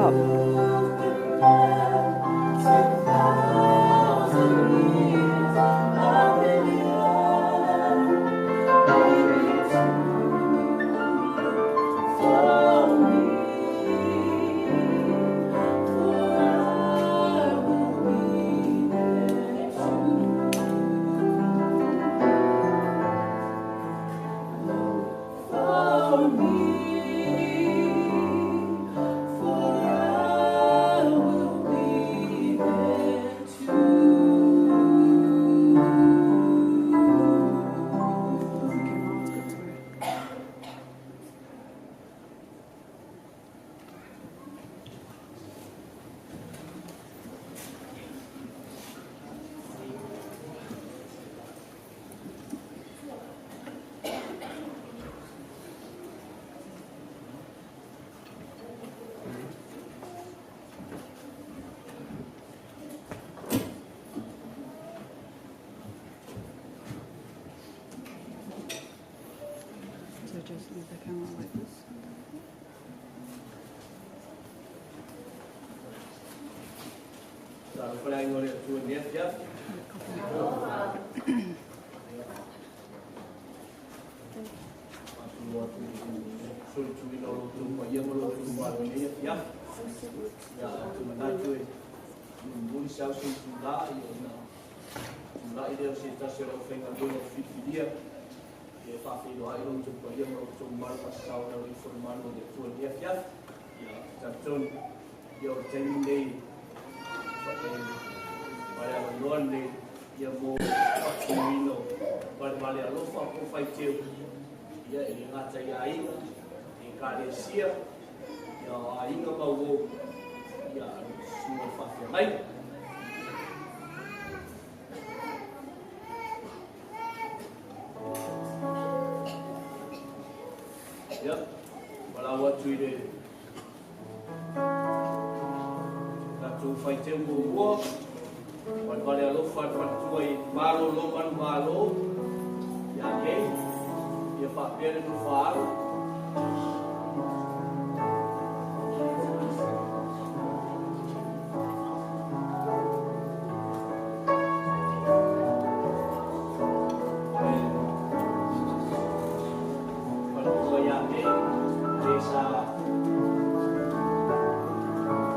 Stop. Okay, Mom, let's go to her. So just leave the camera like this. Talofa le aiga o le Atua i lenei afiafi. Faatulou atu i le solituina o lo outou paia ma lo outou mamalu i lenei afiafi. Ia, ou te manatu e mulimuli se aso itula, ia ona tulai lea o se tasi o le aufaigaluega filifilia e faafeiloai lo outou paia ma lo outou mamalu faasasao le ifo le malu o le Atua i lenei afiafi. Ia, talitonu, ia o le taimi lenei ma le avanoa lenei ia mo faatinoina o valevale alofa po o faiteu ia e le gata i aiga, i ekalesia, ia o aiga ma uo, ia susuga i le faafeagaiga. Ia, valaau atu i le tatou faiteu muamua, valevale alofa le faletua i Malolo Manumalo, ia nei, ia faapea le nofo a alo. Faletua ia nei, le sa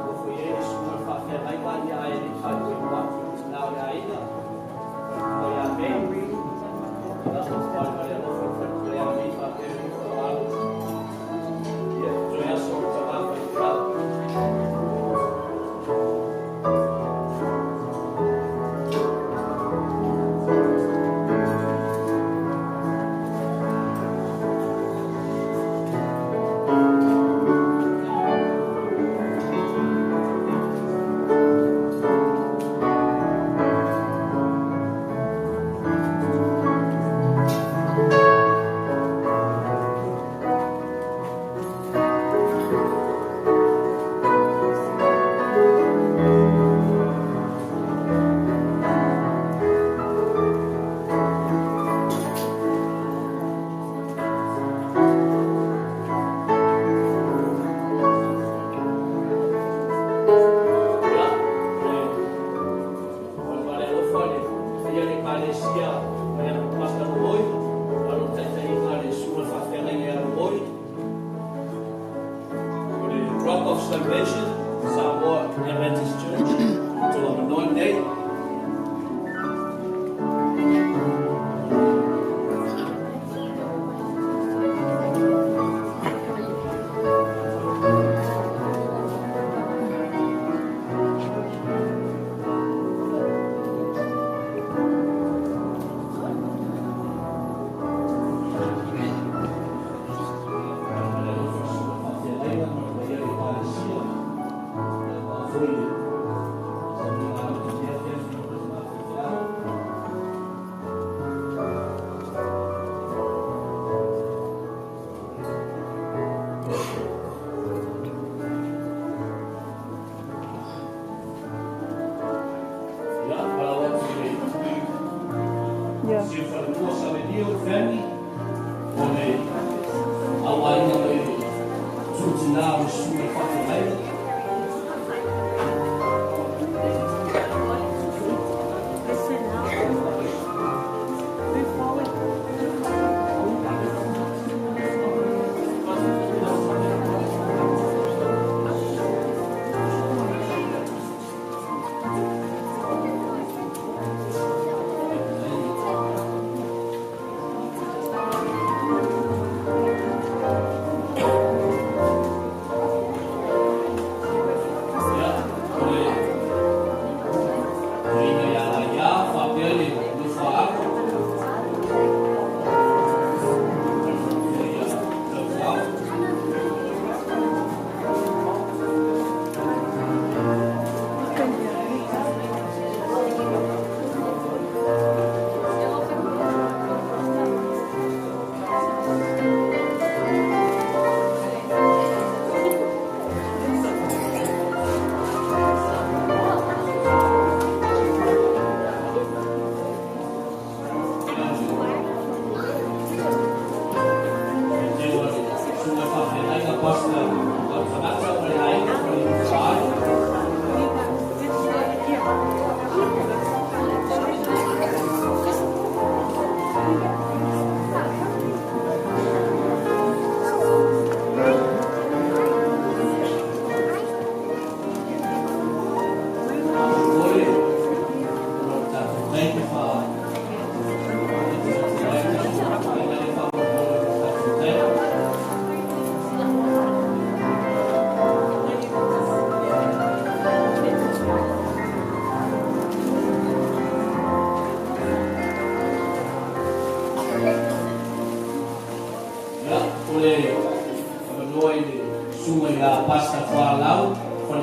nofo i ai le susuga i le faafeagaiga ia ae le i faatuina atu i le tina o le aiga. Faletua ia nei, ia, valevale alofa le faletua ia nei faapea le nofo a alo. Ia, toe aso o le tama faifeau. Ia, le valevale alofa le paia o le Ekalesia mai ana Pastor Lomoi, lalo o le taitaiga a le Susuga i le Faafeagaiga ia Lomoi, o le Rock of Salvation, Samoa Adventist Church, o tou avanoa lenei. Valevale alofa le Susuga i le Faafeagaiga ma le paia o le Ekalesia, ia aua foi le sauniga loto i lenei afiafi ma le tama faifeau. Ia, valaau atu i le Siufanua Savelio Family o le auaiga mai le Tutina o le Susuga i le Faafeagaiga.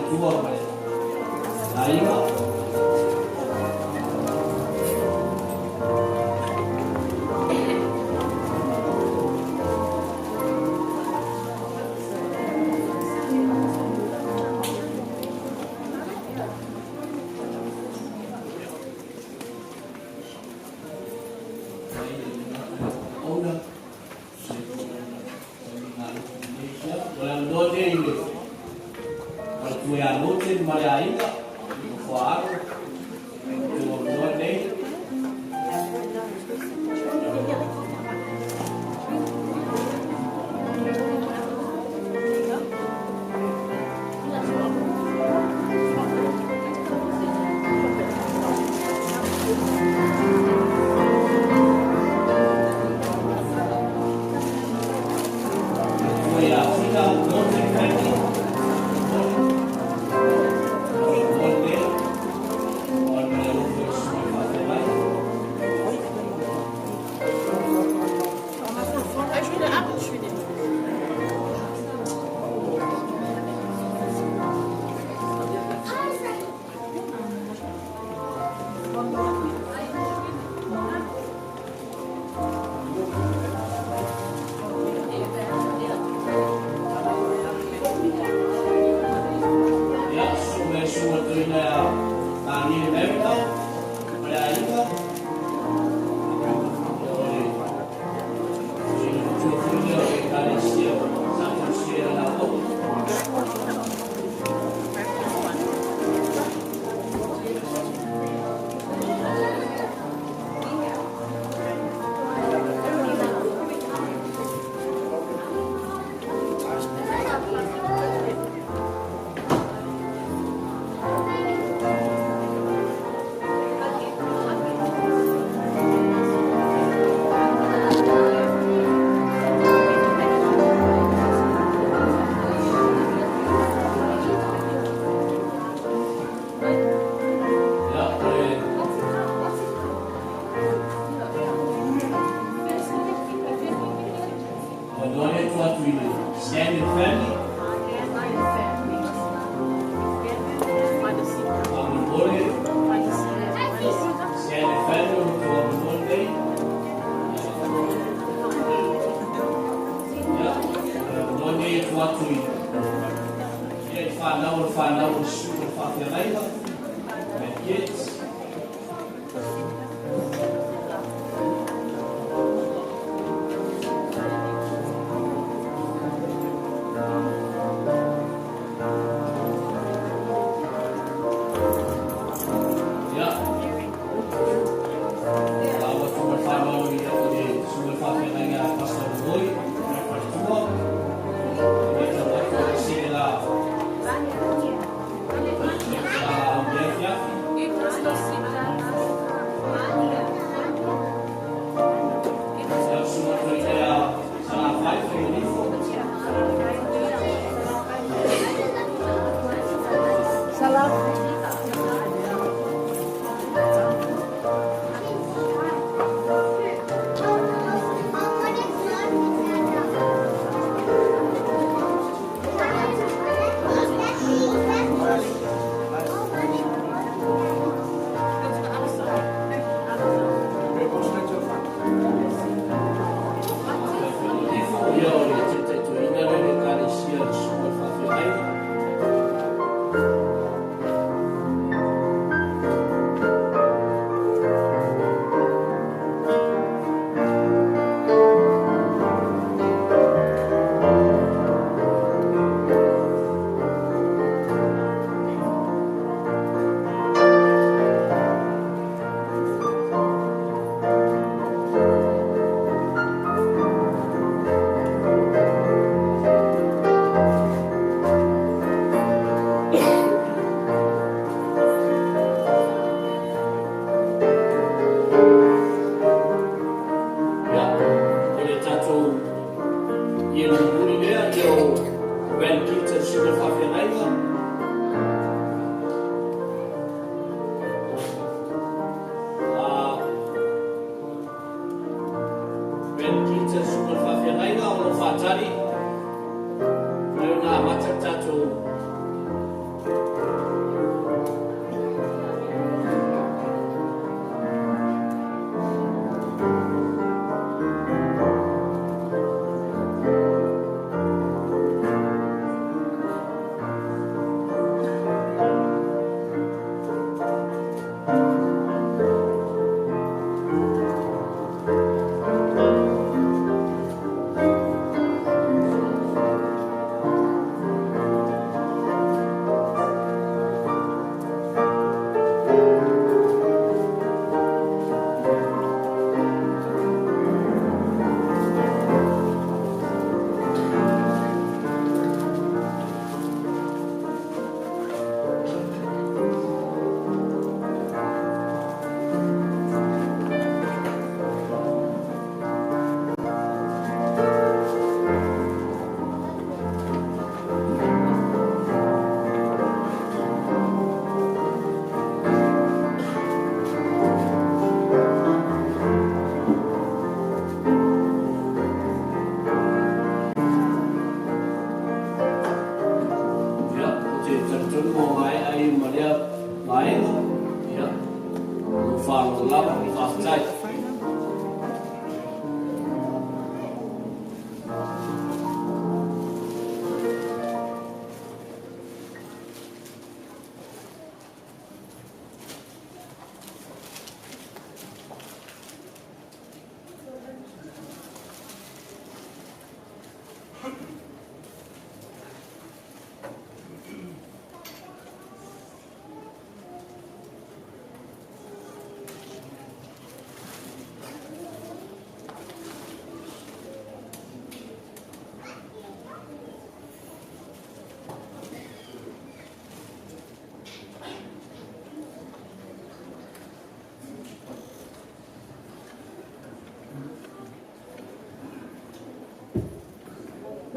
faletua ma le aiga.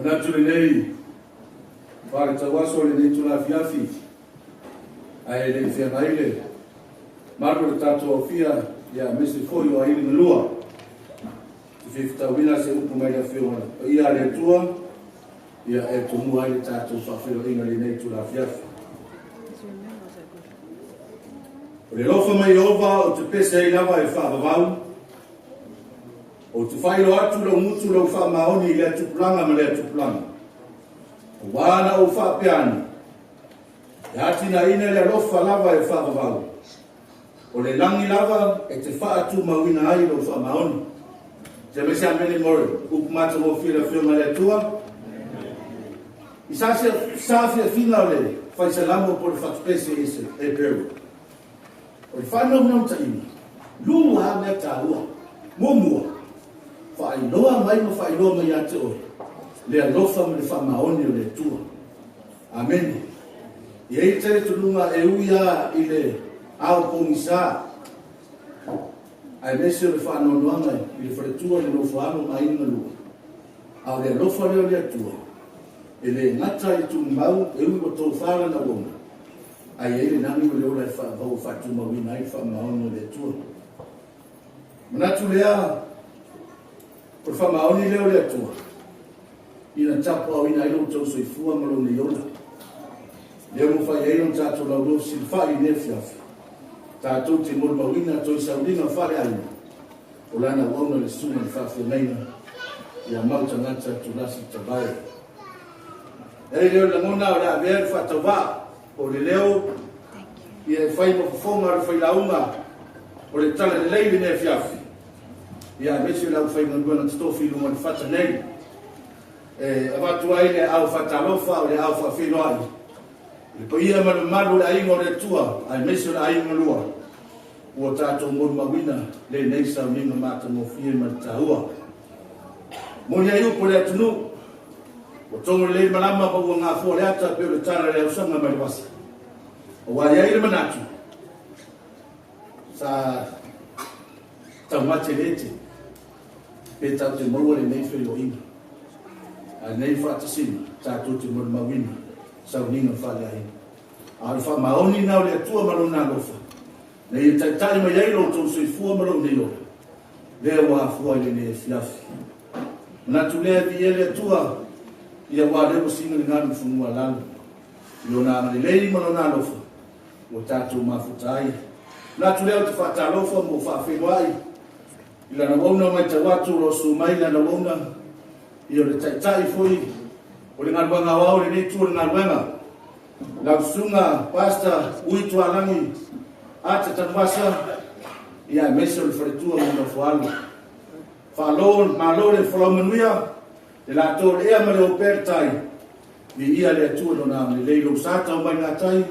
Manatu lenei faaletauaso o lenei itula afiafi, ae le i feagai le malu o le tatou aofia, ia aemaise foi o aili galua. Te fia fetauina se upu mai le Afioga Paia a le Atua, ia e tomua ai le tatou faafeiloaiga i lenei itula afiafi. Is your nails that good? O le alofa mai Ieova ou te pese ai lava e faavavau. Ou te faailoa atu lou gutu lou faamaoni i lea tupulaga ma lea tupulaga. Auā na ou faapea ane, E atinaeina le alofa lava e faavavau. O le lagi lava e te faatumauina ai lou faamaoni. Tia mai se amene mo le upu matagofie a le Afioga a le Atua. I sa saafiafiga o le faisalamo po o le fatupese i se Eperu. O le faanaunautaiga, lua lava mea taua. Muamua, faailoa mai ma faailoa mai ia te oe le alofa ma le faamaoni o le Atua. Amene. E i ai le talitonuga e ui lava i le ao pogisa, aemaise o le faanoanoaga i le faletua i le nofoaalo ma aiga galua, a o le alofa lea o le Atua, e le gata i tumau e ui ua tofa lana auauna, ae i ai le lagi ma le ola e faavau e faatumauina ai le faamaoni o le Atua. Manatu lea, o le faamaoni lea o le Atua, ina tapuaaoina ai lo outou soifua ma lou nei ola. Lea ua mafai ai ona tatou laulau fesilafai i lenei afiafi, tatou te molimauina toe sauliga faaleaiga o lana auauna le susuga i le faafeagaiga ia mau tagata Tulasi Tavae. E ai lea o le lagona o le a avea le faatauvaa po o le leo ia e fai ma fofoga o le failauga o le Talalelei i lenei afiafi, ia aemaise o le aufaigaluega totofi i luga o le fata nei. E avatu ai le aao faatalofa o le aao faafeiloai i le paia ma le mamalu o le aiga o le Atua, aemaise o le aiga galua ua tatou molimauina lenei sauniga matagofie ma le taua. Moni ai upu a le atunuu, ua togo lelei malama ma ua gafoa le ata pei o le tala i le ausaga mai le vasa. Aua e i ai le manatu, sa taumate le ete pe tatou te maua lenei feiloaiga, a lenei faatasiga tatou te molimauina sauniga faaleaiga. A o le faamaoni lena o le Atua ma Lona alofa, na ia taitai mai ai lo outou soifua ma lou nei ola, lea ua afua i lenei afiafi. Manatu lea e viia le Atua, ia aua lea ua siga le galu i fanua a lalo, i Lona agalelei ma Lona alofa, ua tatou mafuta ai. Manatu lea ou te faatalofa ma ou faafeiloai i lana auauna matau atu o lo o susu mai lana auauna, ia o le taitai foi o le galuega aoao i lenei itu o le galuega, lau susuga Pastor Ui Tualagi Ata Tanuvasa, ia aemaise o le faletua ma le nofoaalo. Faalo, malo le folau manuia, le latou le ea ma le opea le tai, viia le Atua i lona agalelei, lou sa tau mai gatai,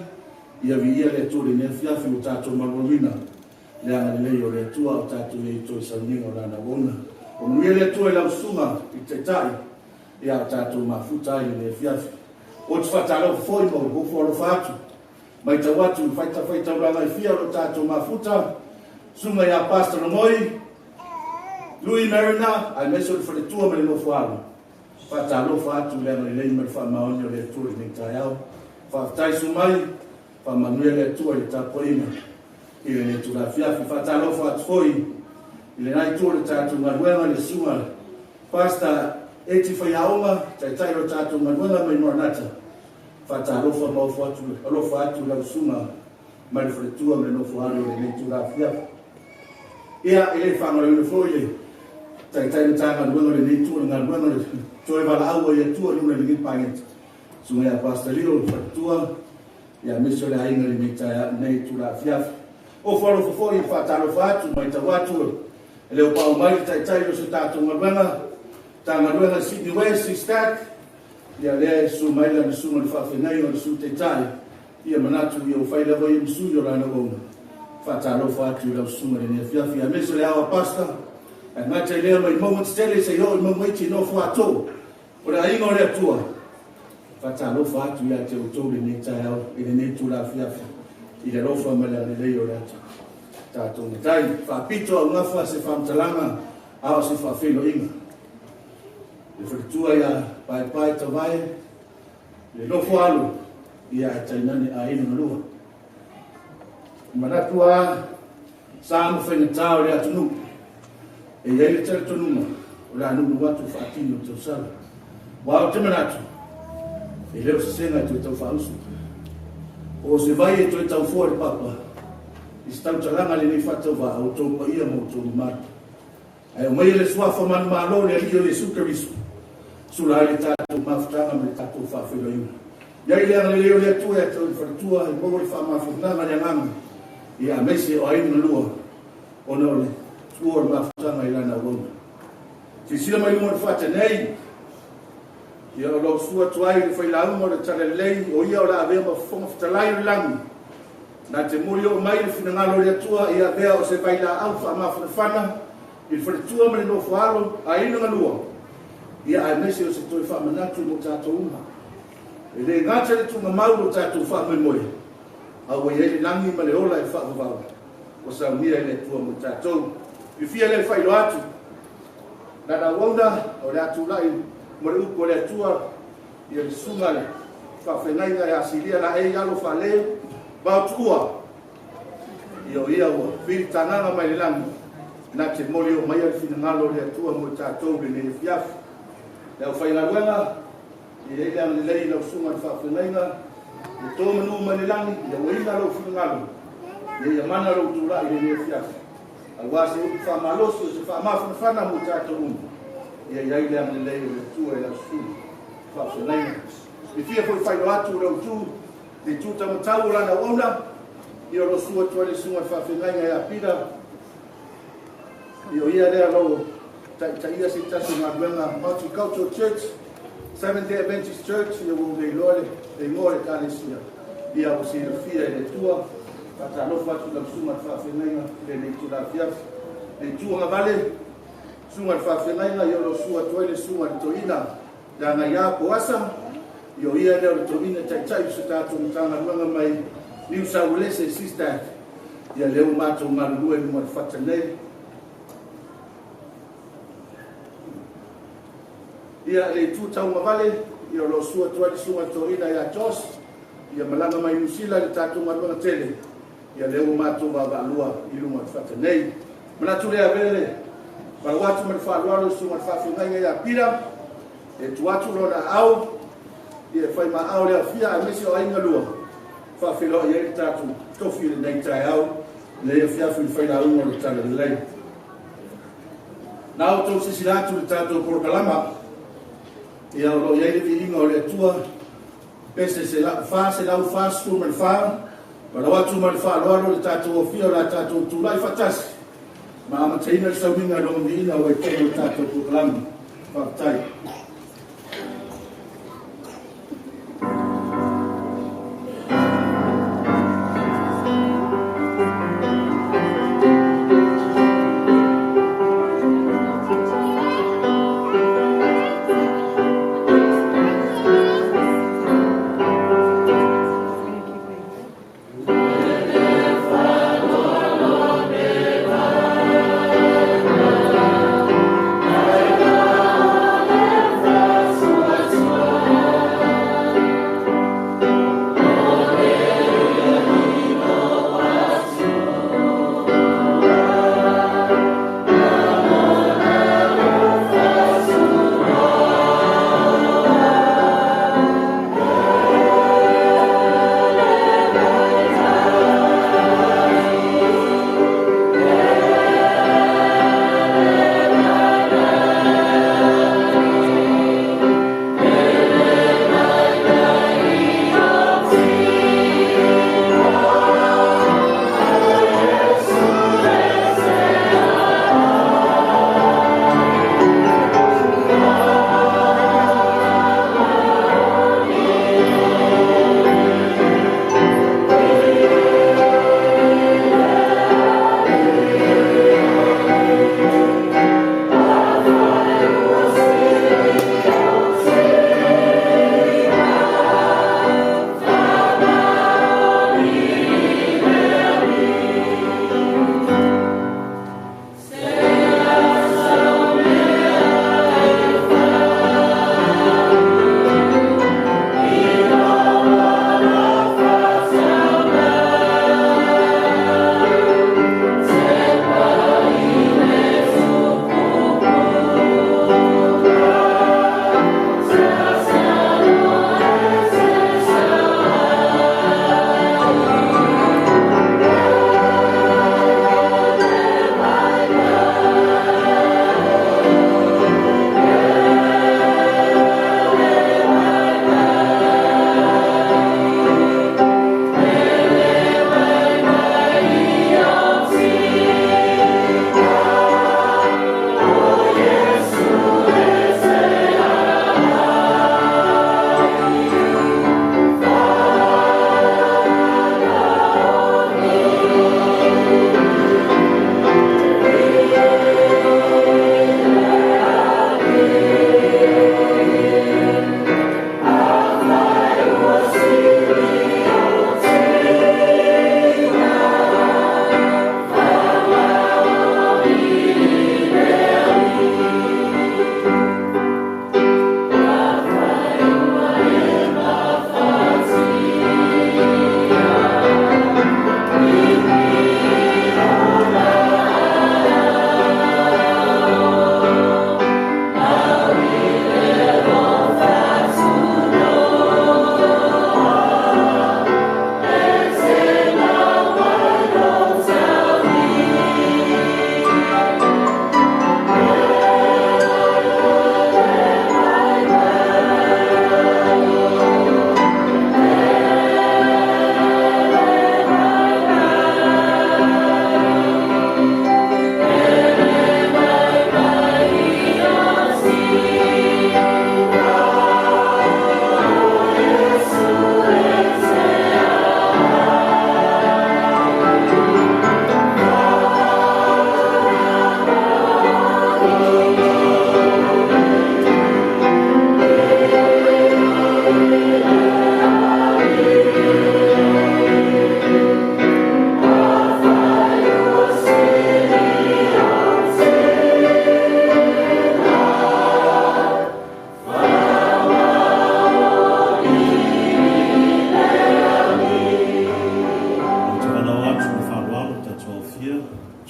ia viia le Atua i lenei afiafi ua tatou malualuina le agalelei o le Atua o tatou i ai i toe sauniga o lana auauna. O manuia le Atua i lau susuga i le Taitai, ia o tatou mafuta ai i lenei afiafi. Ou te faatalofa foi ma ou ofo alofa atu, matau atu i fatafaitaulaga e fia o lo tatou mafuta, susuga ia Pastor Logoi, Louis Mariner, aemaise o le faletua ma le nofoaalo. Faatalofa atu i le agalelei ma le faamaoni o le Atua i lenei taeao. Faafetai Sumai, faamanuia le Atua i le tapuaiga i lenei itula afiafi. Faatalofa atu foi i lena itu o le tatou galuega, le susuga Pastor Eti Faiaoga, taitai o le tatou galuega mai Maranatha. Faatalofa ma ofo atu, alofa atu i lau susuga mai le faletua ma le nofoaalo i lenei itula afiafi. Ia, e le faagaloina foi le taitai Matagaluega o lenei itu o le galuega, le toe valaau ai Atua i luna i lenei Paeneta, susuga ia Pastor Lilo le faletua, ia aemaise o le aiga i lenei taeao, lenei itula afiafi. Ofo alofa foi e faatalofa atu, matau atu e le o pau mai le taitai o se tatou galuega, Matagaluega Sydney West, SEASTAC, ia lea e susu mai lana susuga i le faafeagaiga o le Sui Taitai, ia manatu ia ua fai lava ia ma sui o lana auauna. Faatalofa atu i lau susuga i lenei afiafi, aemaise o le ao a Pastor, ae gata i lea mai mauga tetele seia oo i mauga iti nofo atou o le aiga o le Atua. Faatalofa atu ia te outou i lenei taeao, i lenei itula afiafi, i le alofa ma le agalelei o le Atua. Tatou matai, faapito augafa se faamatalaga a o se faafeiloaiga. Le faletua ia paepae tavae le nofo alo, ia ae tainane aiga na lua. Manatu a sa ma faigata o le atunuu, e i ai le talitonuga o le a nunu atu faatini o tausala. Ua o te manatu, e le o sesega e toe tau faausu. O se vai e toe taufoa le papa, i se tautalaga lenei faatauvaa o outou paia ma outou mamalu. Ae aumaia le suafa manumalo o le Alii o Iesu Keriso, sula ai le tatou mafutaga ma le tatou faafeiloaiga. Ia i le agalelei o le Atua ia te oe le faletua, e maua le faamafanafanaga a le agaga, ia aemaise o aiga na lua, ona o le tua o le mafutaga i lana auauna. Silasila mai luga o le fata nei, ia o lo o susu atu ai le failauga o le Talalelei, o ia o le a avea ma Fofoga Fetalai o le lagi, na te moli oo mai le finagalo o le Atua ia avea o se vailaau faamafanafana i le faletua ma le nofoaalo, aiga na lua, ia aemaise o se toe faamanatu mo tatou uma. E le gata le tuugamau o tatou faamoemoe, a ua i ai le lagi ma le ola e faavavau, ua saunia e le Atua mo tatou. Fiafia lea e faailoa atu, lana auauna o le a tulai mo le upu a le Atua, ia le susuga le faafeagaiga ia Silia Laei Alo Fale Vaotuua, ia o ia ua filitagaga mai le lagi, na te moli oo mai le finagalo o le Atua mo tatou lenei afiafi. Le aufaigaluega, ia i ai le agalelei i lau susuga i le faafeagaiga, ia to manu mai le lagi, ia uaina lou finagalo, ia mana lou tulai lenei afiafi. Aua se upu faamalosi o se faamafanafana mo tatou uma, ia i ai le agalelei o le Atua i lau susuga faafeagaiga. E fia foi faailoa atu le autu, le itu taumatau o lana auauna, ia o lo o susu atu ai le susuga i le faafeagaiga ia Pita, ia o ia lea o lo o taitaia se tasi o galuega Multicultural Church, Seventh Day Adventist Church, ia ua ou le iloa le igoa o le ekalesia, ia ua silafia e le Atua. Faatalofa atu i lau susuga i le faafeagaiga i lenei itula afiafi. Le itu agavale, susuga i le faafeagaiga, ia o lo o susu atu ai le susuga i le toeaina le Agaia Poasa, ia o ia lea o le toeaina taitai o se tatou Matagaluega mai Niu Sauelese, SISTAC, ia lea ua matou galulue i luga o le fata nei. Ia le itu taugavale, ia o lo o susu atu ai le susuga i le toeaina ia Jos, ia malaga mai Niu Sila i le tatou galuega tele, ia lea ua matou vaavaalua i luga o le fata nei. Manatu lea avea le valaau atu ma le faaaloalo i le susuga i le faafeagaiga ia Pita, e tuu atu lona aao, ia e fai ma aao le aofia aemaise o aiga lua, faafeiloai ai le tatou tofi i lenei taeao, lenei afiafi i le failauga o le Talalelei. Na outou silasila atu i le tatou polokalama, ia o lo o i ai le viiga o le Atua, pese 444, valaau atu ma le faaaloalo le tatou afia o le a tatou tulai faatasi, ma amataina le sauniga i lona viiga ua i totonu o le tatou polokalama. Faafetai.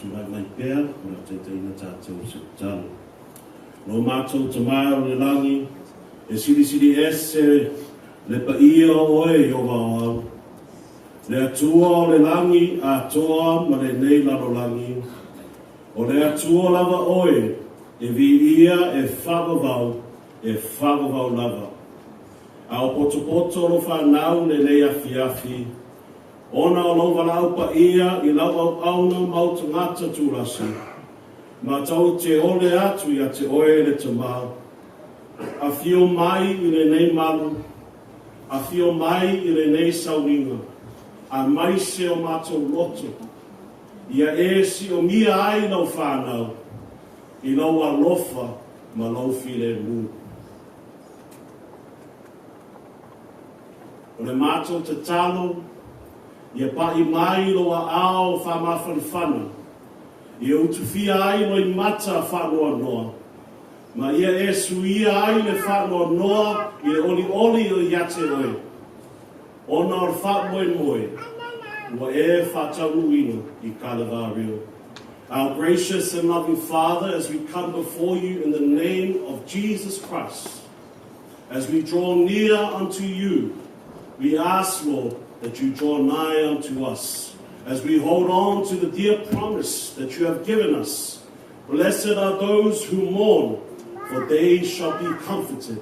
Tulai mai pea o le a taitaiina tatou i se tatalo. Lo matou Tama o le lagi, e silisili ese le paia o oe Ieova o au, le Atua o le lagi atoa ma lenei lalolagi, o le Atua lava oe e viia e faavavau, e faavavau lava. A o potopoto lo fanau lenei afiafi, ona o lou valaau paia i lau auauna ma ou tagata tulasi, matou te ole atu ia te oe le Tama, afio mai i lenei malu, afio mai i lenei sauniga, aemaise o matou loto, ia e siomia ai lau fanau i lou alofa ma lou filemu. O le matou tatalo, ia pa'i mai lou aao faamafanafana, ia utufia ai loimata faanoanoa, ma ia e suia ai le faanoanoa i le olioli o ia te oe, ona o le faamoemoe ua e faataunuuina i Kalevārio. Our gracious and loving Father, as we come before you in the name of Jesus Christ, as we draw near unto you, we ask, Lord, that you draw nigh unto us, as we hold on to the dear promise that you have given us. Blessed are those who mourn, for they shall be comforted.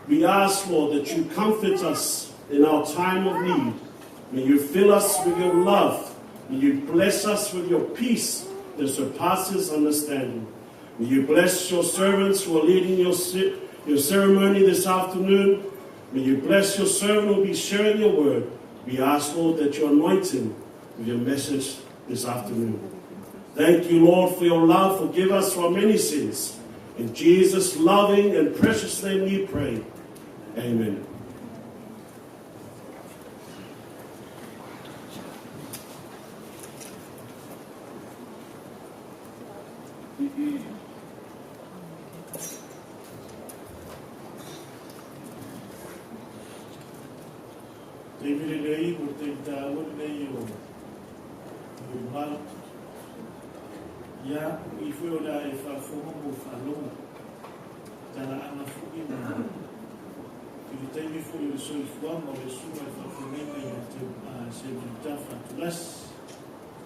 We ask, Lord, that you comfort us in our time of need. May you fill us with your love. May you bless us with your peace that surpasses understanding. May you bless your servants who are leading your ceremony this afternoon. May you bless your servant who will be sharing your word. We ask, Lord, that you anoint him with your message this afternoon. Thank you, Lord, for your love. Forgive us for our many sins. In Jesus' loving and precious name we pray. Amen. Taimi lenei, o le taimi taua lenei o molimau. Ia, o i foi o le a e faafofoga mo faalogo. Talaaga foi ma i le taimi foi o le soifuaga o le susuga i le faafeagaiga ia Seumanutafa Tulasi,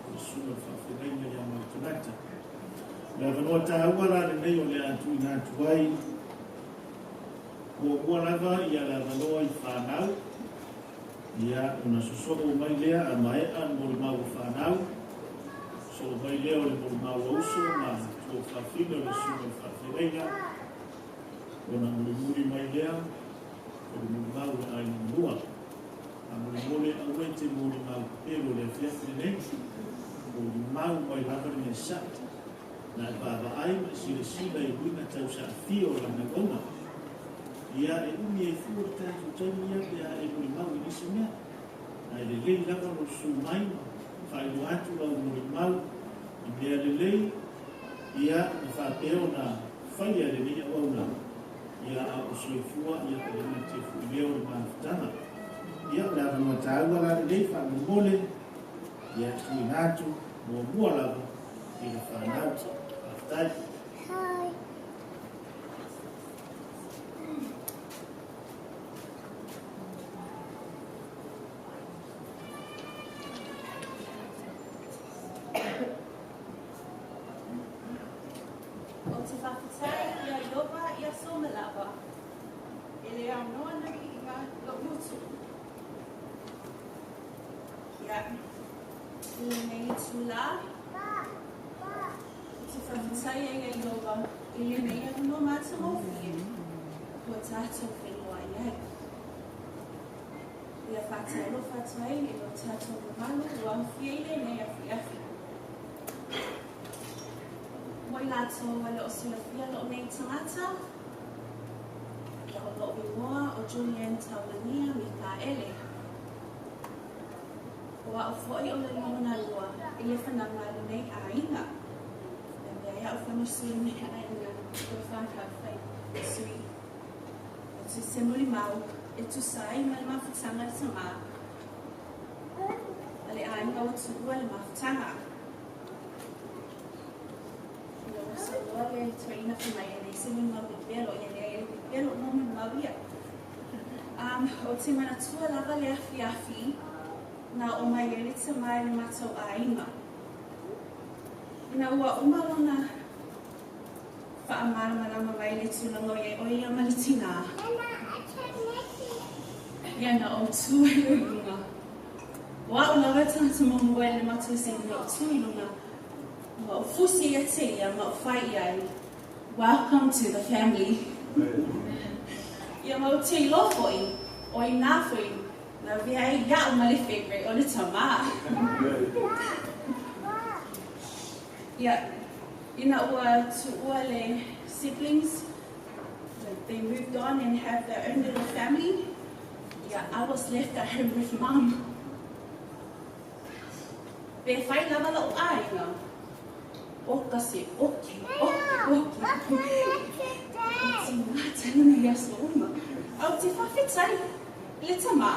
o le susuga i le faafeagaiga ia Maotonata. O le avanoa taua la lenei o le a tuuina atu ai muamua lava ia le avanoa i fanau, ia ona sosoo mai lea a maea le molimau a fanau, sosoo mai lea o le molimau a uso ma tuafafine o le susuga i le faafeagaiga, ona mulimuli mai lea o le molimau a aiga manua. A molemole aua e te molimau pepelo i le afiafi lenei, molimau mai lava le mea sa'o. Na e vaavaai ma e silasila i uiga tau saafia o lana auauna. Ia, e umi ai fua le tatou taimi ia pe a e molimau i nisi mea. Ae lelei lava lou susu mai ma faailoa atu lau molimau i mea lelei, ia, na faapea ona faia e lenei auauna, ia, a o soifua, ia, e le gata foi lea o le mafutaga. Ia, o le avanoa taua la lenei faamolemole, ia, tuuina atu muamua lava i le fanau. Faafetai. Ou te faafetai ia Ieova i aso uma lava, e le aunoa na viiga lou motu. Ia, i lenei itulā, ou te faafetai ai ia Ieova i lenei avanoa matagofie ua tatou feiloai ai. Ia faatalofa atu ai i lo tatou mamalu ua aofia i lenei afiafi. Mo i latou e le o silafia lou nei tagata, ia o lou igoa o Julianne Taulania Mikaele. O a'u foi o le lona lua i le fanauga a lenei aiga. E mea ai a'u fana sui i lenei aiga, o le whākau whai sui. O te se molimau e tusa ai ma le mafutaga a le tama a le aiga ua tuua le mafutaga. loa le toeaina fai mai e leai se molimau pepelo, ia leai e le pepelo uma molimau ia. Ou te manatua lava le afiafi na oo mai ai le tama i le matou aiga. Ina ua uma lona faamalamalama mai le tulaga o i ai ʻo ia ma le tinā, ia na ou tu ai loa i luga. O a'u lava le tagata muamua i le matou seni na ou tu i luga, ma ou fusi ia te ia ma ou fai i ai, Welcome to the family. Ia ma ou te iloa foʻi, o inā foi na avea ai iaʻu ma le favorite o le tamā. Ia, ina ua tuua le siblings, they moved on and have their own little family, ia, I was left at home with mum. Pe fai lava loʻu ʻaiga, oka se oki, oki, oki. O tingā tele nei aso uma. A ou te faafetai i le tamā.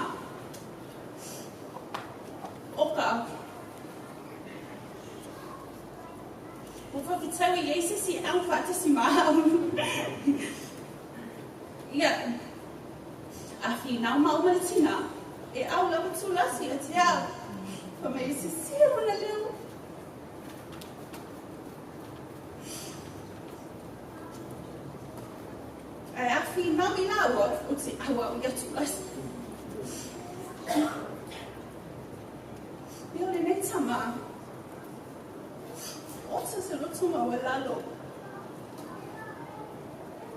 Oka. Ua faafetai ua i ai se isi e ʻau faatasi ma au. Ia, a finau maua ma le tinā, e ʻau lava tulasi ia te au. Fai mai e sisia lona leo. Ae a finau i lāua, ou te ʻau au ia tulasi. Ia o lenei tama, ota se loto maualalo.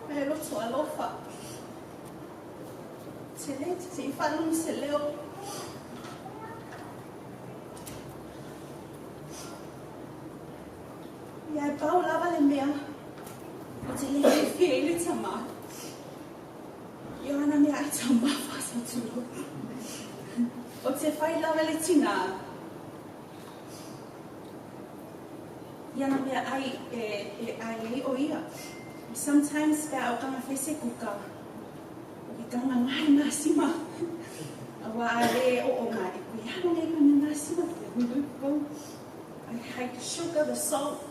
He loto alofa. Te le te i whanau se leo. Ia e pau lava le mea o te le fiafia i le tama. Ia ana mea ai taumafa sa tū. O te whai lava le tinā. I ana mea ai e, e ai ai o ia. Sometimes pe a o kanga whai se kuka, o ke kanga ngai masima. Aua a le o o ngā e kui ana le kanga masima ki te hulu kau. I hate the sugar, the salt,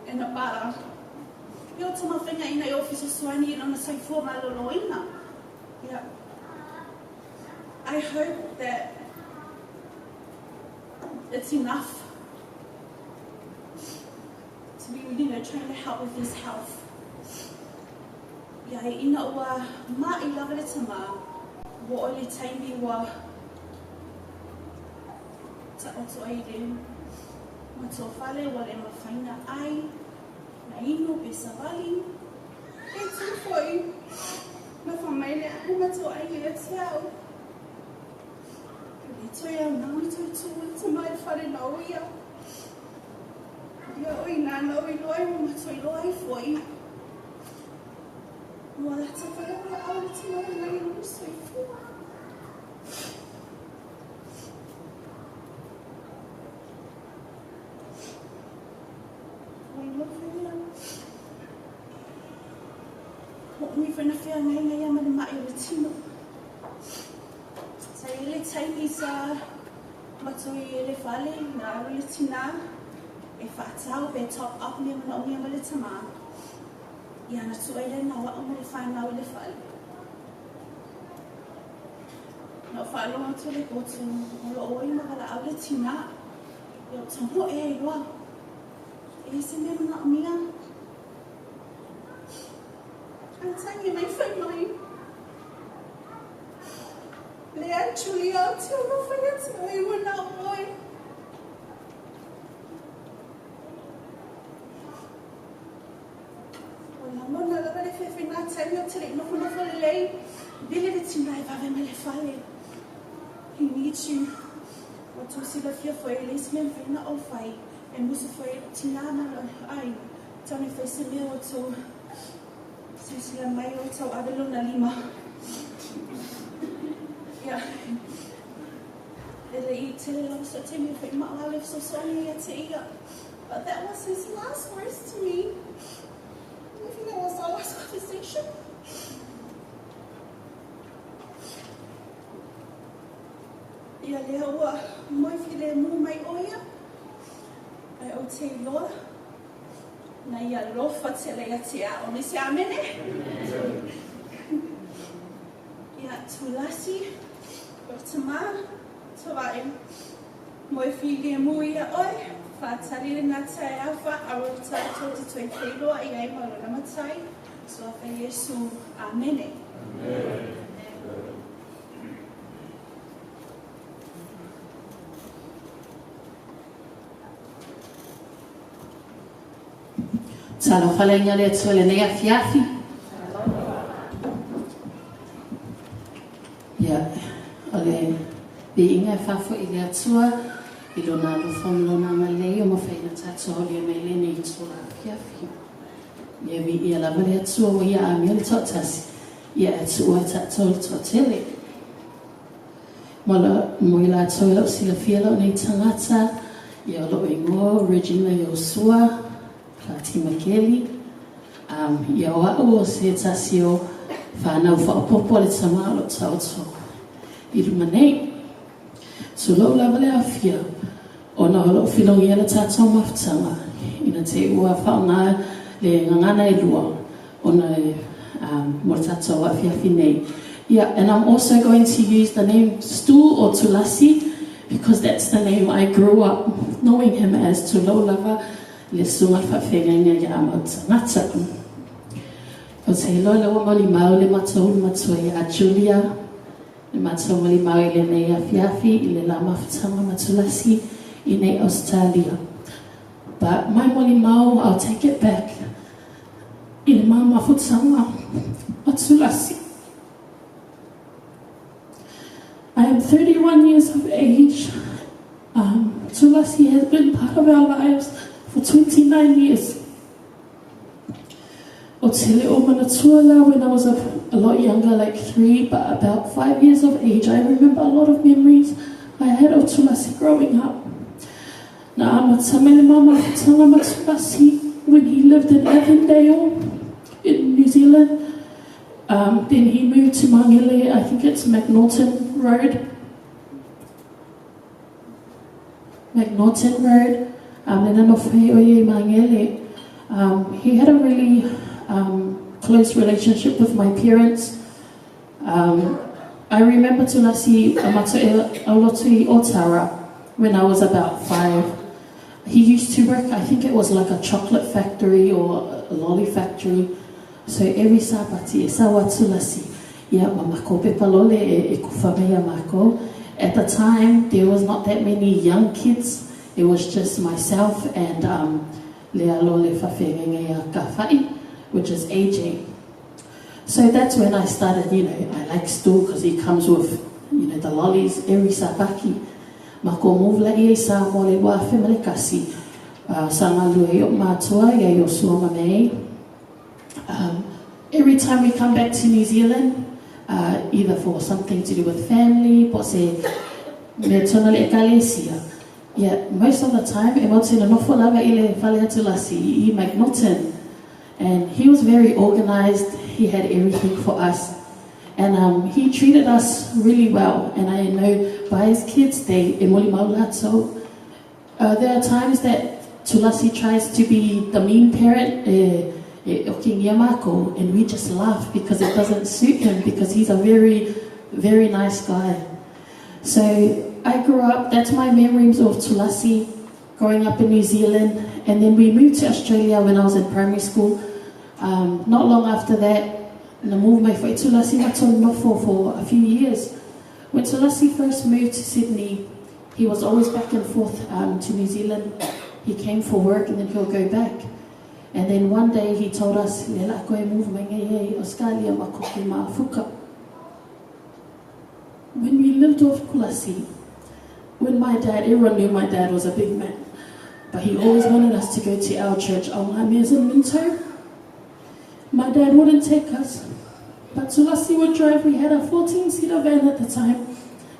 and the butter. Ia o tama whenga ina i ofisa suani i lona soifua maloloina. Ia. I hope that it's enough to be, you know, trying to help with his health. Ia, ina ua maʻi lava le tamā, ua o le taimi ua taoto ai le matou fale ua le mafai na ʻai, na inu pe savali. E tū foi, na wha mai le ae matou ai ia te au. E toe au nā i toe tū i te mai whare na o ia. Ia oi nā na oi loa i o matou i loa ai foi. Ua lata foi au ia au le te mai ngai o soifua. Ua iloa foi ia. Ua umi foi na feagaiga ia ma le maʻi o le tino. Sa i ai le taimi sa matou i ai le fale na alu le tinā e faatau pe top up mea manaomia ma le tamā. Ia na tuu ai lea na o a'u ma le fanau i le fale. Na ou faalogo atu i le potu o loo oi ma valaau le tinā. Ia ou tamoe ai loa. E ai se mea manaomia. Ae tangi mai fai mai. Leai Julia, ou te alofa ia te oe ua na o oe. Ua lagona lava le fefe nā taimi o te lei nofonofo lelei. Vili le tina e vave mai le fale. He needs you. Ua tou silafia foi e le isi mea mafai ona ou fai e musu foi ai lou tinā ma lou aiga. Tau nei fai se mea ua tou silasila mai o tau ave lona lima. Ia. E le i tele lava so taimi o fai maʻalale le fesoasoani ia te ia. But that was his last words to me. I think that was our last conversation. Ia lea ua moe filemu mai ʻo ia, ae ou te iloa. Na ia alofa tele ia te a'o. Me se amene? Ia Tulasi, o tamā, tavae, mo e filemu ia oe, whātari le ngā taeao whaaro tātou te toi wheiloa i ai ma lona matai, Suafa Iesu. Amene. Amen. Talofa le le Atua i lenei afiafi. Ia, o le viiga e faafoi i le Atua i Lona alofa ma Lona agalelei ua mafai ona tatou aulia mai lenei itula afiafi. Ia viia lava le Atua ua Ia amia le toatasi, ia e tuua e tatou le toatele. Mo i latou e le o silafia lou nei tagata, ia o lou igoa o Regina Iosua Fatima Kelly. Ia o a'u o se tasi o fanau faaopoopo a le tama o lo o taoto i luma nei. Tulou lava le aofia ona o lo o filogia le tatou mafutaga ina te i ua faaaoga le gagana e lua ona e mo le tatou afiafi nei. Yeah, and I'm also going to use the name Stu or Tulasi because that's the name I grew up knowing him as, tulou lava le susuga le faafeagaiga ia mau tagata. Ou te iloa lea ua malimau le matou matua ia Julia, le matou malimau i lenei afiafi i le la mafutaga ma Tulasi i nei Ausetalia. But my malimau, I'll take it back i le ma mafutaga a Tulasi. I am 31 years of age. Tulasi has been part of our lives for 29 years. O te leo manatua la when I was a, a lot younger, like 3, but about 5 years of age, I remember a lot of memories I had of Tulasi growing up. Na amata mai le mamafutanga ma Tulasi when he lived in Avondale in New Zealand. Then he moved to Mangele, I think it's McNaughton Road. McNaughton Road, lena nofo ai o ia i Mangele. He had a really close relationship with my parents. I remember Tulasi matou e aulotu i Otara when I was about 5. He used to work, I think it was like a chocolate factory or a lolly factory. So every Sapati e sau a Tulasi ia ma makou pepa lole e kufa mai ia makou. At the time there was not that many young kids, it was just myself and le alo le fawhengenga ia Kawha'i, which is AJ. So that's when I started, you know, I like Stu because he comes with, you know, the lollies every Sapaki. Ma ko move la ia i Samoa le 2001, sa galue ai o'u matua ia Iosua ma May. Every time we come back to New Zealand, either for something to do with family, po o se mea tonu le ekalesia, yeah, most of the time e mau tino nofo lava i le fale atu lasi i McNaughton. And he was very organised, he had everything for us. And he treated us really well. And I know by his kids, they e moli mau latou. There are times that Tulasi tries to be the mean parent e e okingia mākou, and we just laugh because it doesn't suit him, because he's a very, very nice guy. So I grew up, that's my memories of Tulasi, growing up in New Zealand, and then we moved to Australia when I was in primary school. Not long after that, na move mai fo'i Tulasi matou nofo for a few years. When Tulasi first moved to Sydney, he was always back and forth to New Zealand. He came for work and then he'll go back. And then one day he told us, le la koe move mai ngai e Australia ma koke ma fuka. When we lived off Kulasi, when my dad, everyone knew my dad was a big man, but he always wanted us to go to our church, Aungamez in Minto. My dad wouldn't take us, but Tulasi would drive. We had a 14-seater van at the time.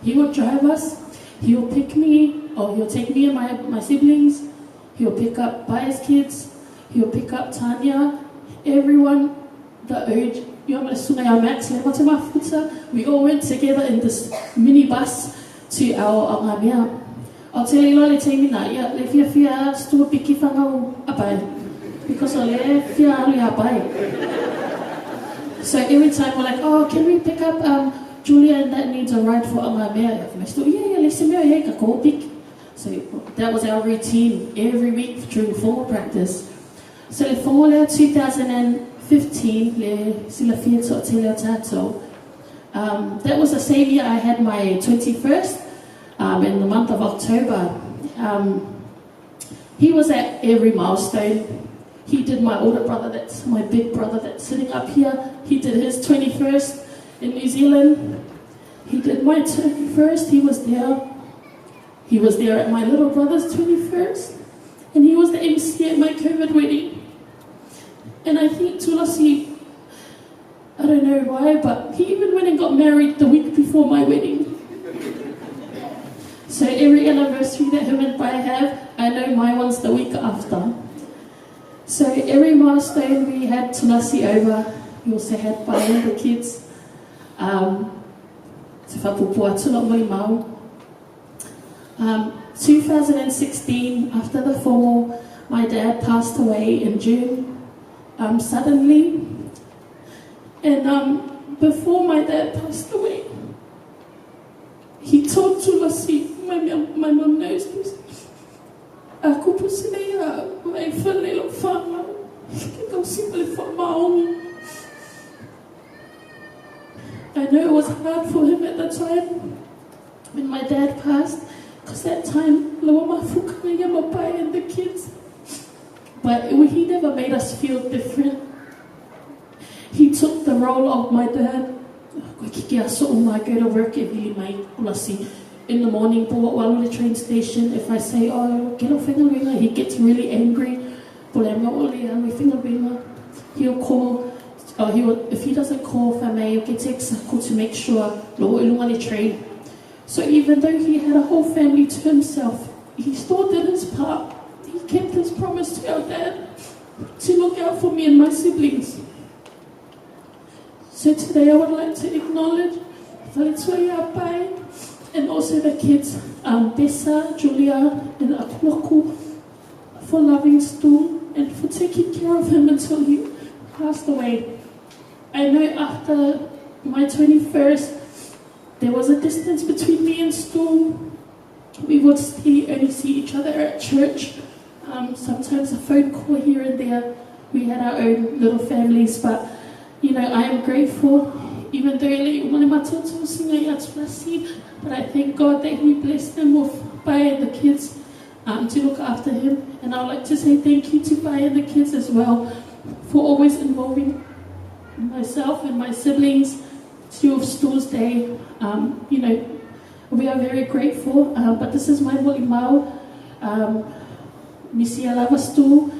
He would drive us. He would pick me, or he'll take me and my siblings. He'll pick up Baya's kids. He'll pick up Tanya, everyone, the urge. We all went together in this minibus to our aungamea. O te iloa le taimi na, ia, le fiafia stua piki whangau a Bae. Because o lea e fia alu iā Pai. So every time we're like, oh, can we pick up um, Julia and that needs a ride for Angamea? Ia fai mai Stu, yeah, yeah, le se mea e ka ko pick. So that was our routine every week during formal practice. So le fogo lea 2015, le silafia toatele o tātou, um, that was the same year I had my 21st, um, in the month of October. Um, he was at every milestone. He did my older brother, that's my big brother that's sitting up here. He did his 21st in New Zealand. He did my 21st, he was there. He was there at my little brother's 21st. And he was the MC at my COVID wedding. And I think Tulasi, I don't know why, but he even went and got married the week before my wedding. So every anniversary that him and I have, I know my one's the week after. So every milestone we had Tulasi over, we also had Pai and the kids. Um, te whapupu atu la mai mau. 2016, after the formal, my dad passed away in June, um, suddenly. And um, before my dad passed away, he told Tulasi, my, my mum knows this, Aku pusi nei a mai whale lo whanau, ke tau le whamaongi. I know it was hard for him at the time when my dad passed, because that time, and the kids. But he never made us feel different. He took the role of my dad. I go to work every in the morning po while the train station. If I say, oh, get off he gets really angry. He'll call oh, he will, if he doesn't call he'll get text to make sure lo the train. So even though he had a whole family to himself, he still did his part. He kept his promise to our dad to look out for me and my siblings. So today I would like to acknowledge Faletua Pai and also the kids, um, Bessa, Julia, and Akuaku, for loving Stu and for taking care of him until he passed away. I know after my 21st, there was a distance between me and Stu. We would see, only see each other at church, um, sometimes a phone call here and there. We had our own little families, but you know, I am grateful, even though but I thank God that He blessed them with Pai and the kids um, to look after him. And I'd like to say thank you to Pai and the kids as well for always involving myself and my siblings to Stu's Day. Um, you know, we are very grateful. Uh, but this is my molimau. Um, Missy alava Stu.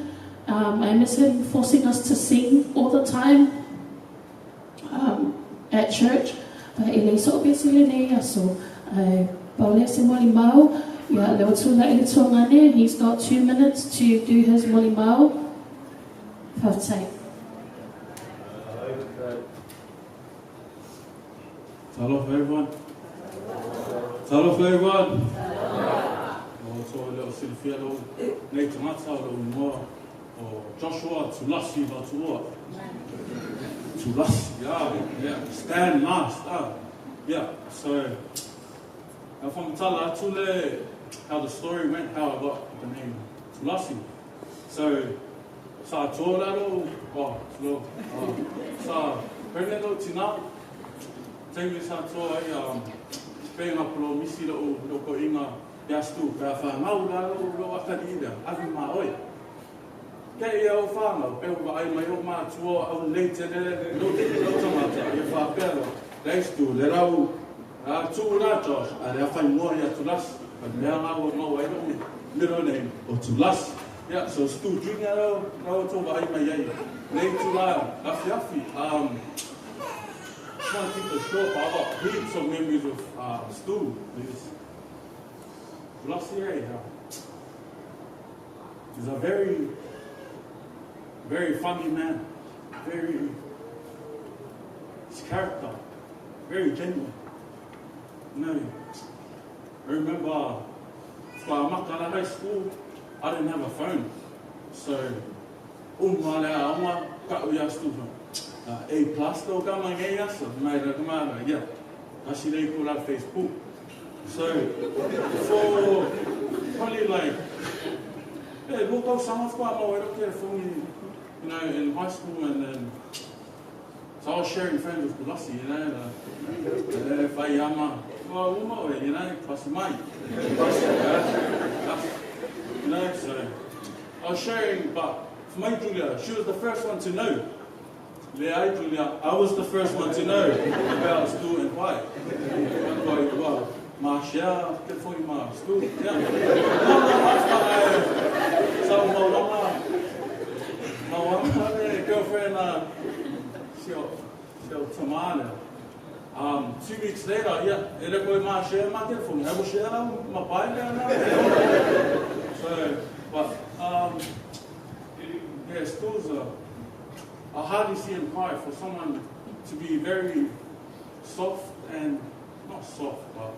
Um, I miss him forcing us to sing all the time um, at church. But ele so obviously nei aso. Paule se molimau. Ia leo tula ele tuangane. He's got 2 minutes to do his molimau. Whaftai. Talofa everyone. Talofa everyone. O so le o silifia lo nei tangata o lo ingoa o Joshua Tulasi Vatua. Tulasi, yeah, yeah. Stand last, ah. Yeah, so whamatala atu le how the story went, how I got the name Tulasi. So, sa tōraro, oh, slow, sa pene tina, taimi sa toa ai, um, pe ngā polo misi lo lo ko inga ia stu, pe a whanau la lo lo akari ira, awi ma oi. Ke ia o whanau, pe o ai mai o mātua au nei te le lo te lo tangata, ia whapea lo, le stu, le rau, a tū rā Josh, a le awhai mua ia Tulasi, a mea ngā o ngau ai lo, middle name o Tulasi. Yeah, so Stu Junior rau, rau tō ai mai ai. Nei tū afi afi, um, trying to keep it short, but I've got heaps of memories of uh, Stu. He's, eh? He's a very, very funny man. Very, his character, very genuine. You know, I remember while I'm at high school, I didn't have a phone. So Uma le aoga, ka'u iā Stu A plus tō kama ngei aso. Mai ra kama ia. Kasi lei ko la Facebook. So, for probably like, yeah, lua tausaga faatoa maua ai la'u telefoni, in high school and then, so I was sharing phones with Kulasi, like, e fai ama, ua uma oe, pasi mai, pasi, so I was sharing, but for my Julia, she was the first one to know. Leai Julia, I was the first one to know about Stu and Pai. Koi, well, ma share te foi ma Stu. Yeah. No, no, after I sa maulanga, maulanga le girlfriend, si o Tamale. 2 weeks later, yeah, e le koe ma share ma telefoni. I will share la ma pai le na. So, but, yeah, Stu's I hardly see him cry. For someone to be very soft and, not soft, but,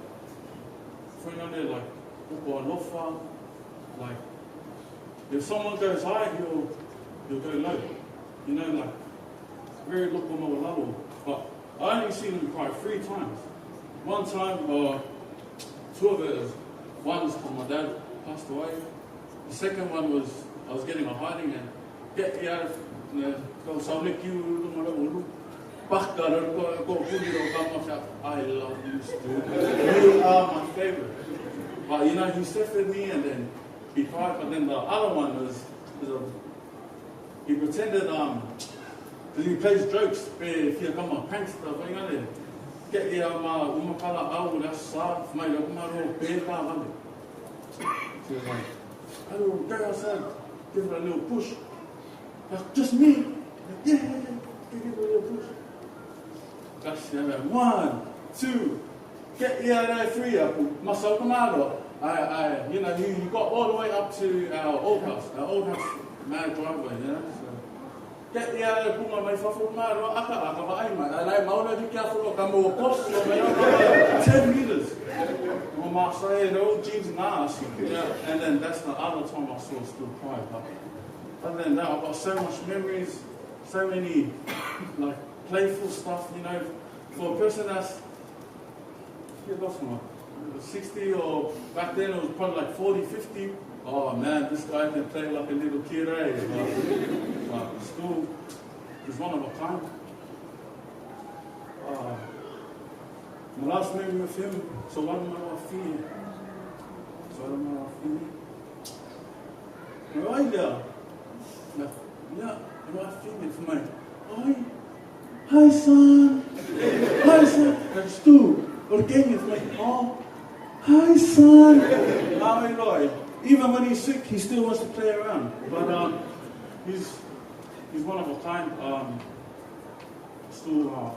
for another, like, uko alofa, like, if someone goes high, he'll go low. Like, very loko maualalo. But I only seen him cry three times. One time, two of it is, one was when my dad passed away. The second one was, I was getting a hiding and get me out of, ko saule kiu lunga le ulu. Paka ko ko kuli ro kama I love you, Stu. You are my favorite. But he sifted me and then he cried. But then the other one was he pretended, 'cause he plays jokes, pe fia kama prankster, whai ngale. Get ia ma umakala au la sa, mai la kumaro pe pa vale. She was like, hello, go outside, give it a little push. Like, just me? Like, yeah, give it a little push. That's yeah, one, two, get ia there, three, masau kumaro. I, you know, he got all the way up to our old house, mad driveway. So, get ia punga mai fafo maro aka aka va ai mai. Alai mauna di kia furo ka mo kos mai 10 meters. Mo ma say no jeans na. Yeah, and then that's the other time I saw Stu cry. But other than that, I've got so much memories, so many like playful stuff. For a person that's yeah, what's my 60 or back then it was probably like 40, 50. Oh man, this guy can play like a little kid, eh? But still, he's one of a kind. My last memory of him, so one of my fini. So one of my fini. Ai lea, yeah, fini for my, hi, hi son, hi son, like Stu, or gang is like, oh, hi son. Ai Even when he's sick, he still wants to play around. But he's one of a kind. Still,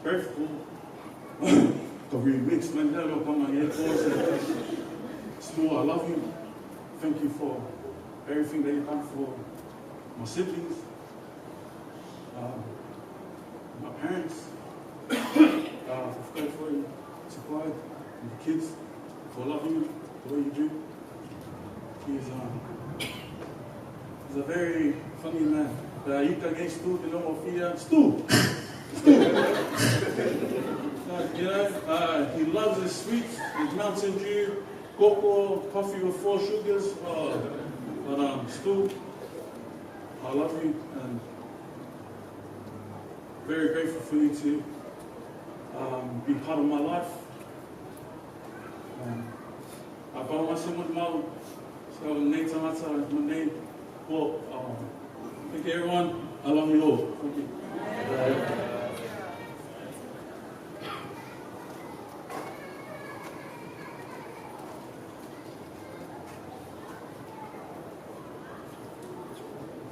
grateful. The remix, man, Still, I love you. Thank you for everything that you've done for my siblings, my parents, for you, supply, and the kids, for loving you the way you do. He's a very funny man. The ika Stu, the no Stu, Stu. He loves his sweets, his Mountain Dew, cocoa, coffee with 4 sugars. But Stu, I love you and very grateful for you to be part of my life. A pau mase mo mau, so nei tangata, mo nei, well, thank you everyone. I love you all. Thank you.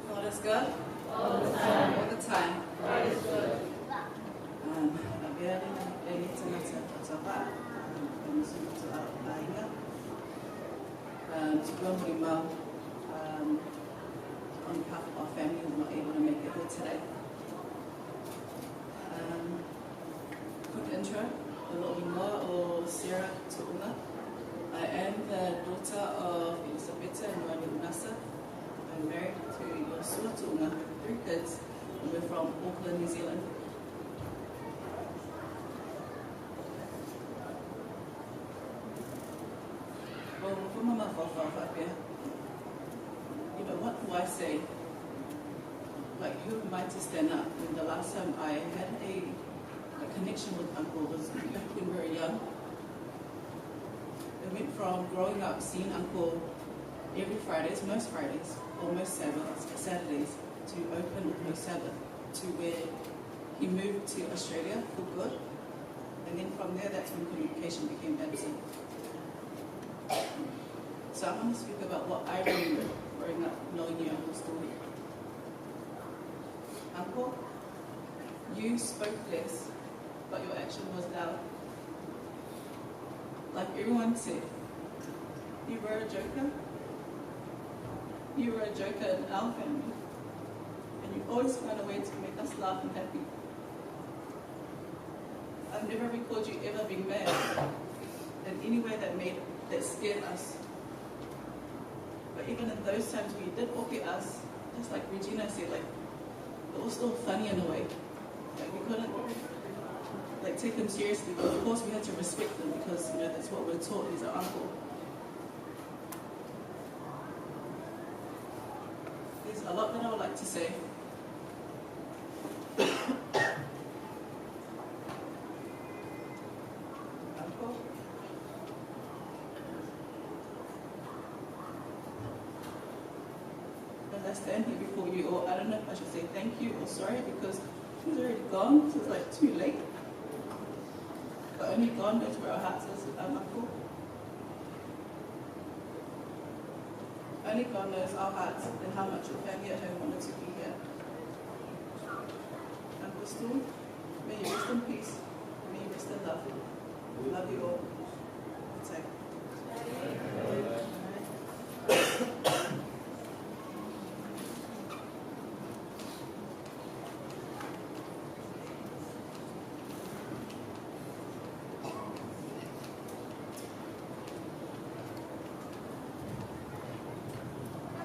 God is good? All the time. All the time. God is good. Avea le nei tangata tava, aiga. To go mau, on behalf of our family who were not able to make it here today. intro, o lo'u igoa o Sarah Tu'uga. I am the daughter of Elisapeta and Ioane Unasa. I'm married to Iosua Tu'uga, 3 kids, and we're from Auckland, New Zealand. Well, you know, what do I say? Like, who am I to stand up when the last time I had a connection with Uncle was back when we were young? It went from growing up seeing Uncle every Fridays, most Fridays, or most Sabbaths, Saturdays, to open or close Sabbath, to where he moved to Australia for good. And then from there, that's when communication became absent. So I want to speak about what I remember growing up knowing you, Uncle Stu. Uncle, you spoke less, but your action was loud. Like everyone said, you were a joker. You were a joker in our family, and you always found a way to make us laugh and happy. I've never recalled you ever being mad in any way that scared us. But even in those times when you did poke us, just like Regina said, like, it was still funny in a way. Like, we couldn't take them seriously, but of course we had to respect them because, you know, that's what we're taught. He's our uncle. There's a lot that I would like to say. Uncle? As I stand here before you all, I don't know if I should say thank you or sorry because he's already gone, so it's like too late. But only God knows where our hearts is, Uncle. Only God knows our hearts and how much your family at home wanted to be here. Uncle Stu, may you rest in peace, may you rest in love. Love you all. Take.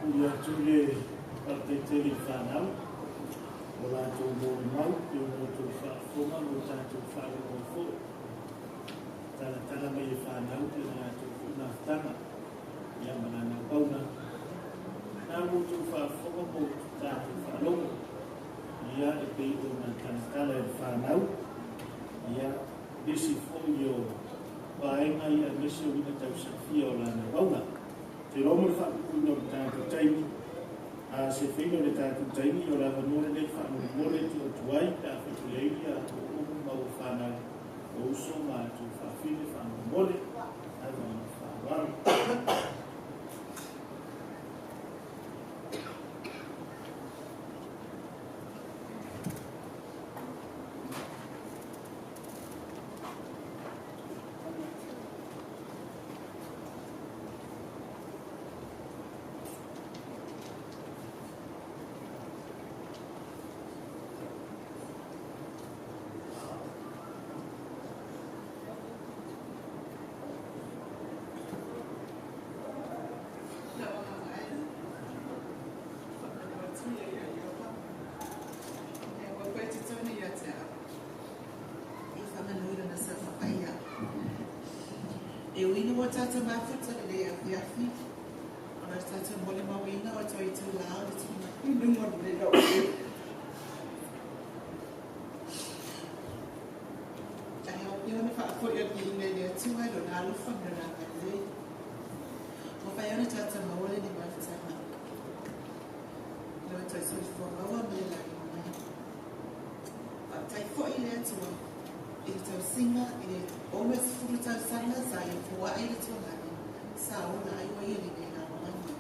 Ia tule partetele whanau, o lātou mōre mau, e o mōtou whaafonga, o tātou whaaloa fo. Tala mai e whanau, te lātou whanatanga, ia manana pauna. Nā mōtou whaafonga mō tātou whaaloa, ia e pei o nā talatala e whanau, ia nisi fo i o waenga ia nisi o ina tausafia o lāna pauna. Te romo le whaapupuna o le tātou taimi, a se whina o le tātou taimi, o lava nore nei whaamore tu o tuai, pe a whitu leili a tō umu mau o whanau, o uso ma tō whaawhine whaamore, ai wana whaawaro. E uina o tātou mafuta le lea afiafi, o na tātou mole mawina o toi tū lao le tū nungo le leo. A heo pia na whaafoi o ni ina lea tūa lo nā alofa me nā ngalei. O whai ana tātou maole ni mafutanga. Lo toi soifua maua me le lagi mai. Whaatai foi lea tua. I te tausinga, i te almost furu tausanga, sa i fua ai le tuangani, sa ona ai wa i le ngā wangi.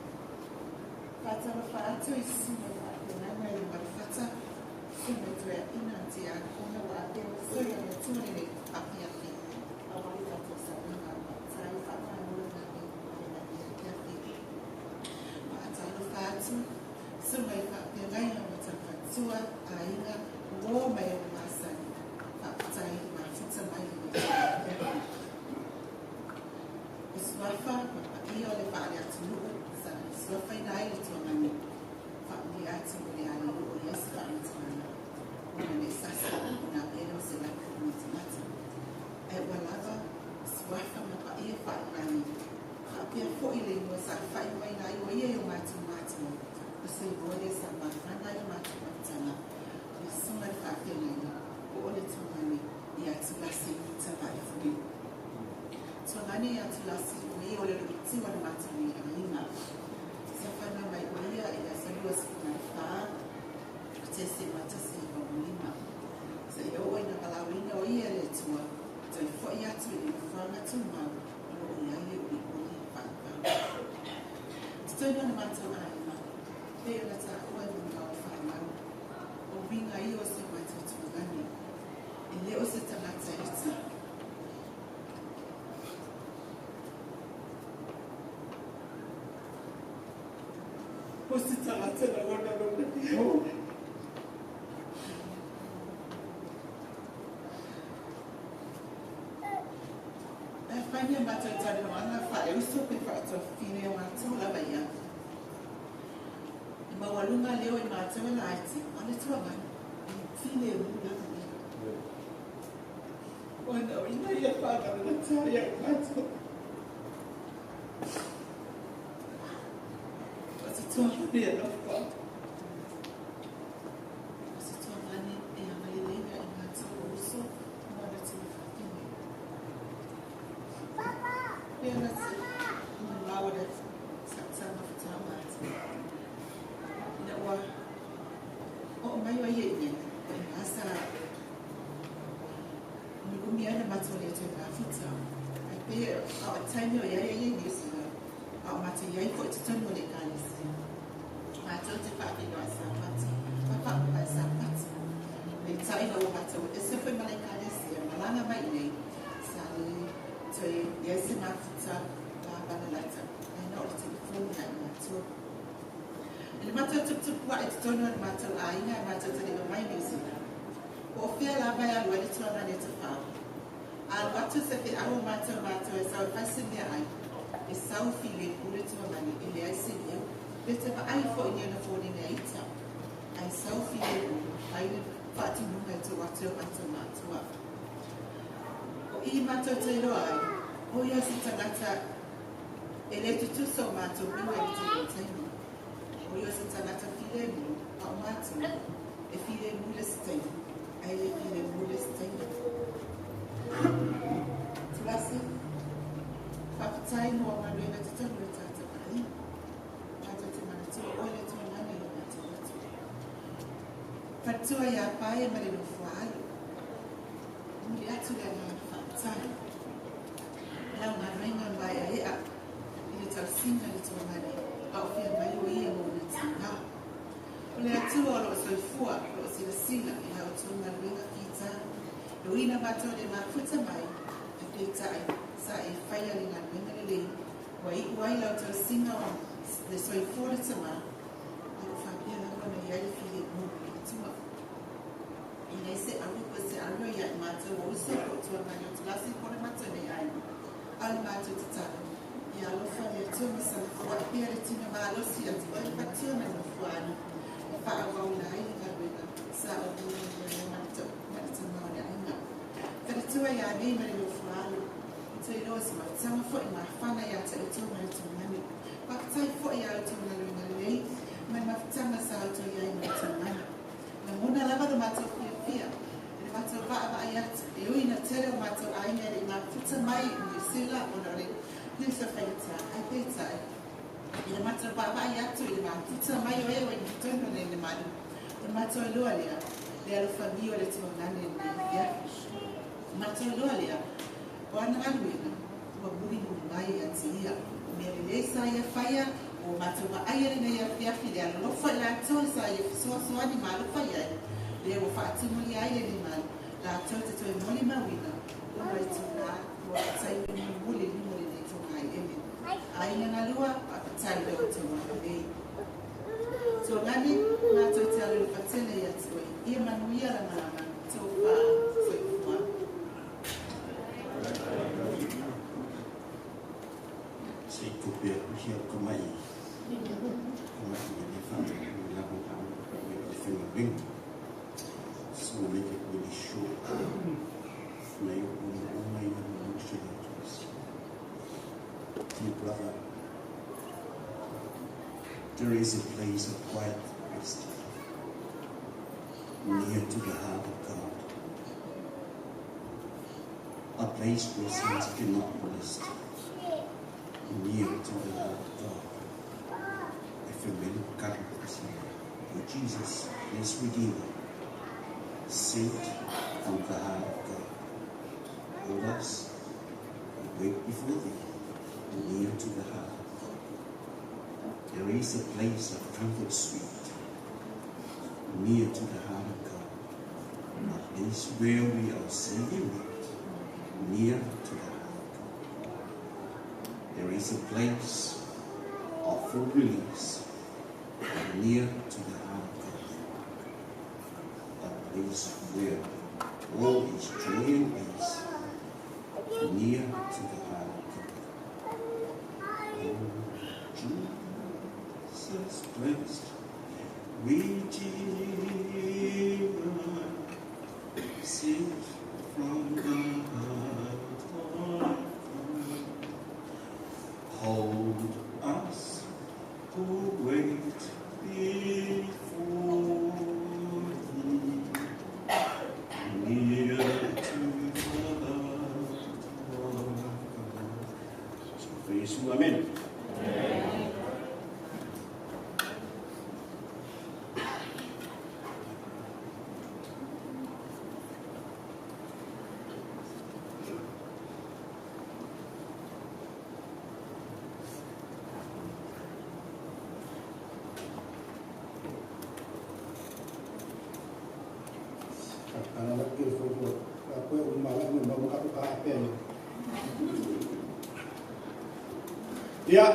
Whātara whātu i suma whāpena i marifata, suma i tuea ina te a kona wa apea soi a le tuanene api api. A wari tātou sa ngā tai whāpānura ngā me le ngā api api. Whātara whātu, suma i whāpena i hawa tauwhatua, a inga, wō mai o masani. Whātai mafuta mai. tuangane ia Tulasi o ia o le luitiu a le matou nei aiga. Sa fanau mai o ia i le aso 24 Tesema 1985. Seia oo ina valaauina o ia e le Atua, toe foi atu i le nofoaga tumau o lo o i ai le olioli faavavau. Totonu o le matou aiga, pei ona taua e molimau o fanau, o uiga ia o si o matou tuagane, e le o se tagata ita. O se tagata lagona lona leo. E whai ni a mātou talanoaga faauso pe faatuafafine o matou lava ia. E maualuga leo i mātou e laiti, a o le tuagana, e filemu lava ia. Ua nauina ia whanau na tā ia mātou. O se tuagana e alofa. O se tuagana e agalelei i mātou o uso ma ona tuafafine. Pea na te molimau o le sautaga fatauga atu. Ina ua oo mai o ia i nei, o ina sa umiumi ai le matou le toe mafuta. Ai pei a o le taimi o iai ai i New Zealand, a o matou iai foi i totonu o le Ekalesia. Matou te faafeiloai Sapati, ma faamuae Sapati. Peitai ina ua matou ese foi ma le Ekalesia, malaga mai i nei, sa le toe iai se mafuta lava lalata, ai na o le telefoni ia i matou. I le matou tuputupu ae i totonu o le matou aiga e matou taliva mai New Zealand, po o fea lava e alu ai le tuaga le tafao. A alu atu se feau o matou matou e sau e fai se meaai, e sau filemu le tuagane e leai se leo, pe te vaai foi i ona foliga ita, ae sau filemu fai le faatinoga e tuu atu e o matou matua. O i matou te iloa ai, o ia se tagata e le tutusa o matou uiga i le tele o taimi. O ia se tagata filemu, a o matou, e filemu le isi taimi, ae le filemu le isi taimi. Tulasi, faafetai mo au galuega totonu o le tatou aiga. Matou te manatua oe le Atua nani i lo matou loto. Faletua ia Pae ma le nofo a Alo. Momoli atu le agaga faafetai i lau galuega maeaea i le tausiga i le tuagane a o fea mai o ia ma ona tina. O le Atua o lo o soifua, o lo o silasila i la outou galuega fita. E ui ina matou le mafuta mai, ae peitai, sa e faia le galuega lelei, ua iu ai lau tausiga o le soifua o le tama, a ua faapea lava ona i ai le filemu i le Atua. E leai se alu po o se alo ia i matou o uso po o tuagane o Tulasi po o le matou nei aiga, a o le matou tatalo, ia alofa le Atua ma sana foai pea le tino malosi ia te oe Fatua ma le nofoaalo e faaauauina ai le galuega sa aumai ai ma le tama o le aiga. Faletua ia nei ma le nofoaalo, i toe iloa se mafutaga foi mafana ia te outou ma le tuagane. Faafetai foi ia outou galuega lelei ma le mafutaga sa outou i ai ma le tuagane. Lagona lava lo matou fiafia i le matou vaavaai atu, e ui ina tele o matou aiga e le i mafuta mai i Niu Sila ona o le pisa faigata, ae peitai, i le matou vaavaai atu i le mafuta mai o e ua i totonu o le malu, o le matou iloa lea, le alofamio o le tuagane i lenei afiafi. O matou iloa lea, o ana galuega, ua mulimuli mai ia te ia. O mea lelei sa ia faia, ua matou vaaia lenei afiafi i le alolofa i latou sa ia fesoasoani ma alofa i ai, lea ua faatumulia ai lenei malu, latou te toe molimauina ona i tūnā ua taimi mulimuli lima o lenei togaiele. Aiga galua, faafetai i la outou agalelei. Tuagani, matou te alolofa tele ia te oe, ia manuia la malaga, tofa, soifua. Se i tupe aku si au kamai kamai i le whanga i la hanga i le whenga winga. So we'll make it really short. Nei o o mai na mo se Dear brother, there is a place of quiet rest near to the heart of God. A place where sins cannot molest. Near to the heart of God. O Jesus, blessed Redeemer, sent from the heart of God, hold us and wait before thee, near to the heart of God. There is a place of comfort sweet, near to the heart of God, a place where we our Savior meet, near to the heart of God. There is a place of full release, near to the heart of God, a place where all is joy and peace, near to the heart of God. Oh, Jesus blessed Redeemer, sent from the heart of God, hold us who wait before thee, near to the heart of God. Amen. Ia,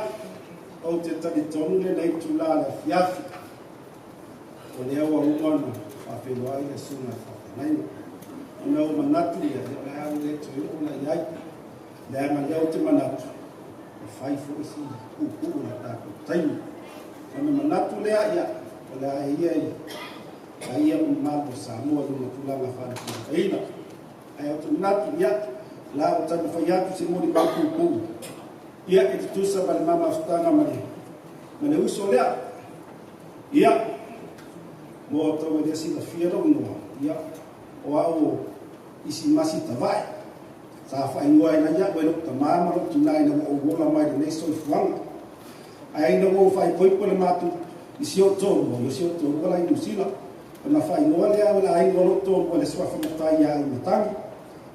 ou te talitonu lenei itulā le afiafi, o lea ua uma ona faafeiloai le susuga i le faafeagaiga. Ona ou manatu lea, o le a ou le toe oo la i ai, leaga lea ou te manatu, e fai foi si puupuu le tatou taimi. Ona manatu lea, ia, o le a e ia i a ia mamalu o Samoa i ona tulaga faalupelupeina. Ae ou te manatu, ia, la ua taumafai atu se molimau puupuu, ia, e tutusa ma le ma mafutaga ma le, ma le uso lea. Ia, mo outou e le silafia lou igoa, ia, o au o Isimasi Tavae. Sa faaigoa ai la iaʻu e loʻu tamā ma loʻu tinā ina ua ou ola mai i lenei soifuaga. Ae ina ua ou faaipoipo le matou i si ou toalua, i si ou toalua la i Niu Sila, ona faaigoa lea o le aiga o loʻu toalua i le suafa matai ia Auimatagi.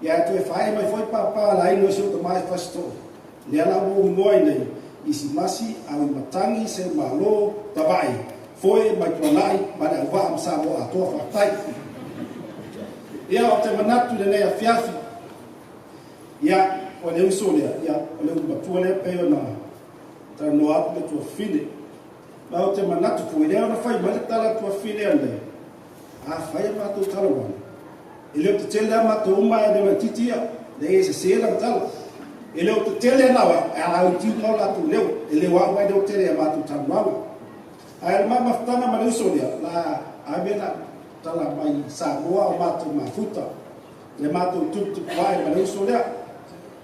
Ia ae toe faaee mai foi pāpā le aiga o si ou tamā i Fasitoʻo. Lea la ua ou igoa ai nei, Isimasi, Auimatagi, Seumalo, Tavae, Foe, Maituanaʻi, ma le auvaa ma Samoa atoa. Faafetai. Ia, ou te manatu i lenei afiafi, ia, o le uso lea, ia, o le ulu matua lea pei ona talanoa atu le tuafafine. Ma ou te manatu foi, lea ona fai mai le tala a le tuafafine anei, a fai a matou tala uana, e le o tetele a matou uma ae le o laitiiti ia, leai e sese lana tala. E le o tetele ana au, ae alauitiu uma o latou leo, e le o au ae le o tele a matou talanoaga. Ae o le ma mafutaga ma le uso lea, la ave la tala mai Samoa o matou mafuta, le matou tuputupu ae ma le uso lea.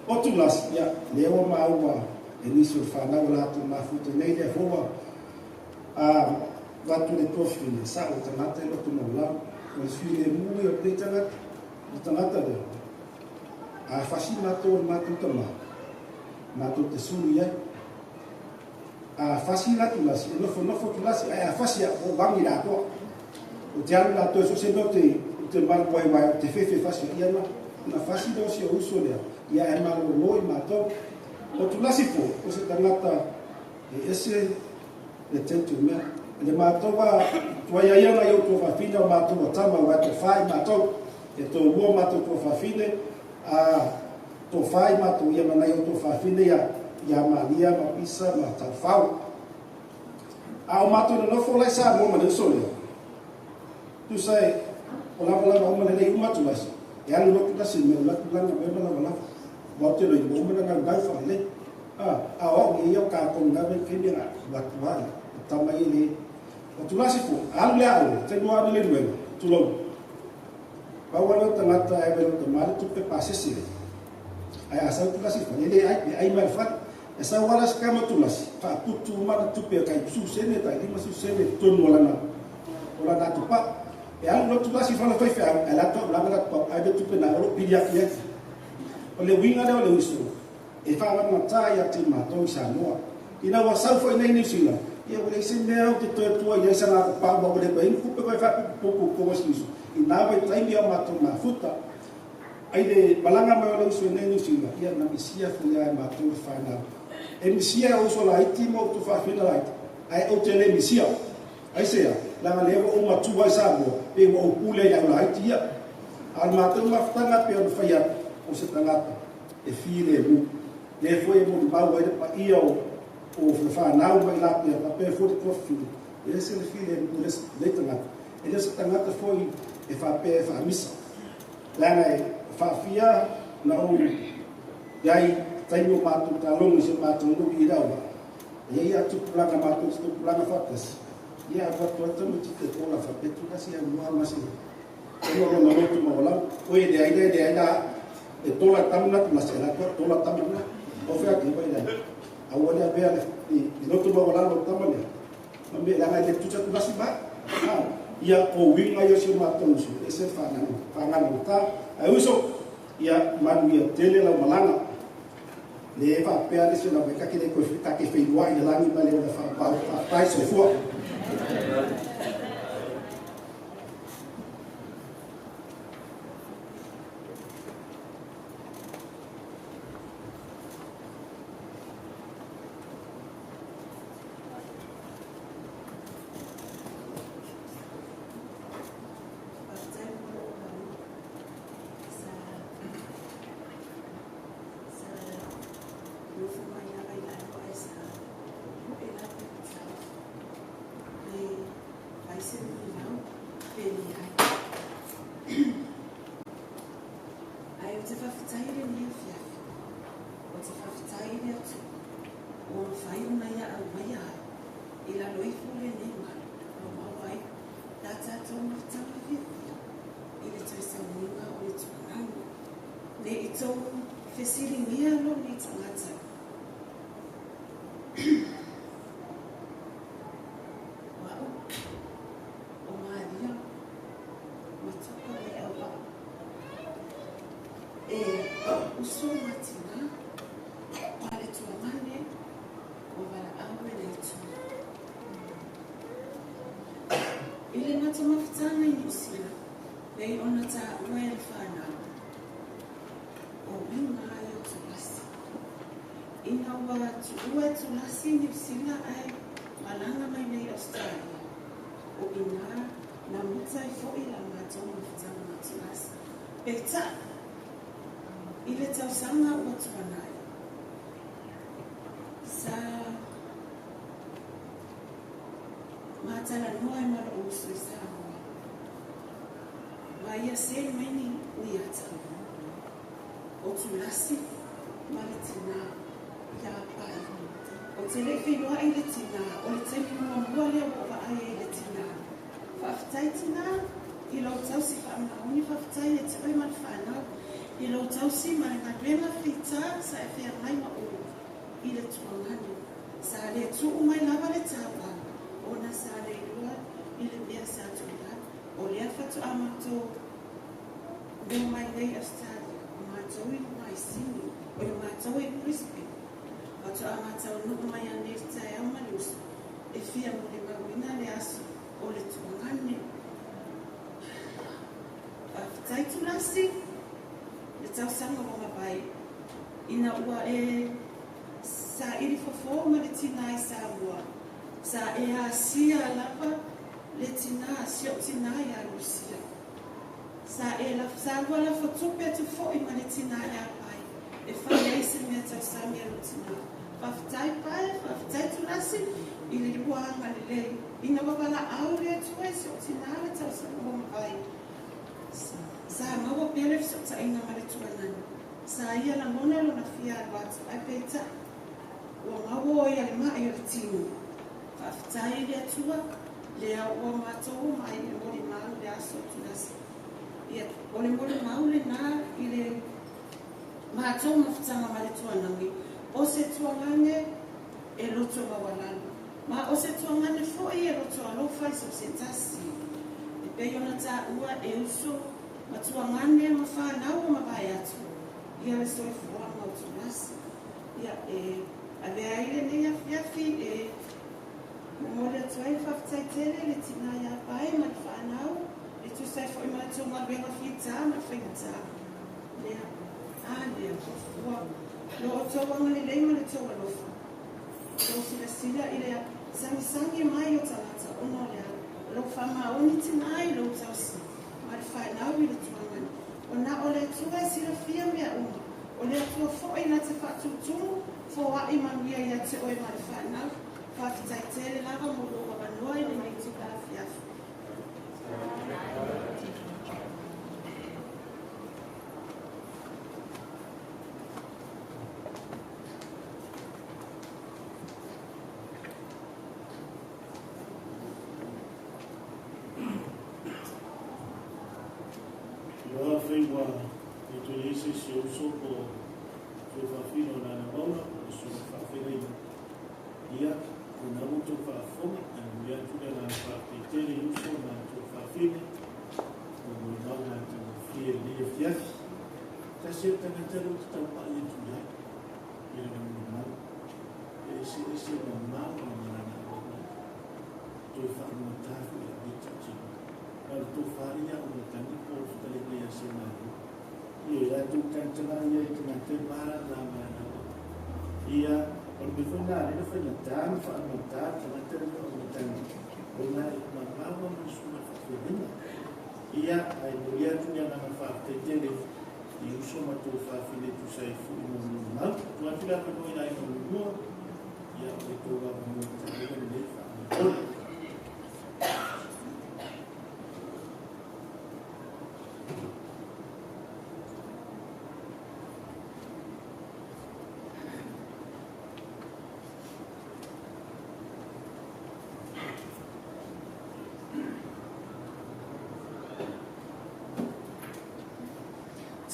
O Tulasi, ia, lea ua maua e nisi o le fanau o latou mafuta nei lea foi ua a avatu le tuafafine, sa o le tagata e loto maualalo. O le filemu ia o lenei tagata, le tagata lea, a fasi matou o le matou tama, matou te sulu i ai. A fasi la Tulasi, e nofonofo Tulasi, ae a fasi a o vangi le atoa. O te alu latou e so o se mea o te, o te malu ai wae, o te fefe fasi ia na, ona fasi lea o si ou uso lea, ia ae malolo i matou. O Tulasi foi, o se tagata e ese le teuteumea. Le matou a tuai ai ana i ou tuafafine o matou a tama wae tofa i matou, e toalua matou tuafafine, a tofa i matou ia ma nai ou tuafafine ia, ia Malia ma Pisa ma Taufau. A o matou nonofo la i Samoa ma le uso lea, tusa e o lavalava uma lelei uma Tulasi, e alu loa Tulasi i mea o la tulaga mea ma lavalava. Ua ou te loi, ua uma ona naunau faalelei. A, a o au ia o kākou na wei kei mea ua atu ai, o tama ia le. O Tulasi foi, alu le ao, te lua ane le nuega, tulou. Pau lava lea o tagata e ave i lou tama le tupe pasese lea. Ae a sau Tulasi i le fale, e le ai, e ai mai le fale. E sau lava la se kama Tulasi, faaputu uma ana tupe tai 10 sene, tai 50 sene i totonu o lana, o lana atopau. E alu loa Tulasi i fale faifeau, ae latou lava la atopau, ave tupe na o loo pili atu i ai. O le uiga lea o le uso, E faamatā ia te matou i Samoa. Ina ua sau foi nei Niu Sila, ia ua leai se mea ou te toe tua i ai sa latou pau ma ua le mafai ona tupe koe faapupupupu i totonu o si uso i na vaitaimi o matou mafuta. Ai le malaga mai o le uso i nei Niu Sila, ia na misia foi lava e matou le fanau. E misia e ou uso laiti ma ou tufaafina laiti, ae ou te le misia. Aisea? Leaga lea ua ou matua i Samoa, pei ua ou pule i au laiti ia. A o le matou mafutaga pei ona fai atu, o se tagata e filemu. Lea foi e molimau ai le paia o o fanau mai Lapea faapea foi le tuafafine, e ese le filemu o lenei tagata. E le o se tagata foi e faapea e faamisa. Leaga e faafia na ou i ai i taimi o matou taaloga i si o matou nuu i Raua, e i ai a tupulaga matou te tupulaga faatasi, ia alu atu ai tamaiti te tola faapea tulasi au noa ma se ona o lona loto maualalo. Oi e leai la, e leai la, e tola e tama na tulasi, e latou tola tama na. O fea atu i lai, aua le avea le i loto maualalo o tama lea. Ma me leaga e le tusa tulasi mai. Ha, ia o uiga ia o si o matou uso, e ese le faagalo ta. Ae uso, ia manuia tele lau malaga. Le faapea le se lau mai kake le koe kake feiloai i le lagi ma le ona faapau. Faafetai soifua. Faafetai mo lou avanoa. Sa sa nofo mai lava i lalo ae sa po'e lava i tau pe fai se molimau pe leai. Ae ou te faafetai i lenei afiafi, ou te faafetai i le Atua ua mafai ona ia aumaia au i lalo ifo o lenei malu ua maua ai la tatou mafutaga fiafia i le toe sauniga o le tuananu. Ne i tou fesiligia lou nei tagata. O au, o Maria, ma Tupa Leauvaa. E uso ma tinā, ma le tuagane ua valaau e le Atua. I le matou mafutaga i Niu Sila, pei ona taua e le fanau, o uiga ai o Tulasi. Ina ua tuua e Tulasi Niu Sila ae malaga mai nei Australia, o inā na muta ai foʻi la matou mafutaga ma Tulasi. Peitai, i le tausaga ua tuanai, sa matalanoa ai ma loʻu uso i Samoa, ma ia selu mai ni uiata o Tulasi ma le tinā iā Pai. Ou te le i feiloai i le tinā, o le taimi muamua lea ua ou vaai ai i le tinā. Faafetai tinā i lou tausi faamaoni, faafetai ia te oe ma le fanau i lou tausi ma le galuega fita sa e feagai ma oe i le tuagane. Sa le tuu mai lava le tauau ona sa le iloa i le mea sa tuuina o lea faatoa matou mea mai nei Australia, o matou i luga i Sydney, o le matou i Brisbane. Faatoa mataunuu mai anei le taeao ma le uso e fia molimauina le aso o le tuagane. Faafetai Tulasi, le tausaga ua mavae ina ua e saili fofo ma le tinā i Samoa. Sa e asia lava le tinā, si ou tinā iā Lusia. Sa e sa lua lafo tupe atu foʻi ma le tinā iā Pae e fai ai se mea tausami a lou tinā. Faafetai Pae, faafetai Tulasi i le lua agalelei ina ua valaau le Atua i si ou tinā le tausaga ua mavae. Sa maua pea le fesootaiga ma le tuanani. Sa ia lagona lona fia alu atu ae peitai ua maua o ia le maʻi o le tino. Faafetai i le Atua lea ua matou omai e molimau i le aso o Tulasi. Ia, o le molimau lenā i le matou mafutaga ma le tuanagi, o se tuagane e loto maualalo, ma o se tuagane foʻi e loto alofa i so o se tasi. E pei ona taua e uso ma tuagane ma fanau ua mavae atu ia le soifuaga o Tulasi. Ia, e avea ai lenei afiafi e momoli atu ai le faafetai tele i le tina ia Pae ma le fanau e tusa ai foi ma le tou galuega fita ma le faigata lea. A lea, ua lo outou agalelei ma le tou alofa. Tou silasila i le sagisagi mai o tagata ona o le a? O lou faamaoni tina i lou tausi ma le fanau i le tuangani. O na o le Atua e silafia mea uma. O le Atua foi na te faatutumu foai manuia ia te oe ma le fanau. Faafetai tele lava mo lou avanoa i lenei itula afiafi. Ua afai ua le toe i ai se isi o uso po o tuafafine o Nana Maura po o susuga faafeagaiga, ia, o lena ua outou faafofoga, ae momoli atu le agaga faafetai tele i uso ma tuafafine ua molimau matagofie i lenei afiafi. Tasi o le tagata lea ou te taupai atu i ai i lana molimau, e eseese mamao ma lana auaunaga. Toe faalugata foi i lau nei tautino. Na o le tofa lea ia Umatagi po o le fetalaiga ia Semanu. Ioe, a tou tagataga ia i tagata e malala ma lana auauna. Ia, o le mea foi lena lea na faigata ma faalugata le tagata lea o Umatagi, ona e mamao lava ma le susuga i le faafeagaiga. Ia, ae momoli atu le agaga faafetai tele i uso ma tuafafine e tusa ai foi mo le molimau. Tuu atu le avanoa i le aiga muamua, ia, o le tou avanoa taua lenei faamolemole.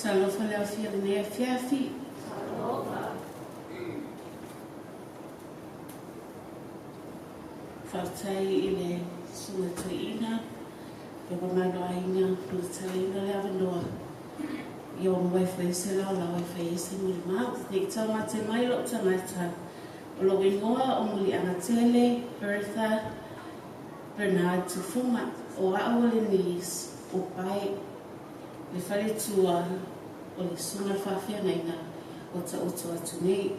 Talofa le aofia i lenei afiafi. Faafetai i le Susuga Toeaina, le mamalu o aiga mo le taliina o le avanoa ia ua maua ai foi se laolao e fai ai se molimau. Ne i taumate mai lou tagata, o lou igoa o Muliagatele Bertha Bernard Tufuga, o au o le niece o Pae, le faletua o le Susuga i le Faafeagaiga o taoto atu nei.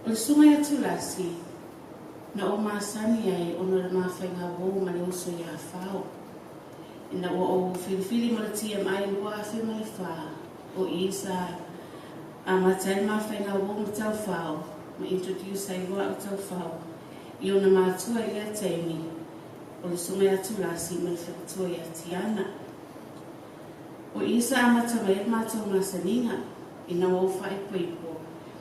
O le Susuga ia Tulasi, na ou masani ai ona o le mafaiga uou ma le uso ia Fao. Ina ua ou filifili mo le TMI 2004, o i sa amata ai le mafaiga uou ma Taufao, ma introduce ai loa au Taufao i ona matua i lea taimi, o le Susuga ia Tulasi ma le faletua ia Tiana. O i sa amata mai ai le matou masaniga, ina ua ou faaipoipo,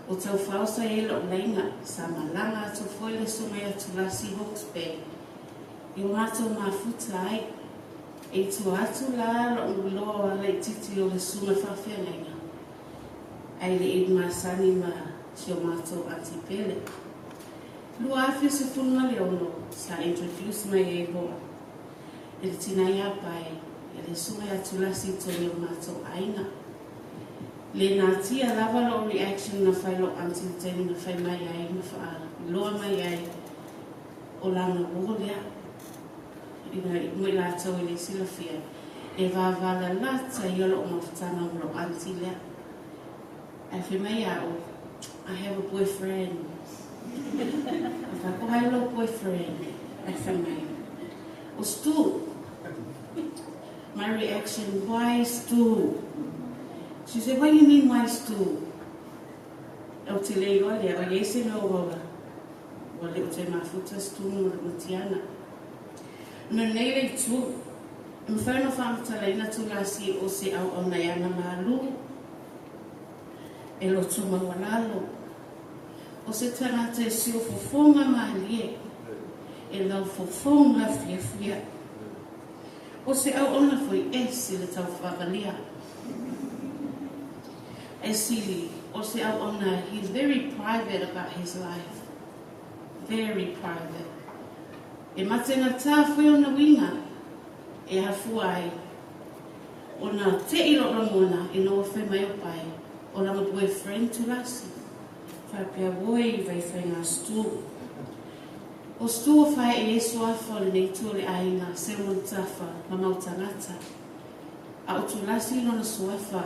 o Taufao sa i ai lou laiga, sa malaga atu foi le Susuga ia Tulasi i Hawke's Bay, i o matou mafuta ai. E i tua atu la lou iloa laitiiti o le Susuga Faafeagaiga, ae le i masani ma si o matou aunty pele. 2016 sa introduce mai ai loa e le tina ia Pae e le Susuga ia Tulasi i totonu o le matou aiga. Le natia lava lou reaction na fai lou aunty i le taimi na fai mai ai ma faailoa mai ai o lana uo lea ina mo i latou e le silafia e vavalalata ia lou mafutaga ma lou aunty lea. Ae fai mai ia au, I have a boyfriend. Ae fai atu, ai lou boyfriend? Ae fai mai, o Stu. My reaction, why Stu? She said, what do you mean why Stu? Ou te le iloa lea, o i ai se mea ua ua le o toe mafuta Stu ma Tiana. No nei le itu, e mafai ona faamatalaina Tulasi o se auauna e ana malū, e loto maualalo, o se tagata e siufofoga mālie, e laufofoga fiafia. O se auauna foi ese le taufaavalia. E sili, o se auauna, he's very private about his life. Very private. E matengatā foi ona uiga e afua ai ona te'i lou lagona ina ua fai mai o Pae. O lana boyfriend Tulasi. Faapea oi i vaifaiga Stu. O Stu ua fae'e i ai suafa o lenei itu o le aiga, Selwyn Tafa ma mau tagata. A o Tulasi lona suafa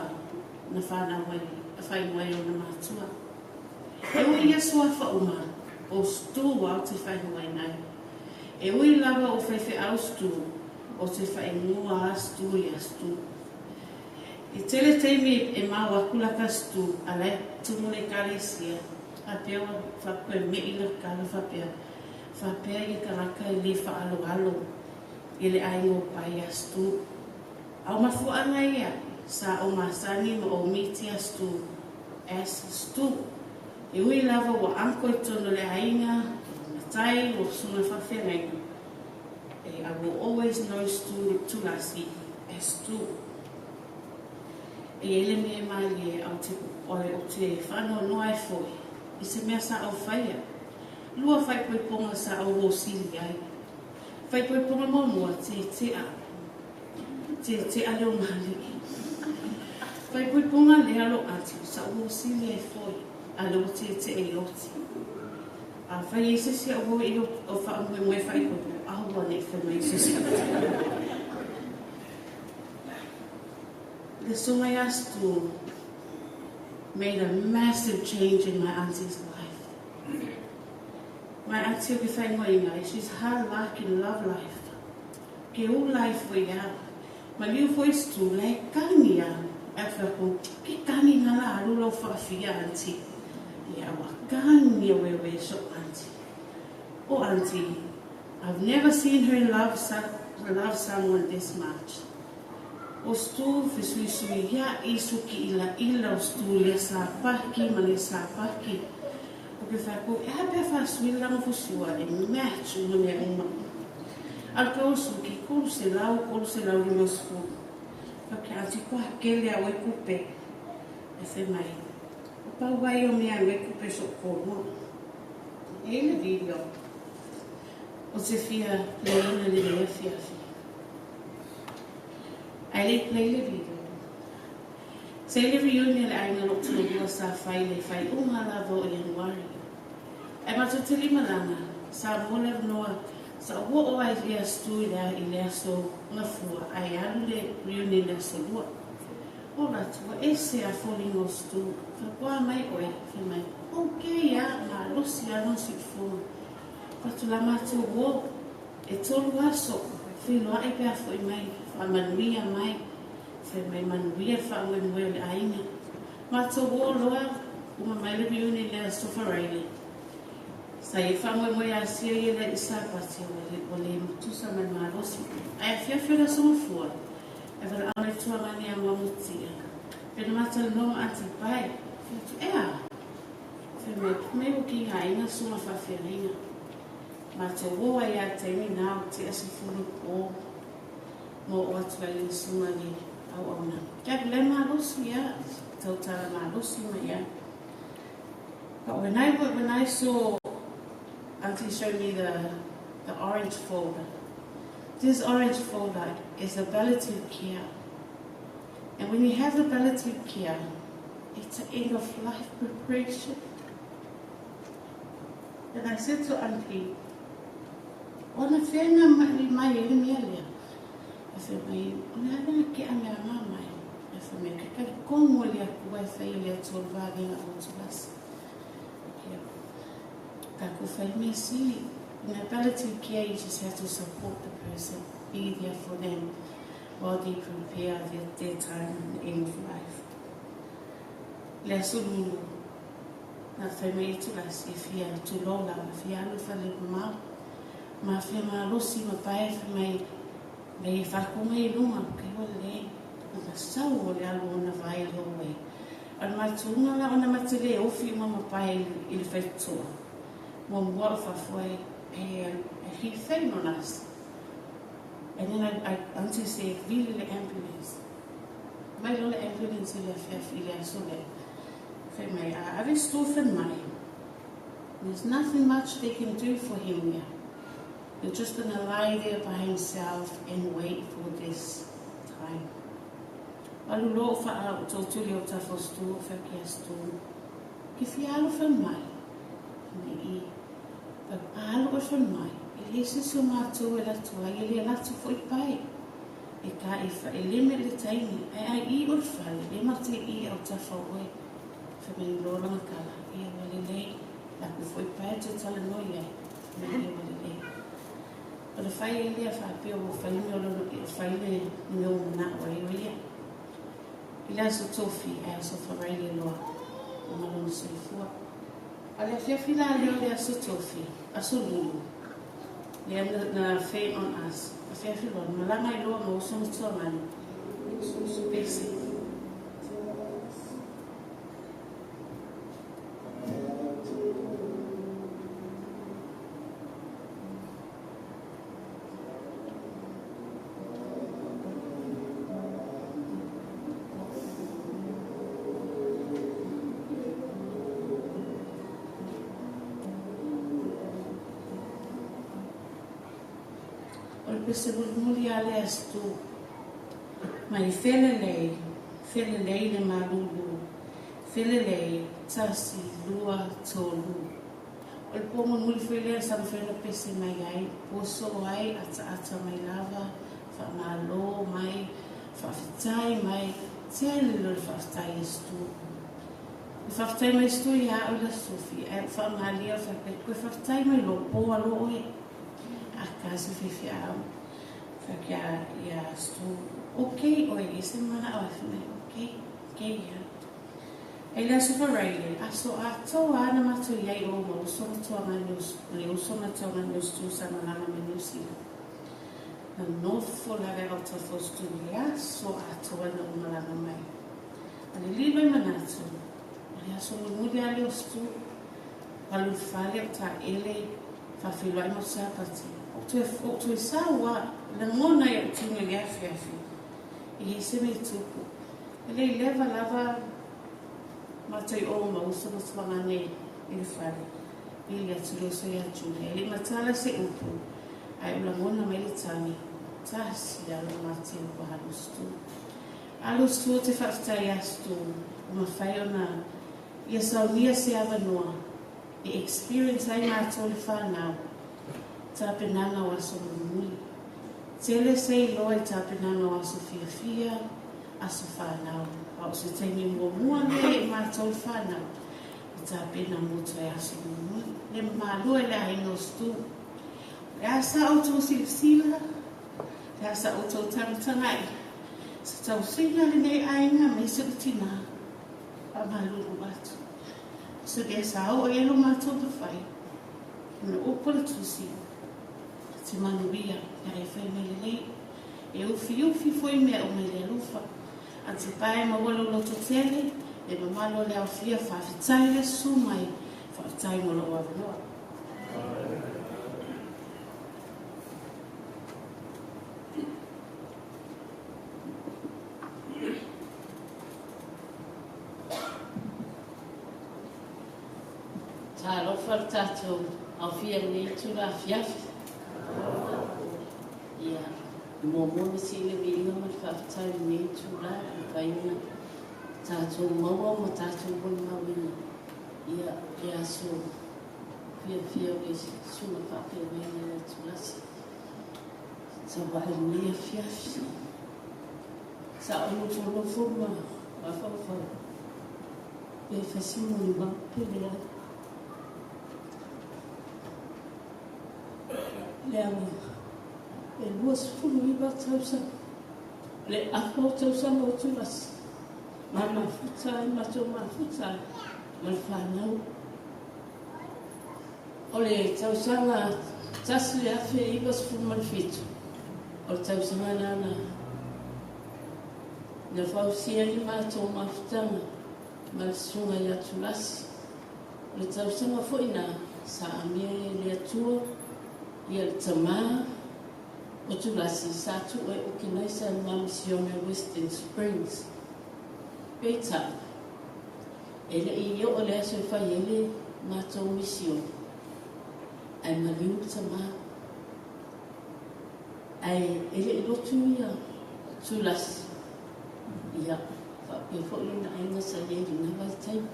na fanau ai, a faaigoa ai e ona matua. E ui ia suafa uma, o Stu a ou te faaigoaina ai. E ui lava o faifeau Stu, ou te faaigoa a Stu ia Stu. I tele taimi e mao aku la ka Stu a la e tumu le ekalesia, faapea ua faapea me'i la kala faapea, faapea i le tagata e le faaaloalo i le aiga o pae ia Stu. A o mafuaaga ia, sa ou masani ma ou miti ia Stu as Stu. E ui lava ua uncle i totonu o le aiga, ua matai, ua susuga faafeagaiga, I will always know Stu Tulasi as Stu. E i ai le mea e mālie a o te, o te faanoanoa ai foi i se mea sa ou faia. Lua faaipoipoga sa ou hōsili ai. Faaipoipoga muamua, tetea. Tetea le ogaali'i. Faaipoipoga lea lo ati, sa ou hōsili ai foi, a lea ua tetea i oti. Afai e i ai se isi au o i o faamoemoe faaipoipo, aua ne i fai mai se isi atu. The song I asked to made a massive change in my auntie's life. My auntie o ke whaingoinga, she's hard luck in love life. Ke u life o ia, ma liu foi stu le kangi ia. Ai whai ko, ke kangi ngā la alu lau whaafia auntie. Ia ua kangi a wewe so auntie. Oh auntie, I've never seen her love, love someone this much. O stu fesuisui ia i suki ila ila o stu lea sa paki ma le sa paki. O ke whai ko, e ha pea whasui langa fosua e match uma mea uma. Al ka o suki, 300, 350. Fa ke auntie ko ha kele a oe kupe. E whai mai, o pau ai o mea oe kupe so kono. E le video. O te fia leina le lea fiafi. Ae le i play le video. Sa i le reunion a le aiga Lotourua sa fai le faaiuga lava o Ianuari. Ae matou te limalaga, sa mo le avanoa sa ou oo ai ia Stu i le i le aso Gafua ae alu le reunion i le aso Lua. Ola atu, ua ese a foliga o Stu, faapua mai oe, fai mai, okay a, malosi a lona siufofoga. Fatu la matou uo, e tolu aso, feiloai pe a foi mai, faamanuia mai, fai mai manuia le faamoemoe o le aiga. Matou uo loa, uma mai le reunion i le aso Faraile. Sa i ai faamoemoe asia ia le alii Sapati ua le tusa ma le malosi. Ae afiafi o le aso Gafua, e valaau le tuagane ia Muamutia, pe na matalanoa ma Aunty Pae, fai atu, Ea! Fai mai, mai ua kiga aiga suga faafeagaiga. Matou o ai a taimi na o te aso fulu po mo o atu ai le suga le auauna. Kia le malosi ia, tautala malosi mai ia. But when I saw Auntie showed me the orange folder, this orange folder is the palliative care. And when you have the palliative care, it's an end of life preparation. And I said to Auntie, ona whenga mai mai e le mea lea. A fai mai, o le ala ke a mea ngā mai. A fai mai, ka kari kongo le aku ai whai le atu o vāgenga o tulasi. Kia, ka ko whai mea sili. In a palliative care, you just have to support the person, be there for them while they prepare their time in the end of life. Le aso lulu, na fai mai e tulasi e fia tulou lava, fia alu fale mamao. Ma fia malosi ma pae fai mai, mai e whakonga i lunga, kai ua le, na sau o le alu ona vai le oe. A le matuunga la ona mate le ofi uma ma pae i le faitotoa. Muamua o whawhai, e, he fail on us. And then I auntie said, vili le ambulance. Mai lo le ambulance i le afiafi i le aso lea. Fai mai, a ave Stephen mai. There's nothing much they can do for him here. You're just gonna lie there by himself and wait for this time. Alu loa ou faa ou totuli o tafa o Stu ou fai atu ia Stu, Ke fia alu i falemai? Fai mai, I. Fai atu, A alu oe i falemai, e leai se isi o matou e alu atu ai, e le alu atu foi pae. E ka e faeleme le taimi, ae a i i oe i le fale, lea matou te i i autafa o oe. Fai mai loa lana tala, Ia, ua lelei. Alu atu foi pae toe talanoa i ai, fai mai, Ia, ua lelei. Ona fai ai lea faapea ua fai le mea o lona, fai le mea ua manao ai o ia. I le Aso Tofi ae Aso Faraile loa ua ma lona soifua. A o le afiafi la lea o le Aso Tofi, Aso Lulu, lea na faint on us, afiafi loa, na malaga ai loa ma uso ma tuagana, uso pese. O le pese mulimuli a le Aso mai felelei, felelei le malulu, felelei, tasi, lua, tolu. O le po mulimuli foi lea sa mafai ona pese mai ai, poso ai, ataata mai lava, faamalo mai, faafetai mai, tele loa le faafetai a Stu. Na faafetai mai Stu ia au i le Aso Tofi, ae ou faamalie ou faapea, Toe faafetai mai loa, poa loa oe. Aka se faifeau, fai atu ia Stu, Ok oe, i se manao e fai mai, Ok, ok ia. E le Aso Faraile, aso atoa lava na matou i ai o ma uso ma tuaga ma le uso ma tuaga New sa malaga mai Niu Sila. Na nofo lava e autafa o Stu i le aso atoa ina ua malaga mai. A le lilo i manatu, o le aso mulimuli lava lea o Stu, alu i le fale o taele, faafeiloai ma Sapati. Ou toe sau lava, lagona ai ou tino i le afiafi, e i ai se mea e tupu. E le i leva lava matou i o ma uso ma tuagane i le fale, vili atu le uso ia Julia. E le i matala se upu, ae ua lagona mai le tagi, tasi lava lo matou ua alu Stu. Alu Stu ou te faafetai ia Stu ua mafai ona ia saunia se avanoa e experience ai matou le fanau tapenaga o aso mulimuli. Tele se iloa i tapenaga o aso fiafia, aso fanau, a o se taimi muamua lea i matou le fanau i tapena mo toe aso mulimuli. Le mamalu e le aiga o Stu, o le a sa outou silasila, o le a sa outou tagatagai, se tausiga lenei aiga me se o tina, faamalulu atu. O se mea sa oo i ai lo matou mafai, ona upu a le Tusi, Te manuia, ia e fai mai lelei. E ufiufi foi mea uma i le alofa. A te pae maua lou loto tele, le mamalu o le aofia, faafetai le susu mai, faafetai mo lou avanoa. Talofa le tatou aofia i lenei itula afiafi. Ia, e muamua ona sii le viiga ma le faafetai i lenei itula e mafai ona tatou maua ma tatou molimauina ia le aso fiafia o le Susuga Faafeagaiga ia Tulasi Savaii i lenei afiafi. Sa ou nofonofo ma mafaufau Pe fai si molimau pe leai. Leaga e 29 tausaga le afa o tausaga o Tulasi ma mafuta ai matou mafuta ai ma le fanau. O le tausaga 1997 o le tausaga lena na fausia ai le matou mafutaga ma le Susuga ia Tulasi. O le tausaga foi na sa amia ai e le Atua ia le tama o Tulasi sa tuu e okinaisa i le ma misione a Western Springs. Peitai, e le i oo le aso e fai ai le matou misione, ae maliu le tama. Ae e le i lotu ia Tulasi. Ia, faapea foi lona aiga sa i ai i lena vaitaimi.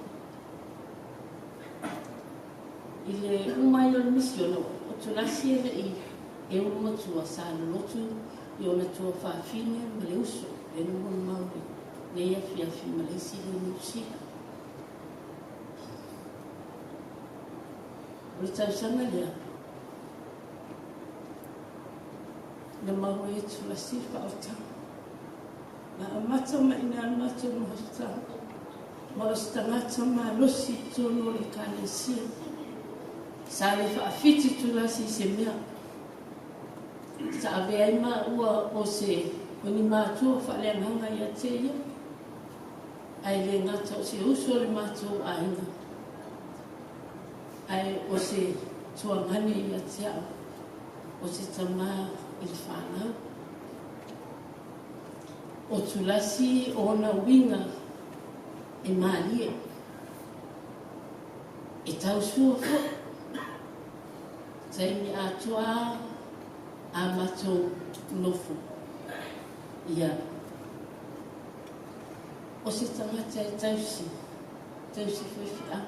I le uma ai o le misiona, o Tulasi e le i e ulu matua sa lolotu i ona tuafafine ma le uso, lea na molimau i lenei afiafi ma le isi i Niu Sila. O le tausaga lea, na maua ai e Tulasi le faaotaga. Na amata mai i ina le matou mafutaga, ma o se tagata malosi i totonu o le Ekalesia. Sa le faafiti Tulasi i se mea. Sa avea ai maua o se o ni matua faaleagaga ia te ia, ae le gata o se uso o le matou aiga, ae o se tuagane ia te au, o se tamā i le fanau. O Tulasi ona uiga e malie, e tausua foi. Taimi atoa a matou nofo ia. O se tagata e tausi, tausi foi feau.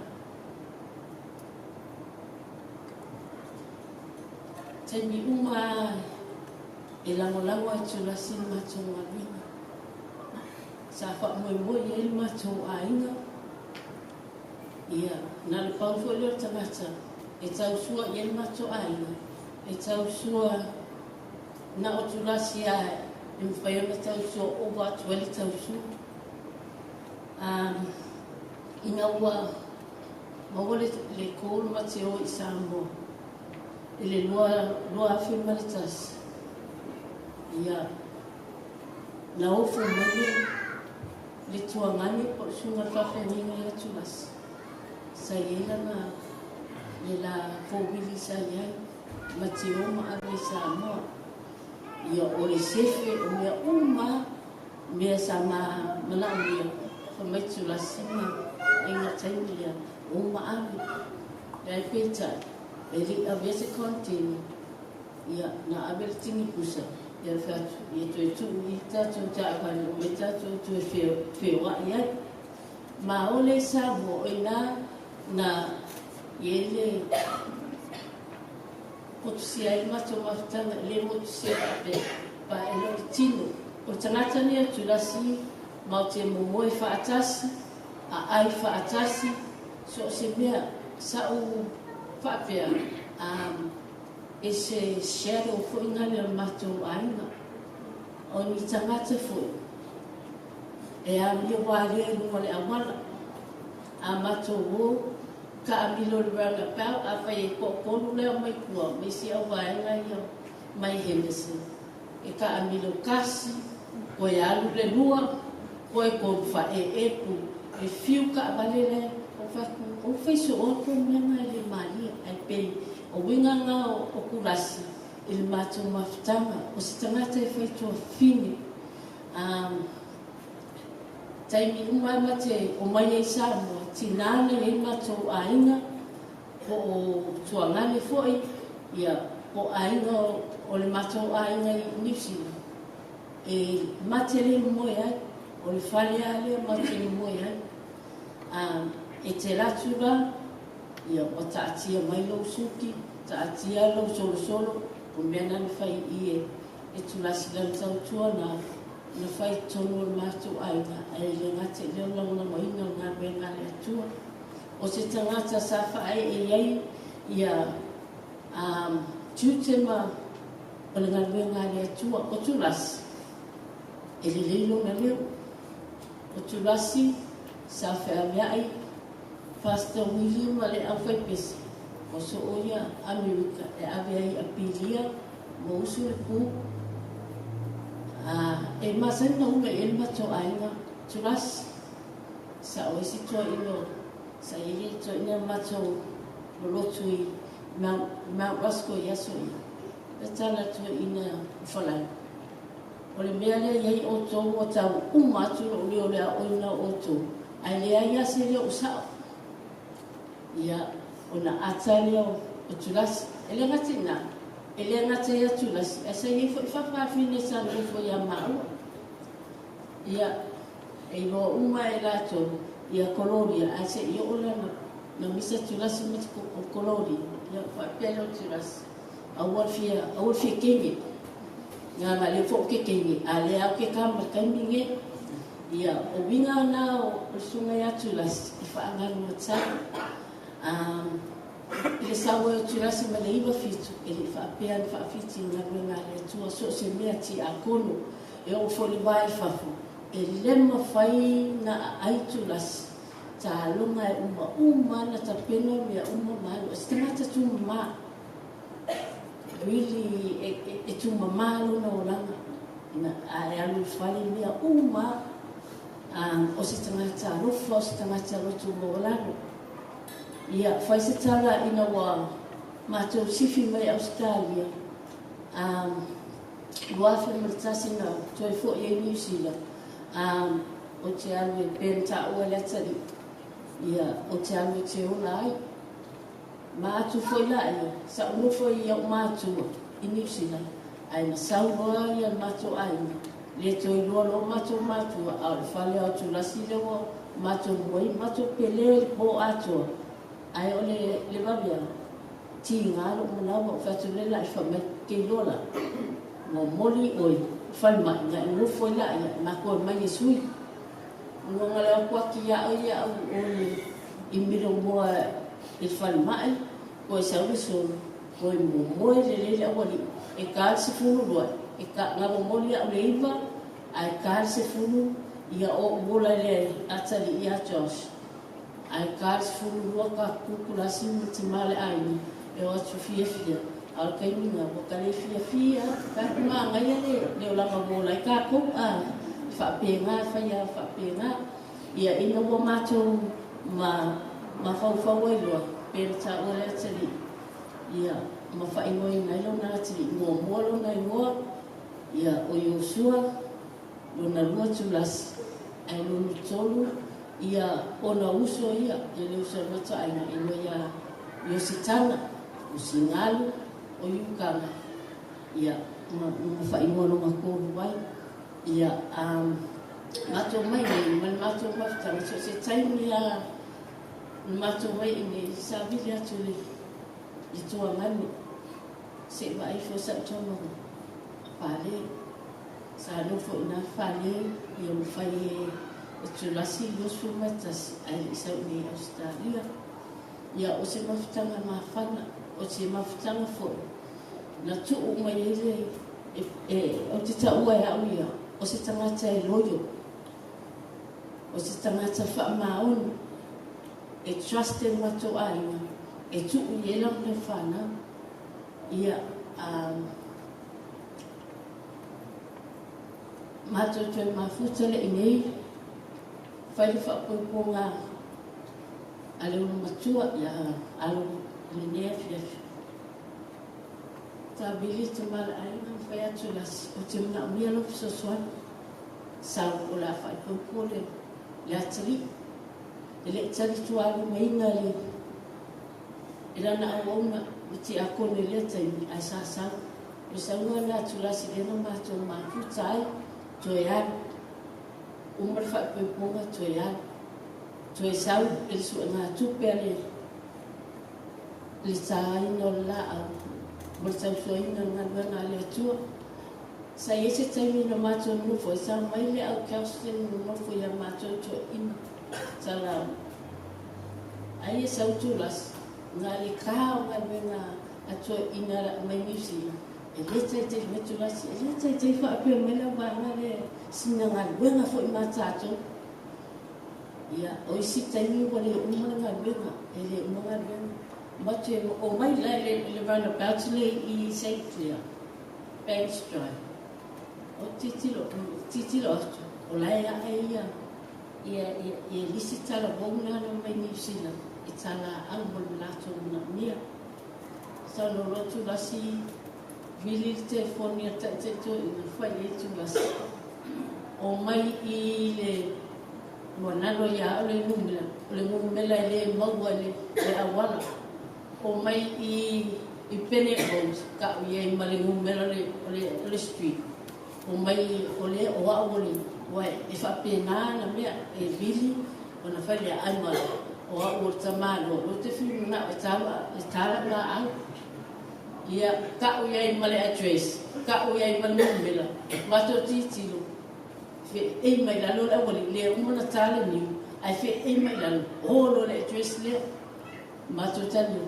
Taimi uma a e lagolago ai Tulasi i le matou galuega. Sa faamoemoe i ai le matou aiga. Ia, na o le pau foi lea o le tagata e tausua i ai le matou aiga, e tausua na o Tulasi lava e mafai ona tausua ova atu ai le tausua. Um, ina ua maua le, le call ma te o i Samoa i le 2001, ia, na ofo mai le Le tuagane po o le susuga i le faafeagaiga ia Tulasi, sa i ai lana, le la four-wheelie sa i ai, ma te o ma ave i Samoa. Ia, o le sefe, o mea uma lava, mea sa ma manaomia, fai mai Tulasi ma aiga taimi lea, o ma ave. Leai peitai, e le i avea se container, Ia, na ave le tini pusa, ia fai atu, ia toe tuu i tatou taavale o mai tatou toe feoai ai. Ma o le Samoa, o ina na i ai le motusia ai le matou mafutaga, e le motusia faapea, pa e le o le tino. O le tagata nei o Tulasi matou te momoe faatasi, aai faatasi, so o se mea, sa ou faapea, E se shadow foi nale o le matou aiga. O ni tagata foi e amio walia i luga o le auala. A matou o, taamilo i le roundabout, afai e toatolu le omai tua ma isi auvaega ia mai Henderson, e taamilo tasi, toe alu le lua, toe tolu faaee pu, e fiu taavale lea. Ou fai atu, ou fai soo atu mea na e le malie, ae pei O uiga na o Tulasi i le matou mafutaga, o se tagata e fai tuafafine. A taimi uma e ma te omai ai Samoa, tina na i ai matou aiga, po o tuagane foi, ia, po o aiga o le matou aiga i Niu Sila, e ma te le moe ai, o le fale lava lea ma te moe ai. A e te alu atu la, Ia, ua taatia mai lou suki, taatia lou solosolo, o mea na na fai i e, e Tulasi lana tautua na, na fai i totonu o le matou aiga, ae le gata i lea o le lagolagoina o le galuega a le Atua. O se tagata sa faaee i ai ia um, tiute ma o le galuega a le Atua. O Tulasi, e lelei lona leo. O Tulasi, sa feaveai Pastor William ma le aufaipese o soo ia Amerika e ave ai apilia ma usu le pu a e masani na ula i ai le matou aiga Tulasi sa o isi toeaina sa i ai toeaina matou lolotu i Mount, Mount Roscoe i aso ia le tala toeaina o Falai o le mea lea i ai outou ua tau uma atu lou leo le aoina o outou Ae leai lava se leo o sao. Ia, ona ata lea o Tulasi. E le gata i ina, e le gata ia Tulasi, ae sa i ai foi faafafine sa nonofo ia maua. Ia, E iloa uma e latou ia Koloria ae se i oo la na misa Tulasi ma o Koloria ia ona faapea lea o Tulasi aua le fia aua le fia kenge nga nga lea fo ke kenge a lea au ke ka ma kaimi nge ia o winga na o le sunga ia Tulasi i whaangalu tau i le sau ai o Tulasi ma le iva fitu e le faapea na faafiti i galuega a le Atua so o se mea tiakono e oo foi i le va i fafo e le mafai na aai Tulasi taloga e umauma ana tapena mea uma ma alu. O se tagata tumamā, really e tumamā lona olaga ina a e alu i le fale mea uma o se tagata alofa, o se tagata loto maualalo. Ia, fai se tala ina ua matou sifi mai Ausetalia, 2001 na toe fo'i ai Niu Sila, ou te alu e pei ona taua e le atalii, ia, ou te alu e te ola ai. Ma atu foi laia, sa ou nofo i o'u matua i Niu Sila, ae na sau loa ia le matou aiga, le toe iloa loa matou matua, a o le fale o Tulasi lea ua matou mua ai, matou pele i le po atoa, ae o le le vaveao, tiga lou manawa, ou fai atu lea la i fai mai, ke iloa la, momoli oe i falemai, na e nofo ai laia, matou omai e sui. Ua gale aku atu ia oe ia au oe i Milomoa i le falemai, koe sau le solo, koe momoe lelei le aualii, e ka le 12, e ka, na momoli au le 9, ae ka le 10, ia o'u ola i le atalii ia Josh. Ae ka le 12 ka kukulasi ma tima le aiga, e o atu fiafia, a o le taimi na, ua ka le fiafia, ka ku magaia le, le olaga ua ola ai tatou, a, e faapena, e fai lava faapena. Ia, ina ua matou ma, mafaufau ai loa, pe na taua le atalii, ia, ma faaigoaina ai lona atalii muamua lona igoa, ia, o Iosua, lona lua Tulasi, ae lona tolu, ia, ona uso ia, ia le uso a le matuaaiga, igoa ia Iositana, o Sigalu, o Iukaga, ia, ma, ma faaigoa lona tolu ai. Ia, a matou mai nei, ma le matou mafutaga, so o se taimi lava na matou ai i inei, sa vili atu i le, le tuagani, se i vaai ifo sau taumaga, fale, sa nofo i ina fale, ia mafai e, e Tulasi 21, ae le i sau i inei i Ausetalia. Ia, o se mafutaga mafana, o se mafutaga foi, na tuu mai ai le, e, e, ou te taua e au ia, o se tagata e loio, o se tagata faamaoni, e trust e le matou aiga, e tuu i ai lana fanau. Ia, matou toe mafuta le i nei, fai le faapoipoga a le ulumatua ia alo i lenei afiafi. Tavili tama le aiga ma fai atu lasi, ou te manaomia lou fesoasoani. Sau o le a faaipoipo le, le atalii. E le i tali tualumaina le, e lana auauna ma tiakono i lea taimi, ae sa sau. O le sauga lena a Tulasi lea na matou mafuta ai, toe alu. Uma le faaipoipoga, toe alu. Toe sau i le suegatupe a le le tāina o le laau ma le tausoaina o le galuega a le Atua. Sa i ai se taimi na matou nonofo ai, sa mai le au Kelston nonofo iā matou toeaiina tala ai e sau Tulasi, na le kā o galuega a toeaiina mai Niu Sila, e le taitai mai Tulasi, e le taitai faapea mai lau vaega lea sina galuega foi ma tatou. Ia, o isi taimi ua le uma le galuega, e le uma galuega. Matou te omai la i le roundabout lea i St Clair, Banks Drive. O tilotilo, tilotilo atu, o la e ae ia, ia, ia, ia lisi talavou na na mai Niu Sila i talaau mo le latou manaomia. Saunoa loa Tulasi, vili le telefoni a le taitai toeaina, fai i ai Tulasi. Omai i le Ua nalo ia au le numera, o le numera e le maua i le auala. Omai i i Bennett Road, ka'u i ai ma le numera o le street. Omai o le o a'u o le ua e faapena na mea e vili ona fai lea ai ma o a'u o le tamāloa o te fiu mana'o e tā e tā la'u laau. Ia ta'u i ai ma le address, ta'u i ai ma le numera, matou tilotilo fe'ei mai lalo le aualii lea uma ona tā le niu ae fe'ei mai lalo o loa le address lea. Matou talio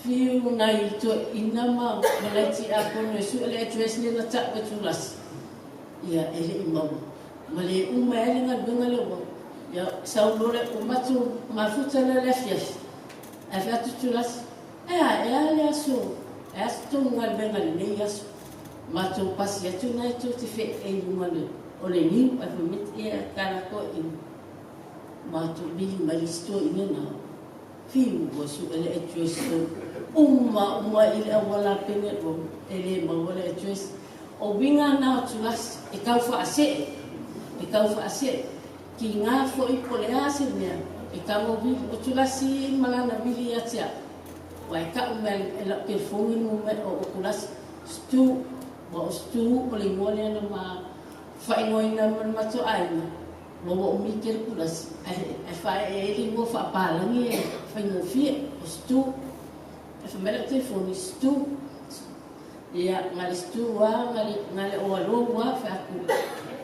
fiu nai toe'ina ma ma nai tiakono e su'e le address lea na ta'u e Tulasi. Ia e le'i maua ma le uma ai le galuega lea ua ia sau loa le ua matou mafuta lea le afiafi ae fai atu Tulasi, E a, e a le aso, e a se tou galuega i lenei aso? Matou pasi atu na e tou te fe'ei i luga o le niu ae fai mai ia tala toe'ina. Matou vili mai le isi toe'ina na fiu ua su'e le address tou uma uma i le auala a Bennett Road e le maua le address. O uiga na o Tulasi e tau fa'ase'e, e tau fa'ase'e. Kiga fo'i po o le a se mea e tago vili o Tulasi ma lana vili ia te a'u, ua e ta'u mai e la'u telefoni numera o Tulasi Stu, ua o Stu o le igoa lea na ma faaigoaina ma le matou aiga, ua ua umi tele Tulasi ae ae faae'e ai le igoa faapalagi e faigofie o Stu. Ae fai mai la'u telefoni Stu, Ia, na le Stu a, na le, na le o alo a, fai atu,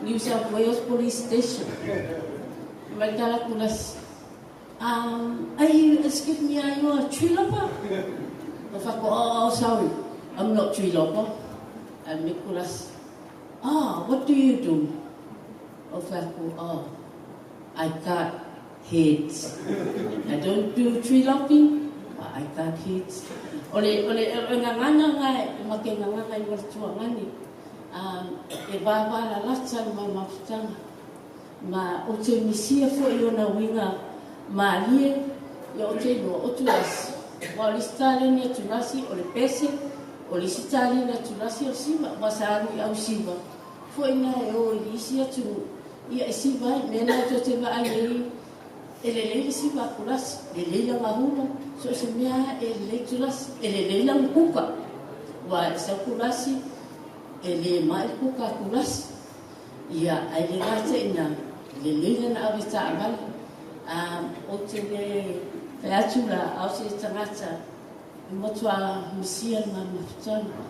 New South Wales Police Station. Mai tala Tulasi, are you, excuse me, are you a tree lopper? O fai atu, oh, oh, sorry, I'm not tree lopper. Ae mai Tulasi, ah, what do you do? O fai atu, oh, I cut heads. I don't do tree lopping, but I cut heads. O le, o le, o le gagana nga e ma ke gagana i Walatuagani, um, e vāvā lalata le maumafutaga. Ma o te misia fo'i ona uiga mālie, ia o te iloa, o Tulasi. Ua o le isi taleni a Tulasi o le pese, o le isi taleni a Tulasi o le siva, ua sa alu i au siva fo'i na e o i isi atunuu. Ia e siva ai, mea na tou te vaai ai e lelei le siva a Tulasi, lelei lana hula, so o se mea lava e lelei Tulasi, e lelei lana kuka. Aua e sau Tulasi, e le ma'i le kuka a Tulasi. Ia, ae le gata i ina, lelei lana ave taavale. A, ou te le fai atu la, a o se tagata e matua misia le ma mafutaga.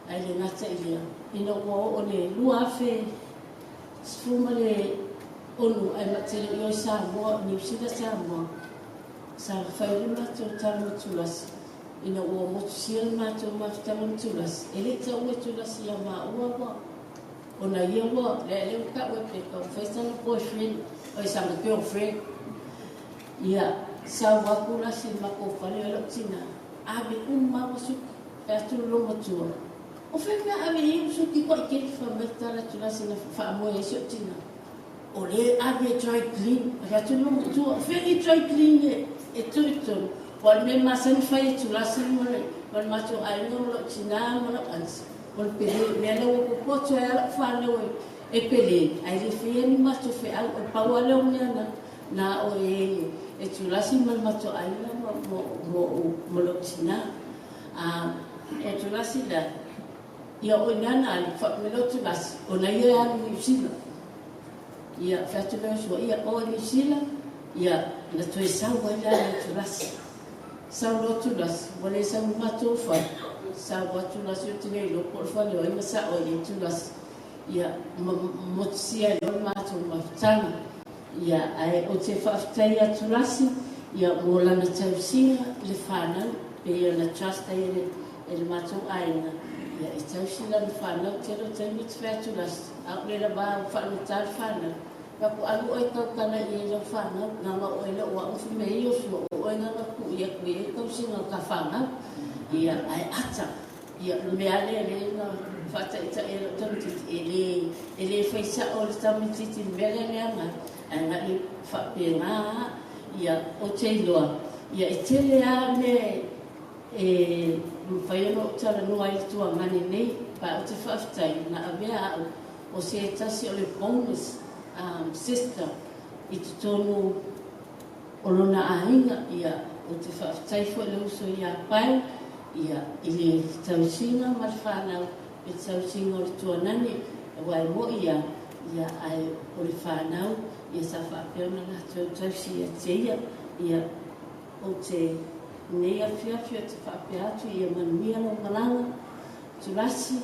Ae le gata i lea, ina ua oo le 2000 16 ae matele i oi Samoa, Niu Sila Samoa, sa fai le matou tala ma Tulasi, ina ua motusia le matou mafutaga ma Tulasi, e le i taua e Tulasi ia maua ua, ona ia ua, lea lea ua ta'u e Peka, ua fai sana boyfriend, oi sana girlfriend. Ia, sau atu Tulasi i le matou fale o la'u tina, ave uma ua suki, fai atu le loomatua, O fea mea ave i ai usuki koa i keli fai mai tala atu la sina faamoe ai si ou tina. O le ave e dry clean, ave atu le matua, o fea ni dry clean e, e tu i tonu. Ua le mea masani fai e tulasi ma le, ma le matou aiga ma lou tina ma lau aunty. O le pele, mea lea ua popoto ai lava lau fanau e, e pele, ae le faia ni matou feau, o le pau lava lea o mea na, na aʻo i ai e tulasi ma le matou aiga ma, ma, ma, ma lou tina. A e Tulasi la, ia o ina na alu, faapea o Tulasi, ona ia e alu i Niu Sila. Ia, fai atu lea o sua, ia o Niu Sila, ia, na toe sau ai la ia Tulasi. Sau loa Tulasi, ua le sau i matou fale, sau lava Tulasi ou te le iloa po o le fale o ai na sao ai i Tulasi. Ia, ma motusia ai loa le matou mafutaga. Ia, ae ou te faafetai ia Tulasi, ia, mo lana tausiga i le fanau, pei ona trust ai e le, e le matou aiga, ia, e tausi lana fanau. Tele o taimi ou te fai atu Tulasi, a o le lava ua faalogotā le fanau, fai atu, alu oe e tautala i ai lau fanau, leaga o oe le o au, fai mai ai Iosua, o oe na na tuu i atu i ai le tausiga o ta fanau. Ia, ae ata. Ia, o le mea lea lea na faataitai e lou tamaitiiti, e le, e le fai sa'o le tamaitiiti i le mea lea leaga, ae agai faapena lava. Ia, ou te iloa, ia e tele lava mea e mafai ona ou talanoa ai i le tuagane nei, pa ou te faafetai na avea a'u o se tasi o le bonus um sister i totonu o lona aiga, ia, ou te faafetai foi i le uso ia Pae, ia, i le tausiga ma le fanau, i le tausiga o le tuanani. Aua e mo'i lava, ia, ae o le fanau, ia sa faapea ona latou tausi ia te ia. Ia, ou te, lenei afiafi ou te faapea atu, ia manuia lau malaga, Tulasi,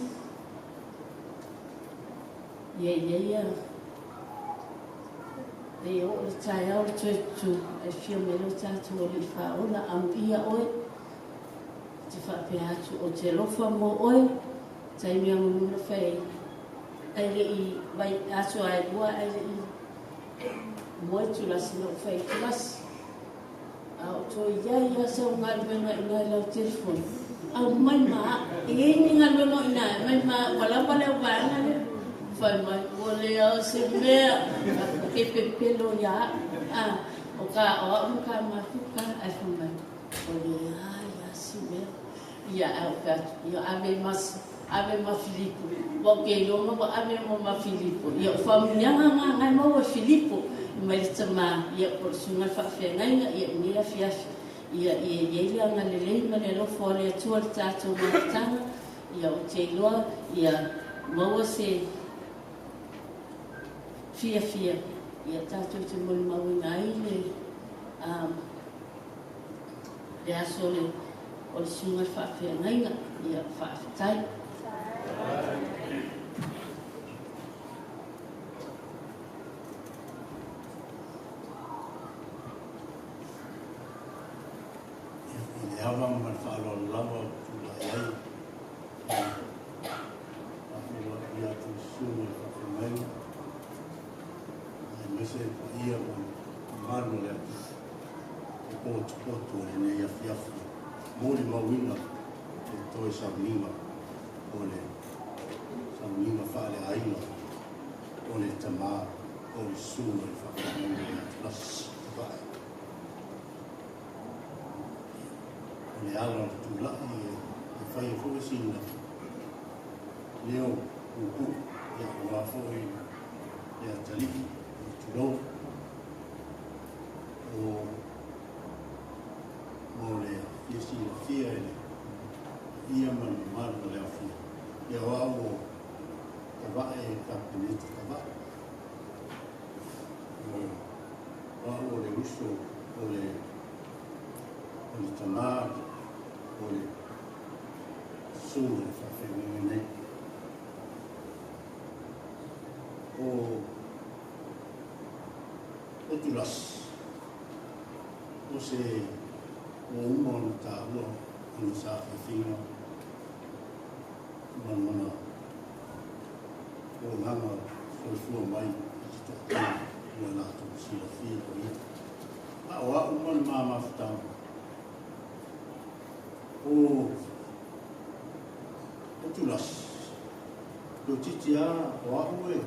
ia ia ia, ia oo le taeao le toe tutu, ae afio mai lo tatou Alii Faaola, amuia oe, ou te faapea atu, ou te alofa mo oe, taimi a mamuna fai ai, ai le i vai aso a e lua ai le i moe Tulasi na ou fai ai Tulasi. A o toe i ai lava sau galuega i ina i lau telefoni, aumai ma au. E i ai ni galuega o i ina, aumai ma au, ua lava le auvaega lea. Fai mai, ua leai se mea, e pepelo ia au. A, o ka, o au ma ka mafuta, ae fai mai, ua leai lava se mea. Ia, ae ou fai atu, ia ave ma, ave ma Filipo. Ua ou ke iloa ma ua ave ma ma Filipo. Ia, o faamanuiaga nga nga e maua e Filipo mai le tamā, ia, po o le susuga i le faafeagaiga, ia, i lenei afiafi. Ia, ia i ai le agalelei ma le alofa o le Atua i le tatou mafutaga. Ia, ou te iloa, ia maua se fiafia, ia, tatou te molimauina ai le, um, le aso o le o le susuga i le faafeagaiga. Ia, faafetai. I le ava ma le faaaloalo lava ou te tulai ai e faafeiloai atu i le susuga i le faafeagaiga aemaise le paia ma le mamalu o le atunuu e potopoto i lenei afiafi molimauina le toe sauniga o le sauniga faaleaiga o le tamā o le susuga i le faafeagaiga ia Tulasi Tavae. O le ala o le tulai e faia foi sina leo puupuu ia aua foi le atalii o tulou o mo le fia silafia e le paia ma le mamalu o le aofia. Ia o au o Tavae e Kapeneta Tavae. O au o le uso o le o le tamā o le susuga i le faafeagaiga nei. O o Tulasi, o se ua uma ona taua ona saafiafiga ma lona olaga soifua mai i te toatele ua latou silafia o ia. A o au ma le ma mafutaga, o o Tulasi, toeitiiti a o au e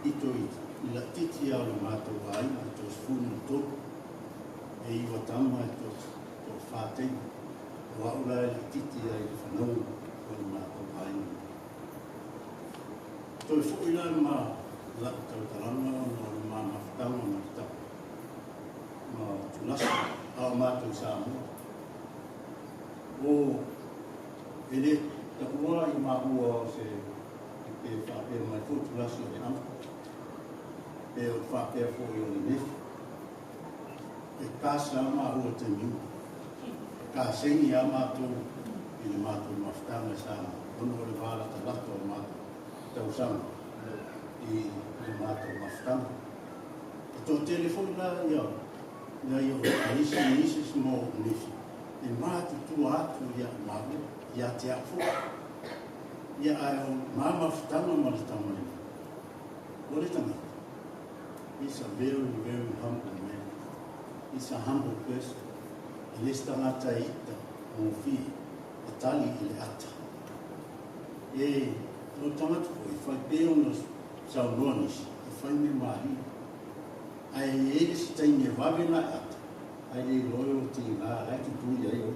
ito i laitiiti a o le matou aiga e 33, e iva tama e toafa teine. O au la e laitiiti ai i le fanauga o le matou aiga. Toe foi la ma la'u tautalaga ona o le ma mafutaga ma le tau ma Tulasi a o matou i Samoa. O e le taua i maua o se pe faapea mai foi Tulasi o le uncle pe o le faapea foi o le nephew. E kasa a maua i taimi uma. E kasegi a matou i le matou mafutaga i Samoa ona o le va latalata o matou tausaga i le matou mafutaga. E toatele foi la ia nai o isi nieces ma ou nephew e matutua atu ia maua ia te au foi. Ia ae o ma mafutaga ma le tama lenei, o le tagata, he's a very very humble man. He's a humble person. E le se tagata e ita gofie e tali i le ata. E, o le tagata foi e fai pea ona saunoa nisi, e fai mea malie. Ae e i ai le isi taimi e vave ona e ata, ae le iloa e o tiga la e tutū i ai oe.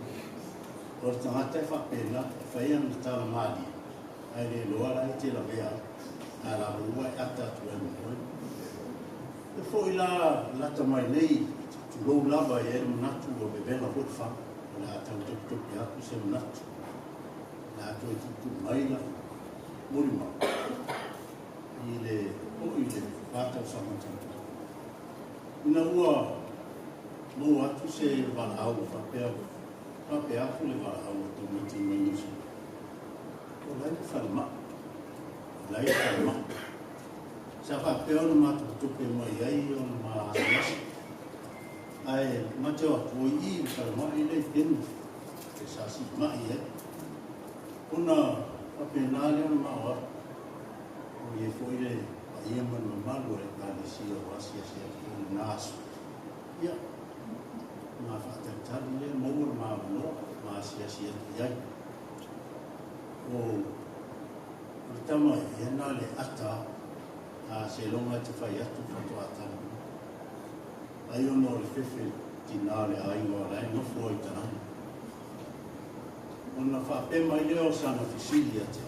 O le tagata e faapena, e fai ana tala malie, ae le iloa la e te lavea ai, a la ua e ata atu ai ma oe. E foi la lata mai nei, tulou lava, e i ai le manatu ua vevela foi le fala, o le a tau topetope atu se manatu, o le a toe tuutuu mai lau molimau. i le ho'i le 4 tausaga talu. Ina ua maua atu se valaau faapea faapea atu le valaau a tamaiti mai Niu Sila. O lai le falemai, o lai le falemai. Sa faapea ona matou tupe mai ai ona ma asiasi. Ae mate o atu oi i le falemai le i penu e sa si mai ai. Ona faapena lea ona mao atu. O ie foi le paia ma le mamalu o le ekalesia o asiasi atu foi lena aso. Ia, ma faatalitali lea maua le maavanoa ma asiasi atu i ai. O le tama ia na le ata a se longa te fai atu faatoa tala. Ai ona o le fefe tinā le aiga o lae nofo ai talanga. Ona faapea mai lea o sana fesili ate.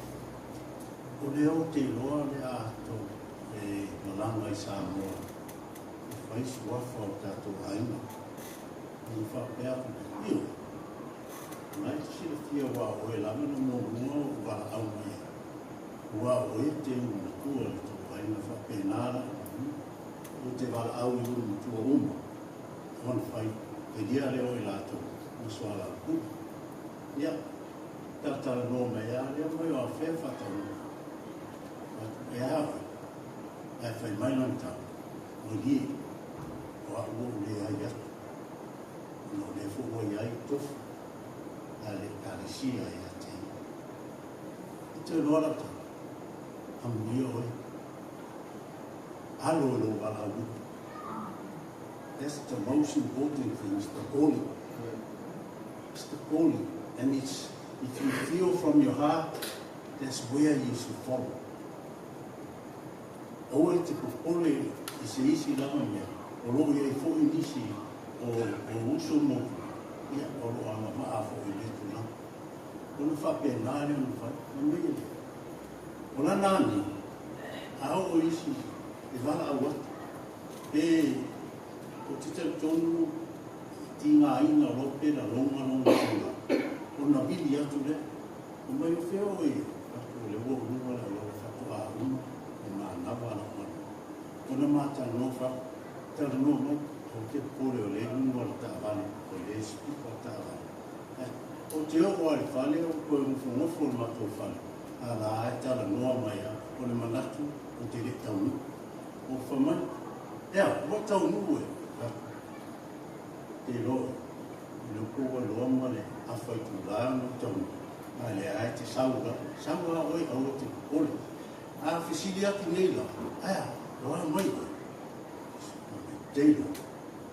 O le o te loa le ato e malaga i Samoa e fai suafa o tatou aiga. Ona faapea atu, io, mai te silafia ua o e lava na muamua o valaau mai ai. Ua o e te ulu matua le tou aiga faapena la o te valaau i ulu matua uma. Ona fai, felia le o i latou, ma soala pulu. Ia, talatala noa mai a lea mai o a fea whataunga. E a oe, ai fai mai lana tau, o lie, o a ua o le ai atu. Ona o le fo ua i ai tofu, a le kalesia e a te. E te loa lau tau, amuia oe, alo e lou valaau. That's the most important thing, is the calling. It's the calling. And it's, if you feel from your heart, that's where you should follow. Aua e te popole i se isi lava mea, o loo iai fo'i nisi o uso mo, ia, o loo agavaa fo'i le tulaga. Ona faapena lea ona fai, ma mai e le. O lana ani, a oo isi e valaau atu, pe o te talitonu tigaina o lo pe laloga lona tulaga, ona vili atu lea. O mai o fea o e, atu o le ua uluga le auala faatoa uma, e manava lau manu. Ona matalanoa fa, talanoa mai, o te popole o le luga o le taavale, o le speaker o taavale. O te oo a le fale o koe ngofongofo o le matou fale, a la e talanoa mai a, o le manatu o te le taunu. O fa mai, ea, ua taunu e, te loa, o le koa loa ma le afa i tūlā no taunu. A le ai te sau la, sau a oe aua te popole. A fesili atu nei la, aia, loa mai oe. Te loa,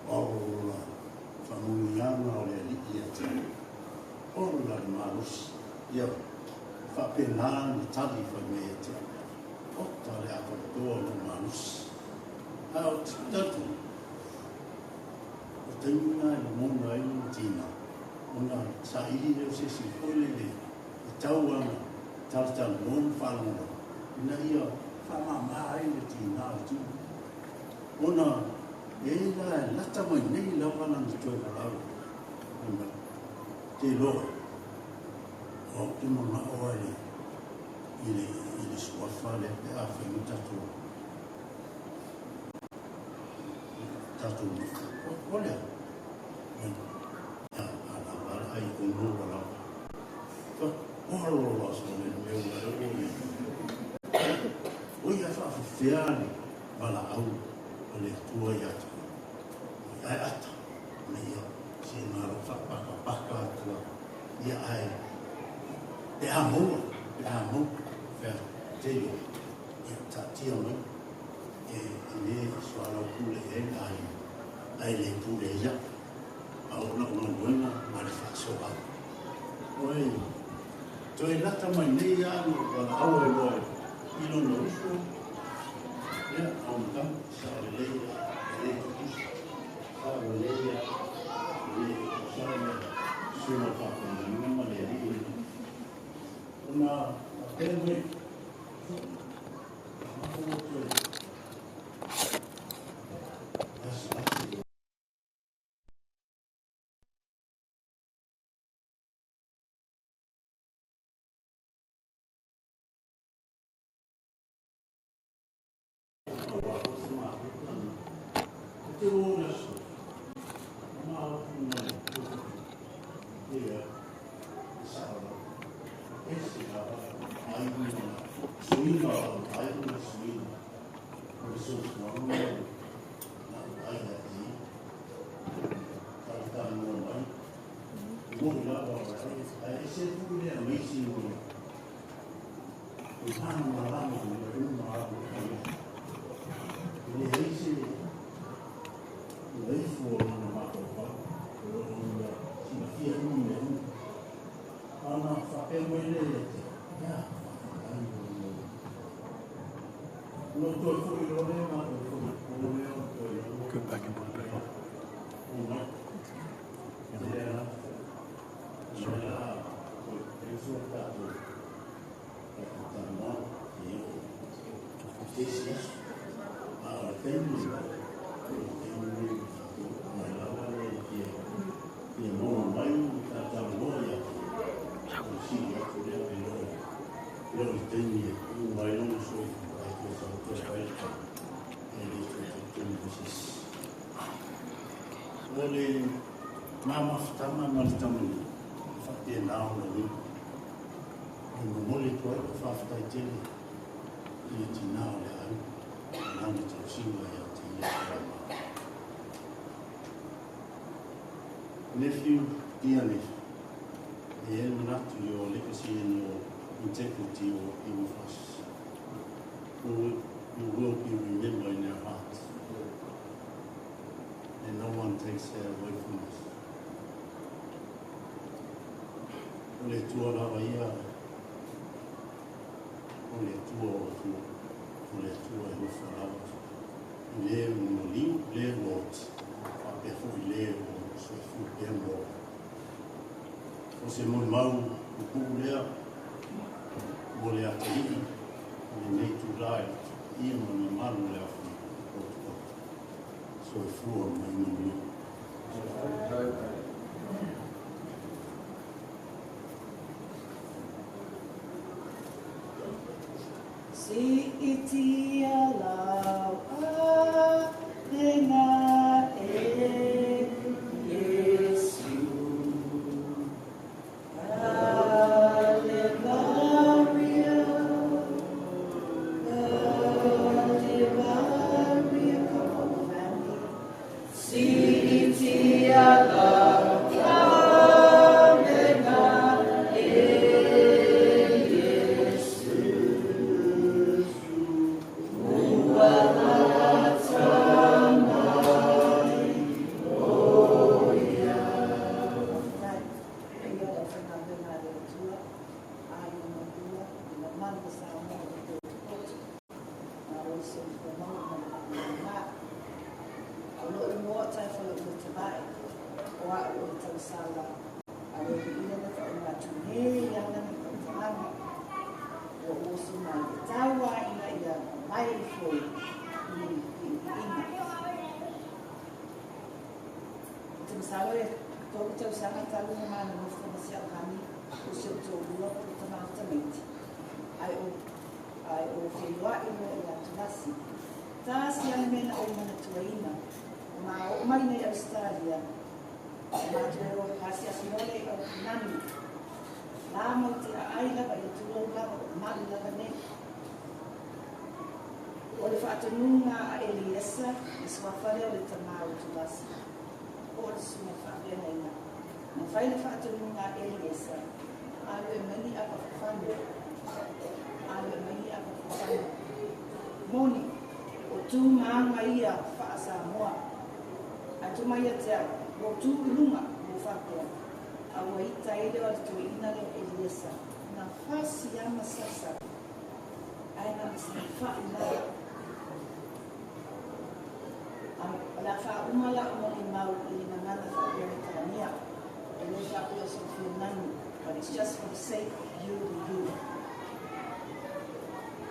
o la whangungianga o le alii a te. O la le malosi. Ia, faapena na tali fai mai e te. O ta le atoatoa o le malosi. A o te tatu, o taimi ngā e lagona ai lona tina, ona saili lea o se isi foi lele e tau ana talatalanoa ma faalogologo, ina ia faamāmā ai le tina o le tino. Ona e ai la e lata mai nei lava lana toe valaau. Fai mai, te iloa, o au te manao ai i le suafa lea pe a fai mai tatou nofo. O lea, a lava ai ono ua lava. O lo so le mea ua e o ia. O ia faafefea le valaau o le Atua ia te oe. Ai ata, na ia se ngā ro whakapakapaka atua. Ia ai, pe a maua, pe a maua, fea te io, ia taatia mai, e le soalau pule e ai, ai le pule ia. A o lau galuega ma le faasoa. Oi, toe lata mai nei a no valaau e loa i lona uso, ia, au matau, sa o lelei e le tutusa. Sa o lelei e le tutusa le susuga faafeagaiga ma le alii. Ona faapea mai, maua toe asiasi. Go back and put it back on. Nephew, dear nephew, to your legacy and your integrity will be with us. You will be remembered in our hearts. And no one takes that away from us. O le tua lava ia, o le tua o tua, o le tua e lofa lava. I le o liu, le o oti, whapea fo i le o soifu pea mo. O se mo mau o puu lea, mo le atalii, o le nei tū lai, ia mo na malu le afu o tua. Soifua mai manuia. Si iti alau a lenga e Yesu. Hallelujah. Hallelujah. Come on, family. Si iti alau a lenga e Yesu. Moni, o tū maanga ia whaasamoa. A tū mai a te au, o tū ulunga mo whapea. A ua ita ele o le tuina leo Eliesa. Na whasi ama sasa. Ai na wha i la. La wha umala o moni mau i le ngana wha Peretania. E le whapea so whinanu. But it's just for the sake of you and you.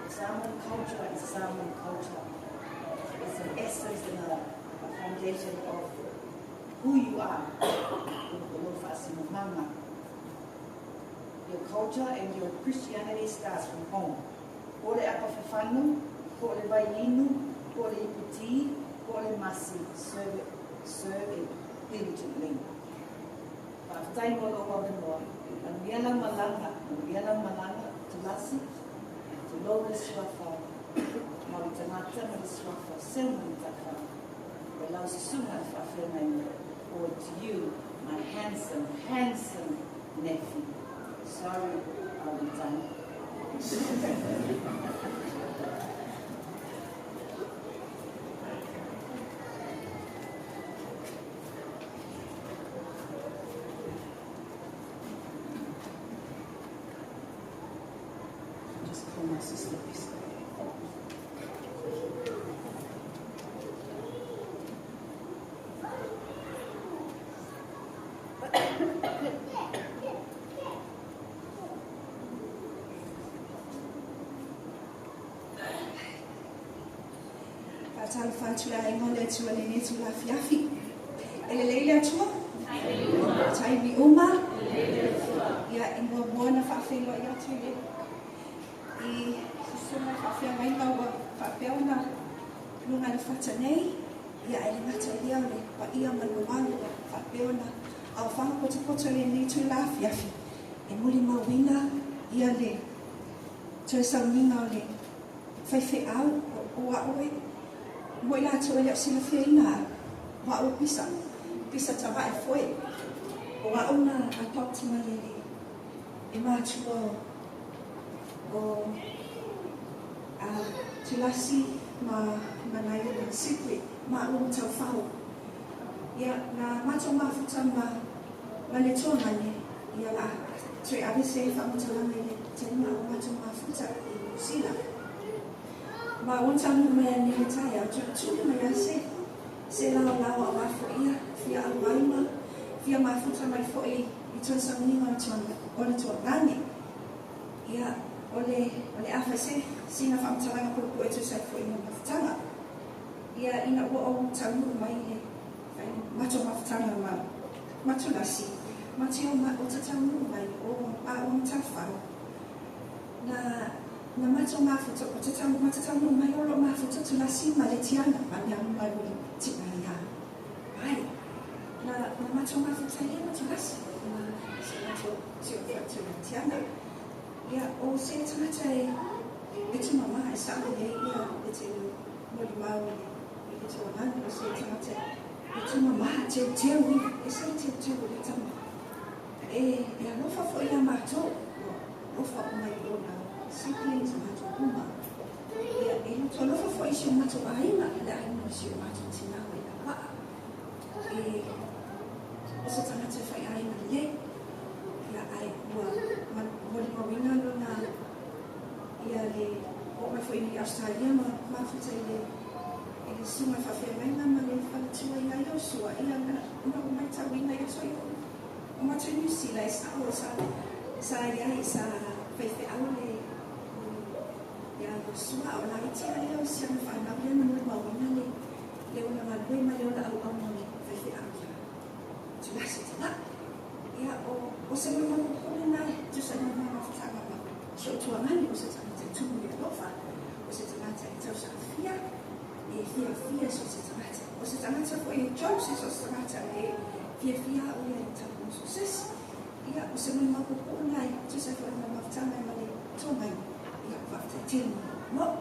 Samoan culture is Samoan culture. It's an essence and a foundation of who you are. Your culture and your Christianity starts from home. Ko le apa whawhanu, ko le vailinu, Po o le ipu-ti, po o le masi, serve it, serve it diligently. Faafetai mo lou avanoa. Manuia lau malaga, manuia lau malaga, Tulasi, tulou le suafa o le tagata ma le suafa o Seumanutafa, o lau susuga i le faafeagaiga, or to you, my handsome, handsome nephew. Sorry, I'll be done. Just call my sister Lisa. Faatalofa atu le aiga o le Atua i lenei itula afiafi. E lelei le Atua? Taimi uma? Ia, e muamua ona faafeiloai atu i le i susuga i faafeagaiga ua faapea ona luga i le fata nei, ia e le gata i lea o le paia ma le mamalu ua faapea ona aofaga potopoto i lenei itula afiafi e molimauina ia le toe sauniga o le faifeau o a'u e mo i latou e le o silafiaina a'u, o a'u e pisa, pisa tavae foe, o a'u na adopt mai e le e matua o o a Tulasi ma ma nai ona sibling ma a'u o Mataufao. Ia, na matou mafuta ma ma le tuagane, ia la toe ave se faamatalaga i le taimi a o matou mafuta i Niu Sila. Ma ua taunuu mai ai nei le taeao, toe tuli mai lava se se laolao aua foi ia fia auai ma fia mafuta mai foi i toe sauniga o le tuagane. Ia, o le o le a fai se sina faamatalaga puupuu e tusa ai foi ma le mafutaga. Ia, ina ua ou taunuu mai i le fai matou mafutaga ma Matulasi, ma te o ma o ta taunuu mai o a o Matafao, na na matou mafuta o ta tau ma ta taunuu mai o loo mafuta Tulasi ma le Tiana ma mea uma e uli tina ia ai. Na na matou mafuta ia ma Tulasi ma si o matou si o fatu ia Tiana. Ia o se tagata e e tumama e sao lelei ia e te molimau i le i le tuaganu o se tagata e tumama teuteu ia e se teuteu o le tama e e alofa foi ia matou ua alofa uma i ona siblings matou uma ia e loto alofa foi i si o matou aiga le aiga o si o matou tina o i Lapaa e o se tagata e faiaiga lelei ia ae ua molimauina lona ia le oo mai foi i Ausetalia ma mafuta i le i le susuga faafeagaiga ma le faletua ia Iosua ia na na ou maitauina i aso ia o matou i Niu Sila e sao sa sa iai sa faifeau le ia Iosua a o laiti a lea o si ana fanau lea na molimauina le le ona galue ma le ona auauna o le faifeau ia Tulasi Talai. Ia, o, o se molimau popole lena e tusa ai ma le mafutaga ma si ou tuagani, o se tagata e tumu i le alofa, o se tagata e tausaafia, e fiafia so o se tagata. O se tagata foi e jokes so o se tagata e fiafia au ia i tau so sesi. Ia, o se molimau popole lena e tusa ai foi ma le mafutaga ma le tuagani. Ia, faafetai tele mo lou.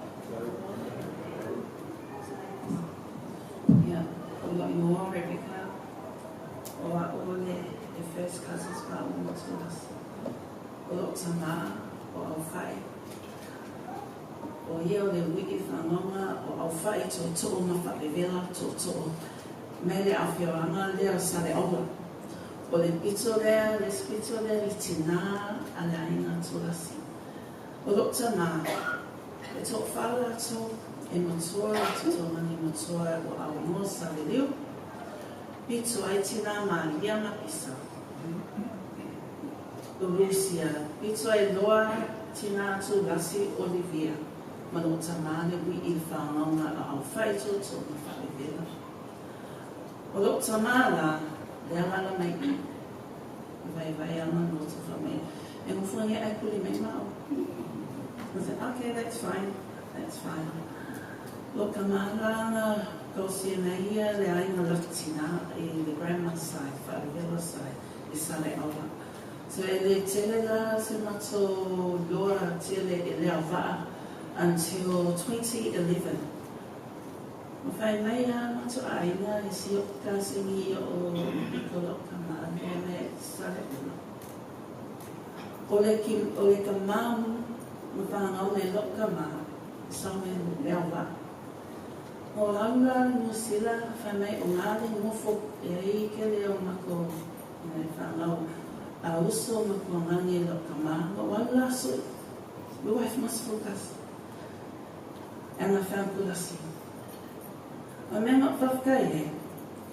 Ia, o lou igoa o Rebecca, o a'u o le le first cousins ma a'u ma Tulasi. O lo'u tamā, o Aufa'i, o ia o le ui'i fagoga o Aufa'i Tootoo ma Faavevela Tootoo mai le afioaga lea o Saleaula. O le pito lea, le isi pito lea le tinā a le aiga Tulasi. O lo'u tamā, e toʻafa latou e matua i te tuagani matua ua aunoa Saleliu, pito ai tinā Maria ma Pisa. Lucia, pito ai loa tinā Tulasi Olivia ma lo'u tamā le ui'i le fagauga a Aufa'i Tootoo ma Faavevela. O lo'u tamā la, le agala mai i, i vaivai ana loto fai mai, e gofogia ae kuli mai ma au. I said, okay, that's fine, that's fine. Lo ka malanga ko si na ia le aiga latina i the grandma side, whaarewela side, i sale awa. So e le tele la se mato loa tele e lea vaa until 2011. Ma whai mai a mato aina e si o ka singi o i ko lo ka maa me sale ula. O le, ki, o le ka mamu ma whangau le lo ka maa, sa me lea vaa. O laula New Zealand, whai mai o ngā le ngofo e ai ke leo mako i whangau a uso ma ko ngangi lo ka maa. O waula so, my wife must focus. And I found Kulasi. O mea ma whawhkai e,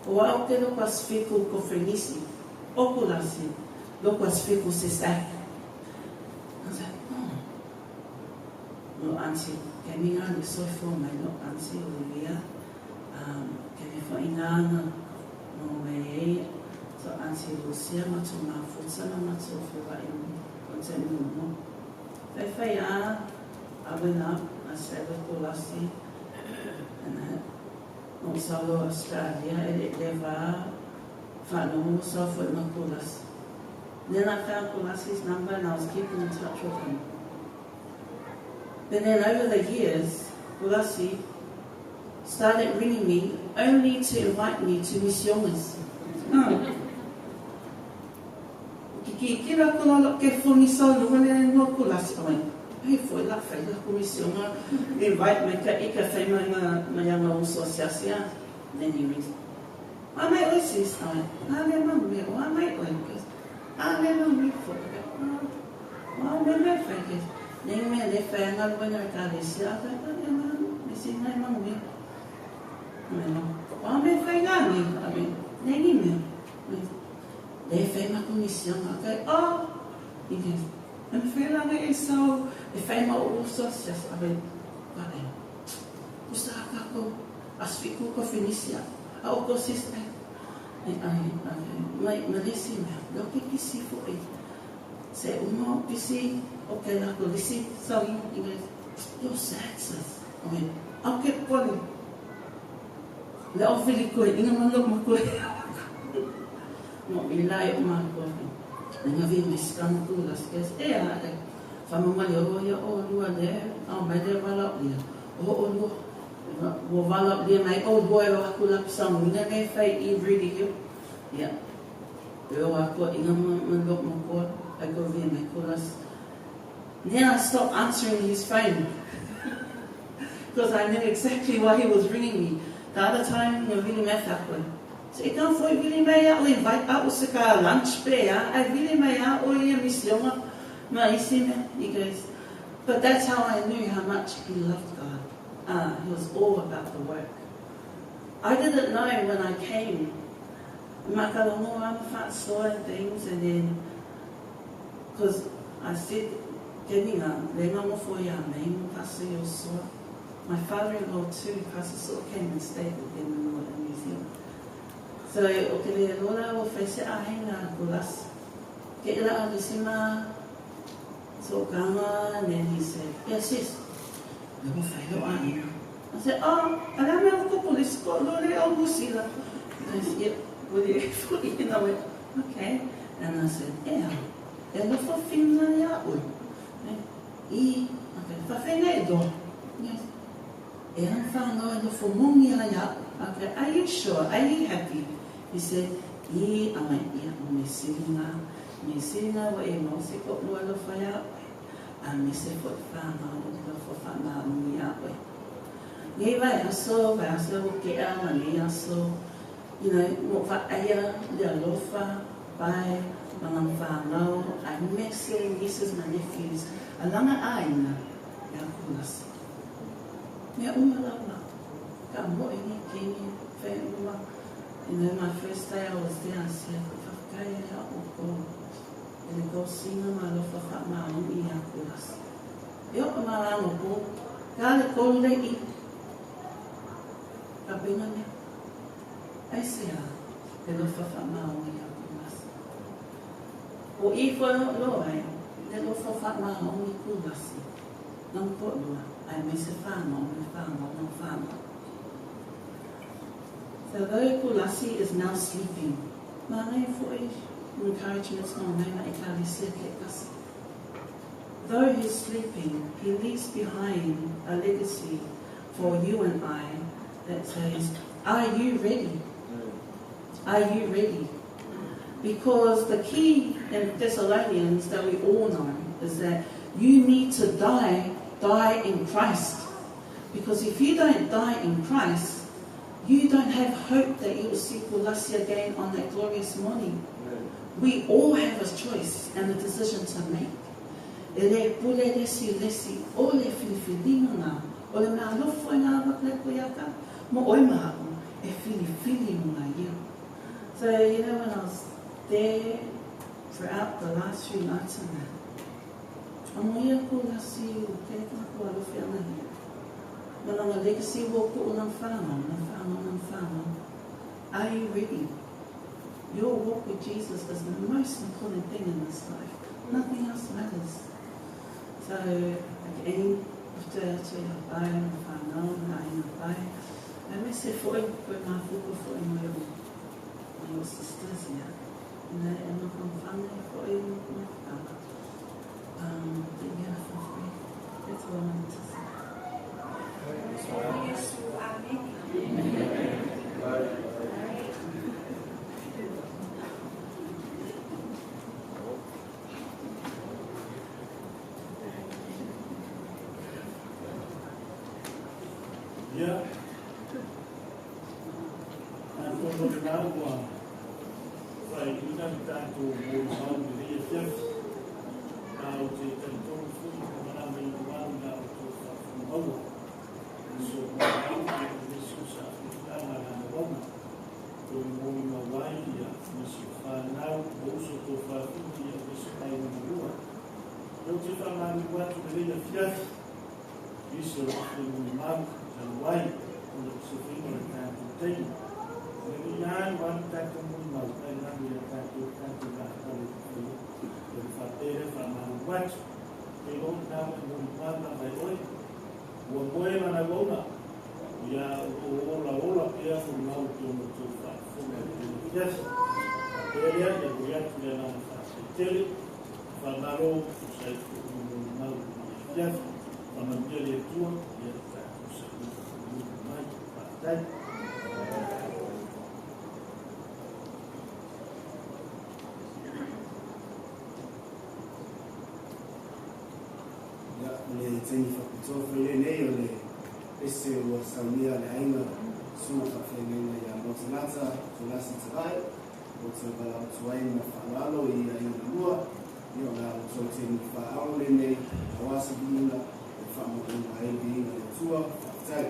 o au te loko asfiku ko Frenisi, o Kulasi, loko asfiku se sai. I was like, oh. No auntie, ke mi ngā ni soifo mai no auntie Olivia, ke me wha ingana no me e, so auntie Lucia ma tō mafuta na ma tō whiwa i o te mumu. Whai whai a, I went up, I sat with Kulasi, and I no salo Australia, e le leva whanau sa fo ma Kulasi. Then I found Kulasi's number and I was keeping in touch with him. But then over the years, Kulasi started ringing me only to invite me to misiones. Ki kira ko la ke foni sa lo le no Kulasi. I went, hey, foi la fai la comisión invite me ka ika fai mai nga mai nga uso siasia. Then he rings. I mai oi sis. I went, ah le ma me, o mai oi. Ah le ma me fo. Ah le me fai ke. Nei me le fai nga lo na ka le sia ka ka le ma me si ngai ma me. Me no. O me fai nga ni. I mean, nei ni me. Le fai ma comisión ka. Oh. He goes, and fai la e so e fai ma o so sia I mean, wale. Usa ka ko asfiku ko finisia. A o ko sis ai. Ai ai mai malisi me. Lo ke kisi fo e. Se umo kisi o ke la ko lisi so he goes, you're sad sis. I went, okay poli. Le o fili koe, inga manok ma koe. No, i lai o ma koe. Nga vi me skana ku la skes. E a, e, whamamali o ia o lua le, au mai le wala o ia. O o lua, o wala o lia mai o lua e o aku la pisangu. Inga nei whai i really hill. Ia. E o aku inga manok ma koe. I go via mai kulas. Then I stopped answering his phone. Because I knew exactly why he was ringing me. The other time, nga vili mai whakwe. So, e ka foi vili mai a o invite a o se ka lunch pe a, ai vili mai a o ia misionga ma isi me. He goes, but that's how I knew how much he loved God. He was all about the work. I didn't know when I came. Makalongo ama whasoa and things, and then, because I said, Keninga, le ngā mofo ia mei mo kasi o soa. My father-in-law too, Pastor Soa, came and stayed with them in New Zealand. So, o ke le lola o whaise a henga kulas. Ke ila o sima so kanga, and then he said, yes, sis. Le mo whai lo a. I said, oh, ala me o kuku le sko lo le o musila. I said, yep, with the and I went, okay. And I said, yeah, e lo fo whina ia oi. I, okay, whawhenga e do. Yes. E ang whanau e lo fo mungi a ia. Okay, are you sure? Are you happy? He said, I, I went, yeah, me siringa wa e mau se ko lua lo whai a oi. A me se fo whanau lo fo whanau nui a oi. Nei vai aso o ke a ma nei aso. You know, mo wha aia le alofa, pai, mga whanau, I miss their nieces, my nephews. Alanga aina, ia kulas. Mea uma laula. Ka mo e ni kengi, whai uma. You know, my first day I was there, I said, whakae ia o ko. E le kau singa ma alofa wha maau i ia kulas. E o ka marano ko, ka le kolu le i. Ka pinga mea. Ai se a, e lofa wha maau i ia kulas. O i wha lo ai, le lofa wha maau i kulasi. Nang po lua, Aemaise whanau me whanau no whanau. So though Kulasi is now sleeping, Māngai fo'i encouragements no ngai ekalesia ke'kasi. Though he's sleeping, he leaves behind a legacy for you and I that says, are you ready? Are you ready? Because the key in Thessalonians that we all know is that you need to die, die in Christ. Because if you don't die in Christ, you don't have hope that you will see Kulasi again on that glorious morning. We all have a choice and a decision to make. E le pule lesi lesi o le filifiliga na, o le mea alofa i ngā waka ko ia ka, mo oi mahaku, e filifili mo ngā ia. So, you know, when I was there throughout the last few nights in that, amo ia ko lasi o te ka ko alofi ana hia. Ma langa legacy wo ko o nang whanau, nang whanau, nang whanau. Are you ready? Your walk with Jesus is the most important thing in this life. Nothing else matters. So, again, after to ia pai, na whanau, na aina pai, I may say foi, foi mafuku foi mo your sisters, yeah. Na e no whanau foi mo whanau. Yeah, feel free. That's all I wanted to say. Ia, atonu lena ua faaiuina le tatou molimau i lenei afiafi, a ou te talitonu foi ua malamaina i la outou faafofoga so molimau ia nisi o saafiafiaga a lana uaga o le molimau ai ia nisi o fanau o uso tou fafina ia nisi aiga malua. Ou te faamaliu atu lenei afiafi isi o le molimau talu ai ona o se faiga o le tatou taimi. Le ia wa tatou molimau ai lalo ia tatou tatou laatale faia. O le faapea faamalu atu. E lo na o molimau lava e oe. Ua moe lana uauna. Ia o ola ola pea molimau te ono tau faafofoga i le afiafi. Faapea lea ia oi atu le agaga faafetele. Faamalo o sa i fuu molimau i le afiafi. Faamanuia le Atua ia tatou saili mai. Faafetai. Ia, o le taimi faapitoa foi lenei o le ese ua saunia le aiga susuga faafeagaiga ia Maotalata Tulasi Talai o te valaautu ai ma faaaloalo i aiga lua ia o le a outou taimi faaao lenei auā se viiga e faamauina ai le viiga le Atua. Faafetai.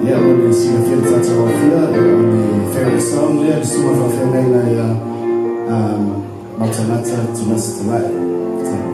Ia, o le silafia le tatou aofia, ia, o le favorite song lea, le susuga faafeagaiga ia Maotalata Tulasi Talai. Faafetai.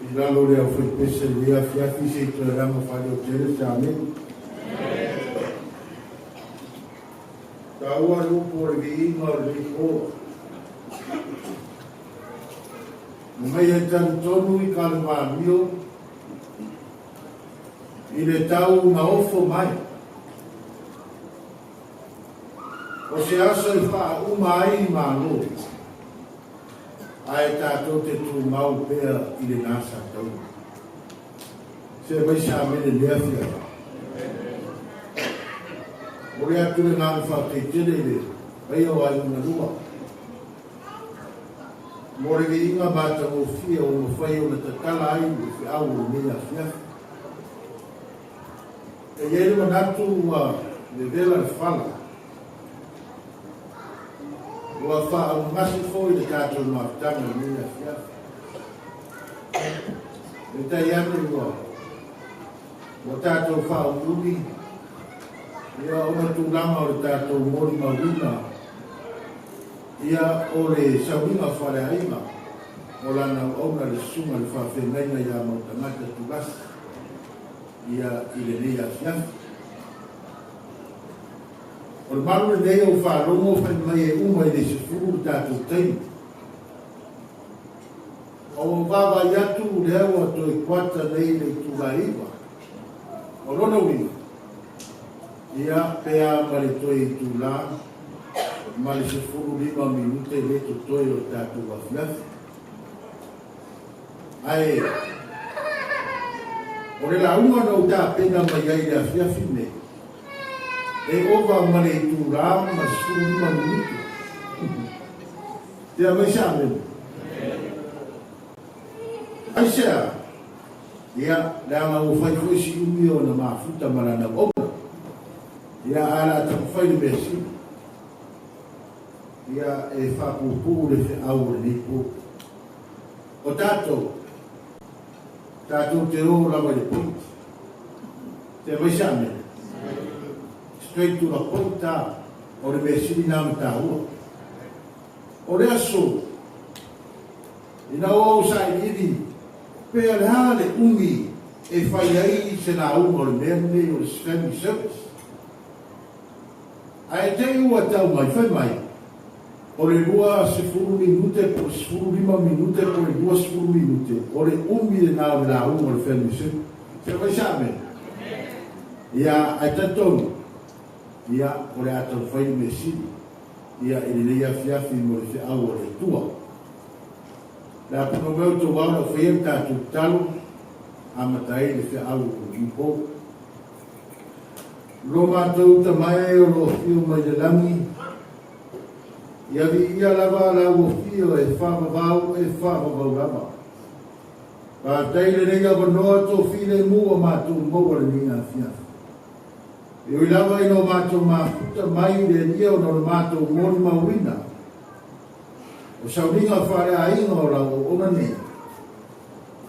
I lalo o le aufaipese i lenei afiafi se i toe laga faaleotele se amene. Taua le upu o le viiga o lenei po. Na mai ai talitonu i ka le mamio i le tau na ofo mai. O se aso e faauma ai Malo, ae tatou te tumau pea i lena satauna. Se mai se amene i lea afiafi. Momoli atu le agaga faafetai tele i le paia o aiga na lua mo le viiga matagofie ua mafai ona tatala ai le feau o lenei afiafi. E i ai le manatu ua vevela le fala, ua faaugasi foi le tatou mafutaga i lenei afiafi. Peitai ane ua ua tatou faaumiumi ia ona tulaga o le tatou molimauina ia o le sauniga faaleaiga o lana auauna le Susuga i le Faafeagaiga ia Mautagata Tulasi ia i lenei afiafi. O le malu lenei o faalogo fai mai e uma i le 10 le tatou taimi. Ua ou vaavaai atu lea ua toe kuata nei le itula e 9. O lona uiga, ia, pe a ma le toe itula ma le 15 minute le totoe o le tatou afiafi. Ae, o le lauga na ou tapena mai ai i le afiafi nei, e ova ma le itula ma le 15 minute. Tea mai se amene. Aisea? Ia, leaga ua fai foi si umi o ona mafuta ma lana auauna. Ia, ae o le a taumafai le mea sili. Ia, e faapuupuu le feau o lenei po. O tatou, tatou te o lava i le point. Tea mai se amene. Straight to the point, a, o le mea sili na ma taua. O le aso, ina ua ou sailiili, pe o le a le umi e fai ai se lauga o le mea lenei o le family service. Ae te i ua tau mai, fai mai, o le 20 minute po o le 15 minute po o le 20 minute, o le umi lena o le lauga o le family service. Se fai sa amene? Ia, ae talitonu, ia, o le a taumafai le mea sili. Ia i lenei afiafi mo le feau a le Atua. Le a pono mai outou ao lau faia le tatou tatalo, amata ai le feau o lenei po. Lo matou Tama e o lo o afio mai le lagi, ia viia lava lau afio e faavavau e faavavau lava. Faafetai i lenei avanoa tofilemu ua matou maua lenei afiafi. E ui lava ina o matou mafuta mai i le Alii ona o le matou molimauina o sauniga faaleaiga o lau auauna nei,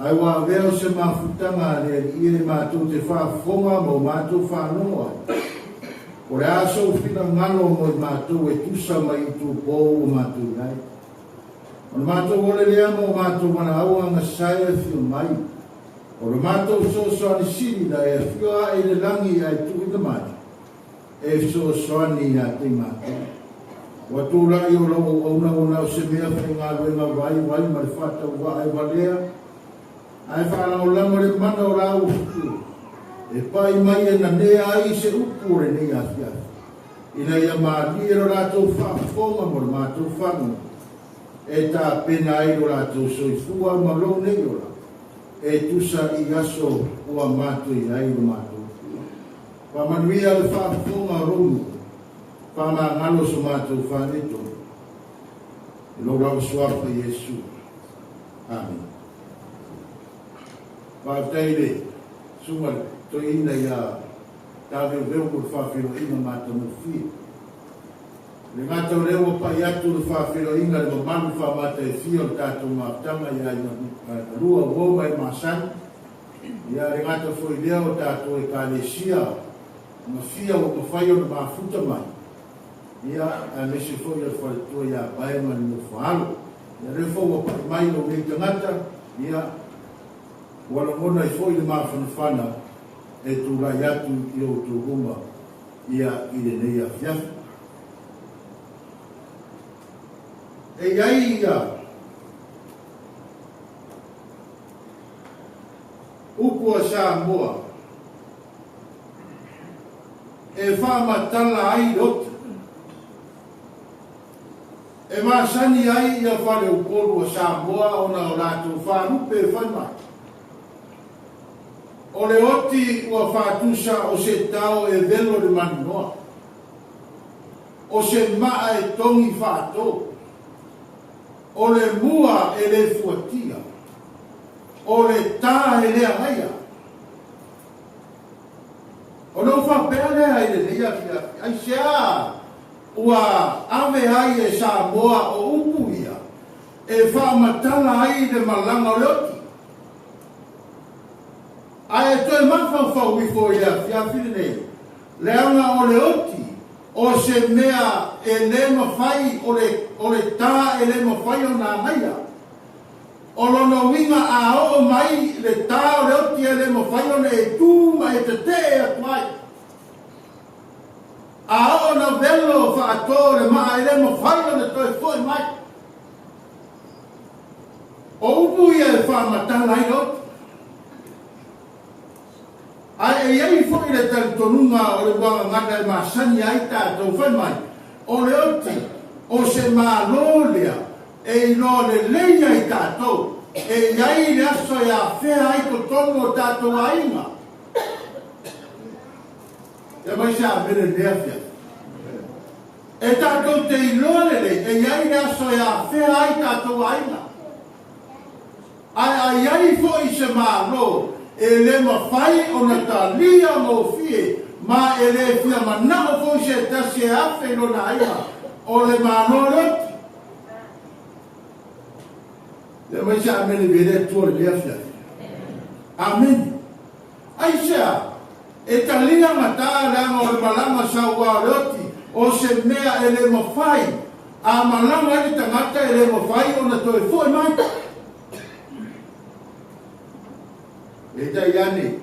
ae ua avea o se mafutaga a le Alii e matou te faafofoga ma o matou faalogo ai, o le a sou finagalo mo i matou e tusa mai i itupo ua matou i ai. O le matou ole lea ma o matou valaauga gasae e afio mai. O le matou fesoasoani sili na e afio ae i le lagi ae tuuina mai, e fesoasoani ia te matou. Ua tulai o lou auauna ua na o se mea faigaluega vaivai ma le faatauvaa e valea, ae faalagolago le mana o la ua e pai mai e nanea ai se upu o lenei afiafi, ina ia malie lo latou faafofoga mo le matou fagu, e tapena ai lo latou soifua ma lou nei ola. E tusa i aso ua matou i ai lo matou Atua. Faamanuia le faafofoga o lou nuu, faamagalo so matou faaletonu. I lou lava suafa Iesu. Amene. Faafetai i le Susuga i le Toeaina ia Taveuveu mo le faafeiloaiga matagofie. E le gata o lea ua pai atu le faafeiloaiga i le mamalu faamataifia o le tatou mafutaga i aiga galua uo ma e masani, ia le gata foi lea o tatou Ekalesia ma fia ua mafai ona mafuta mai, ia aemaise foi o le faletua ia Pae ma le nofo a alo. Ia lea foi ua pai mai lou nei tagata, ia ua lagona ai foi le mafanafana e tulai atu i outou luma ia i lenei afiafi. E i ai ia upu a Samoa e faamatala ai le oti, e masani ai ia faleupolu a Samoa ona o latou faalupe e fai mai. O le oti ua faatusa o se tao e velo le maninoa, o se maa e togi faato, o le mua e le fuatia, o le tā e le agaia. Ona ou faapea lea i lenei afiafi, aisea ua ave ai e Samoa o upu ia e faamatala ai le malaga o le oti? Ae e toe mafaufau ifo i le afiafi lenei, leaga o le oti o se mea e lē mafai o le, o le tā e lē mafai ona agaia. O lona uiga a oo mai le tā o le oti e lē mafai ona e tū ma e tetee atu ai. A oo na velo faatō le maa e lē mafai ona toe fo'i mai. O upu ia e faamatala ai le oti. Ae e i ai foi le talitonuga o le uagagana e masani ai tatou fai mai, o le oti, o se Malo lea e iloa lelei ai tatou, e i ai le aso e afea ai totonu o tatou aiga. Ia mai se amene i lenei afiafi. E tatou te iloa lelei e i ai le aso e afea ai tatou aiga. Ae a i ai foi se Malo e le mafai ona talia gofie ma e le fia manao foi se tasi e afe i lona aiga, o le Malo le oti. Lea mai se amene i le Atua i lenei afiafi. Amene. Aisea? E talia gata leaga o le malaga sauā o le oti o se mea e le mafai a malaga ai le tagata e le mafai ona toe fo'i mai. Peitai ane,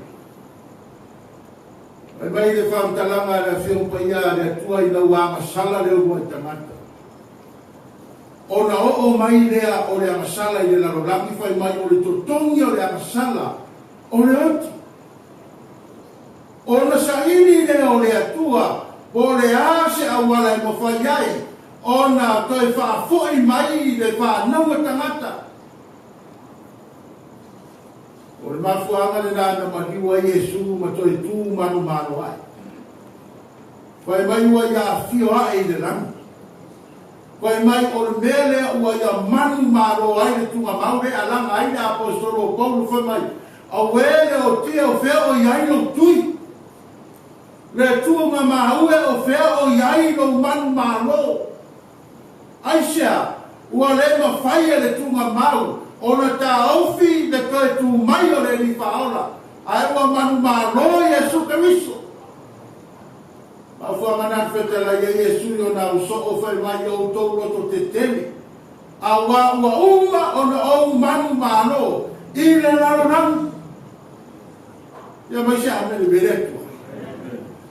fai mai le faamatalaga a le Afioga Paia a le Atua i lau agasala le uluai tagata. Ona oo mai lea o le agasala i le lalolagi fai mai o le totogi o le agasala o le oti. Ona saili lea o le Atua po o le a se auala e mafai ai ona toe faafoi mai le fanauga tagata. O le mafuaaga lena na maliu ai Iesu ma toe tu manumalo ai. Fai mai ua ia afio ae i le lagi. Fai mai o le mea lea ua ia manumalo ai le tugamau lea alaga ai le Aposetolo o Paulo fai mai, Auē le otia o fea o i ai lou tui? Le Atua maue o fea o i ai lou manumalo? Aisea ua le mafai e le tugamau ona taofi le toe tu mai o le Alii Faaola, ae ua manumalo Iesu Keriso? Mafuaaga na fetalai ai Iesu i ona ausoo fai mai i outou loto tetele, auā ua uma ona ou manumalo i le lalolagi. Ia mai se amene me le Atua.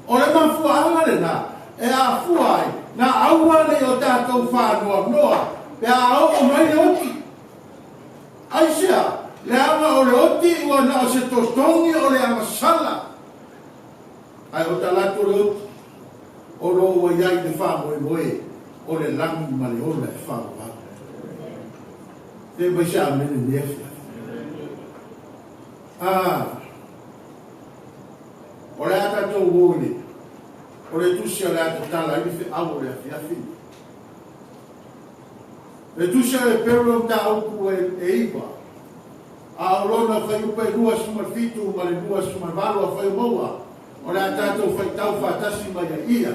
O le mafuaaga lena e afua ai na aua nei o tatou faanoanoa pe a oo mai le oti. Aisea, leaga o le oti ua na o se totogi o le agasala. Ae o talaatu o le oti, o lo o ua i ai le faamoemoe o le lagi ma le ola e faaauau. Fai mai se amene i lenei afiafi. A, o le a tatou o i le, o le tusi o le a tatala ai le feau o le afiafi lenei. Le tusi a le Peru o mataupu e 9, A o lona fuaiupu e 27 ma le 28 a Faiumaua, o le a tatou faitau faatasi mai ai ia.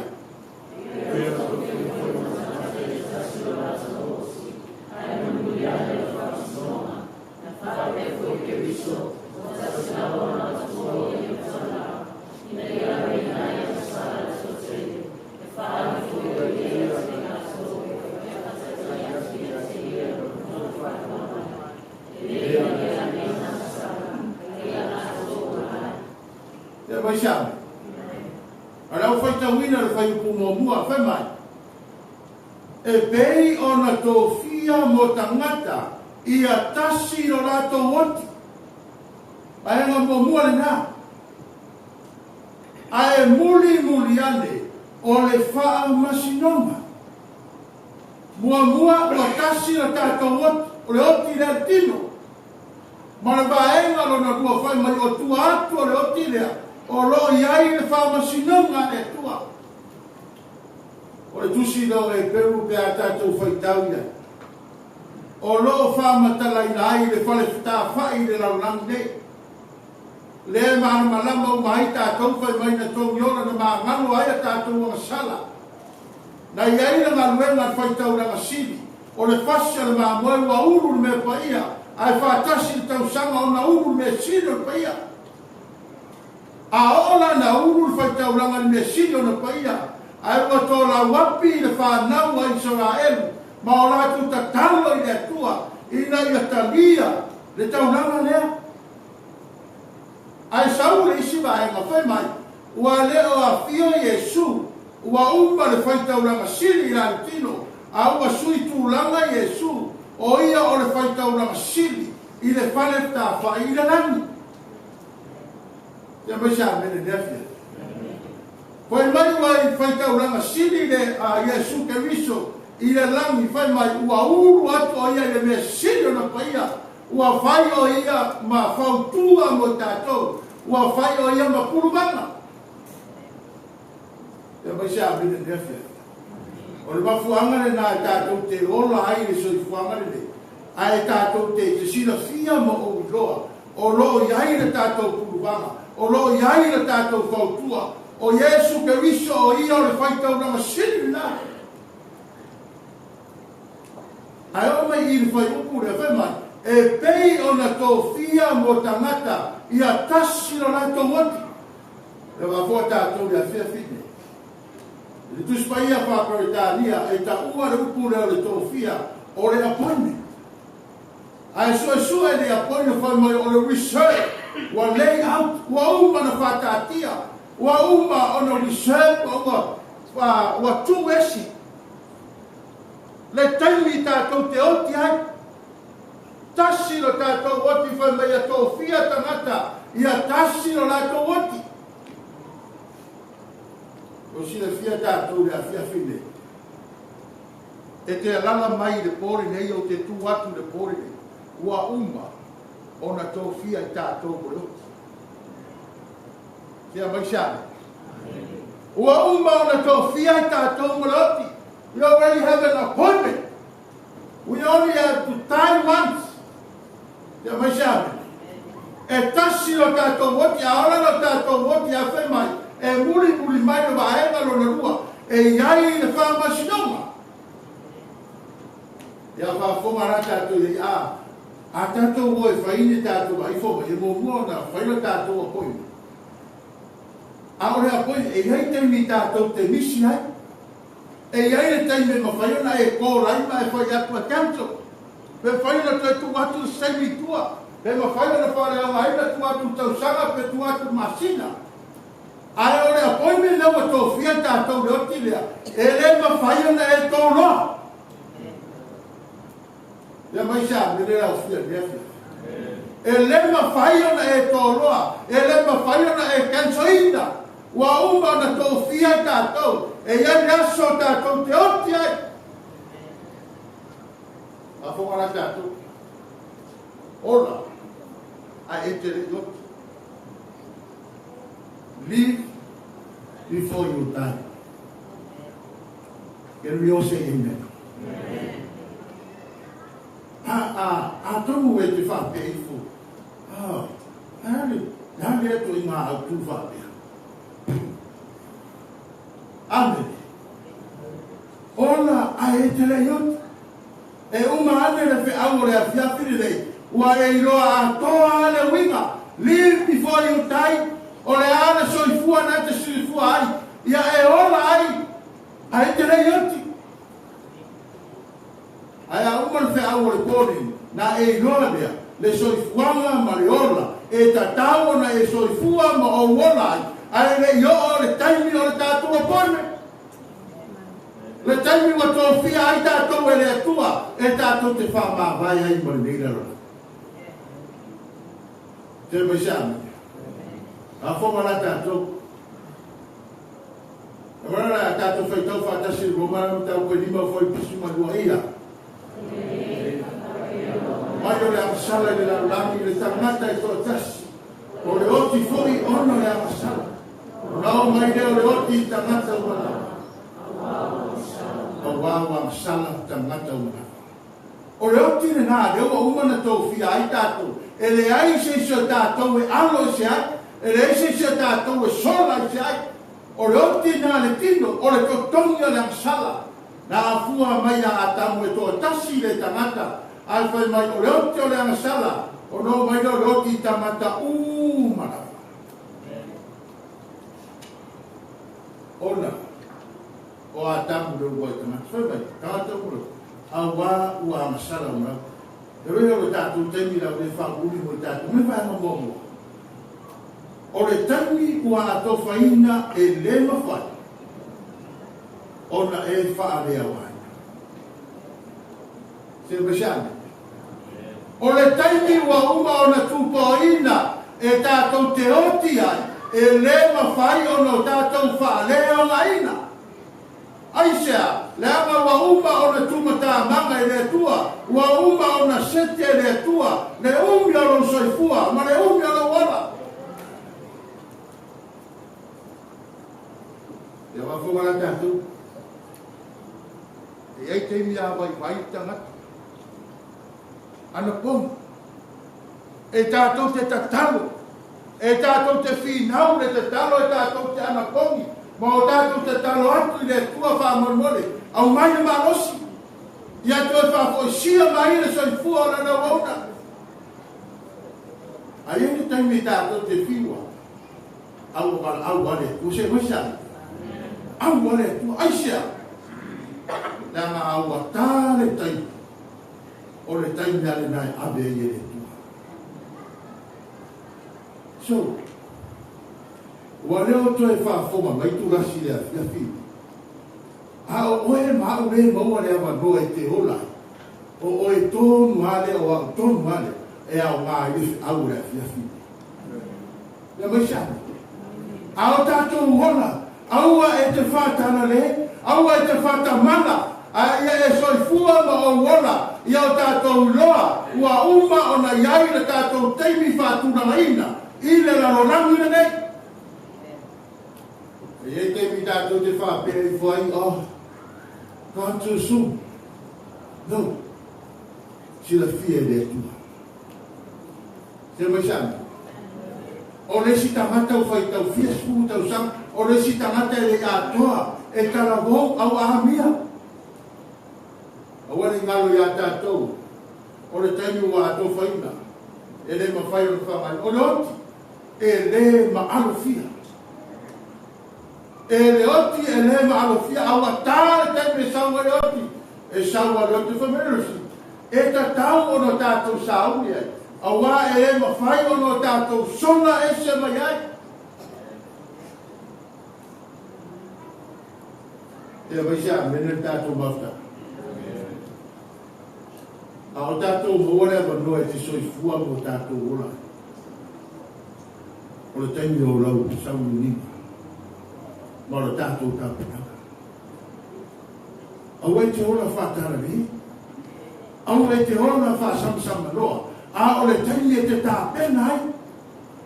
Ia mai se ame. A le au faitauina le fuaiupu muamua, fai mai, E pei ona tofia mo tagata ia tasi lo latou oti. Vaega muamua lena. Ae mulimuli ane o le faamasinoga. Muamua ua tasi le tatou oti, o le oti lea le tino. Ma le vaega lona lua fai mai o tua atu o le oti lea, o lo o i ai le faamasinoga a le Atua. O le tusi lea o Heperu pe a tatou faitau i ai, o lo o faamatalaina ai le fale fetafai i le lalolagi nei. Lea e malamalama uma ai tatou fai mai na togiola na magalo ai a tatou agasala. Na i ai le galuega a le faitaulaga sili, o le fasi a le mamoe ua ulu le mea paia, ae faatasi le tausaga ona ulu le mea sili o le paia. A oo la na ulu le faitaulaga i le mea sili ona paia, ae ua tolauapi i le fanau a Isaraelu ma o latou tatalo i le Atua ina ia talia le taulaga lea. Ae sau le isi vaega, fai mai, ua le o afio Iesu, ua uma le faitaulaga sili i lana tino, a ua sui tulaga Iesu, o ia o le faitaulaga sili i le fale tafai i le lagi. Ia mai se amene lea fia. Fai mai ua i faitaulaga sili le a Iesu Keriso i le lagi, fai mai ua ulu atu o ia i le mea sili ona paia, ua fai o ia ma fautua mo tatou, ua fai o ia ma pulumaga. Ia mai se amene lea fia. O le mafuanga le nā e tātou te ola ai le soifuaga lenei, ae tātou te silafia ma ou iloa, o loo iai le tātou puluvaga, o loo iai le tātou fautua, o Iesu Keriso o ia o le faitaulaga sili lena. Ae oo mai i le fuaiupu lea, fai mai, e pei ona tofia mo tagata ia tasi lo latou oti. E vafoa tātou le afiafi nei. I le Tusi Paia Faa-Peretania e taua le upu lea o le tofia o le appointment. Ae suesue le appointment fai mai o le reserve, ua lay out, ua uma ona faataatia, ua uma ona reserve, ua tuu esi le taimi tātou te oti ai. Tasi lo tātou oti, fai mai ia tofia tagata, ia tasi lo latou oti. O silafia tātou le afiafi nei. E te alala mai i le pō lenei, o te tū atu le pō lenei, ua uma ona tofia i tātou mo le oti. Sia mai se ame. Ua uma ona tofia i tātou mo le oti. We already have an appointment. We only have to die once. Sia mai se ame. E tasi lo tātou oti, a ola lo tātou oti a whai mai, e muri muri mai le vaega lona lua, e iai le whaamasinoga. Ia whaafonga rā tātou i a tātou o e whaine tātou a ifo mai, e mōmua ona whaila tātou appointment. A ore appointment, e iai taimi tātou te misi ai, e iai le taimi ma whai ona e kōrai ma e whai atu a council. Pe whai ona toe tu atu seimi tua, pe ma whai ona whare au aina tu atu tausaga, pe tu atu masina. Ae o le appointment lea ua tofia tātou le oti lea, e le mawhai ona e tōroa. Ia mai se a mele lau fia lea fia. E le mawhai ona e tōroa, e le mawhai ona e cancelina. Ua uma ona tofia tātou, e iai le aso tātou te oti ai. A whanga rā tātou. Ola, a e te le oti. Live before you die. Can we all say amen? Amen. A tonu e te whapea ifo. Hale atu i ngā au tū whapea. Amen. Ola a e te lei oti. E uma ane le wheau o le afiafi lei. Ua e iloa a toa le winga. Live before you die. O le ana soifua na te soifua ai. Ia e ola ai. A e te lei oti. Ai a uma le wheau o le kōreni. Nā e iloa lea. Le soifuaga ma le ola. E tatau ona e soifua ma ou ola ai. Ae le i oo le taimi o le tātou appointment. Le taimi ua tofia ai tātou e le Atua, e tātou te whaamāwae ai ma lenei lalolagi. Te mai se ame. A whanga rā tātou. E mana rā tātou whaitau whaatasi Roma rā tau koe lima whai pisu ma lua ia. Mai o le amasala i le lalolagi le tangata e toatasi. O le oti foi ona le amasala. O nao mai leo le oti i tangata ua lava. Au wā ua amasala tangata ua lava. O le oti le nā, leo ua uma na tofia ai tātou. E le ai se isi o tātou e alo i se ai, e le ai se isi o tātou e sola i se ai. O le oti nā le tino, o le totongi o le amasala. Nā afua mai a Atamu e toa tasi le tangata, ai whai mai o le oti o le amasala, o no mai o le oti tangata umana. feuai tagata. Fai mai, tagata uma loto, auā ua agasala uma lava. E oe o le tatou taimi lau le faamuuli mo le tatou me vaega muamua. O le taimi ua atofaina e lē mafai ona e faaleaogaina. Se mai se ame. O le taimi ua uma ona tupoina e tatou te oti ai, e lē mafai ona o tatou faaleaogaina. Aisea? Leaga ua uma ona tumatamaga e le Atua, ua uma ona sete e le Atua le umi o lou soifua ma le umi o lou ola. Ia faafofoga la tatou. E i ai taimi a vaivai le tagata. Anapogi. E tatou te tatalo, e tatou te finau le tatalo, e tatou te anapogi, ma o tatou tatalo atu i le Atua faamolemole, aumai le malosi, ia toe faafoisia mai le soifua o lana auauna. Ae i ai le taimi e tatou te fiu ai, a ua valaau lava le Atua, se mai se a? Au lava le Atua, aisea? Leaga a ua ta le taimi, o le taimi lava lena e ave ai e le Atua. So, ua le o toe faafofoga mai Tulasi i le afiafi, a o oe ma au le maua le avanoa e te ola ai, o oe tonu lava lea, o au tonu lava lea, e aoga ai le feau o le afiafi lenei. Ia mai se ame. A o tatou ola, aua e te faatalale, aua e te faatamala, a ia e soifua ma ou ola ia o tatou iloa ua uma ona i ai le tatou taimi faatulagaina i le lalolagi lenei. E i ai taimi tatou te faapea ifo ai, Oh, gone too soon. No. Silafia e le Atua. Se mai se ame. O le isi tagata ua faitau fia sefulu tausaga, o le isi tagata e le i atoa, e talavou au amia. Aua ne i galo iā tatou, o le taimi ua atofaina, e le mafai ona faagaioia. O le oti, e le maalofia. E le oti, e le maalofia, a ua tā le taimi e sau ai le oti, e sau lava le oti. Fai mai le isi, E tatau ona tatou sauni ai, auā e le mafai ona o tatou sola ese mai ai. Ea mai se amene le tatou mafutaga. A o tatou maua le avanoa e te soifua ma o tatou ola ai. O le taimi o lau sauniuniga ma o le tatou tapenaga. Aua e te ola faatalale, aua e te ola faasamsamanoa, a o le taimi e te tapena ai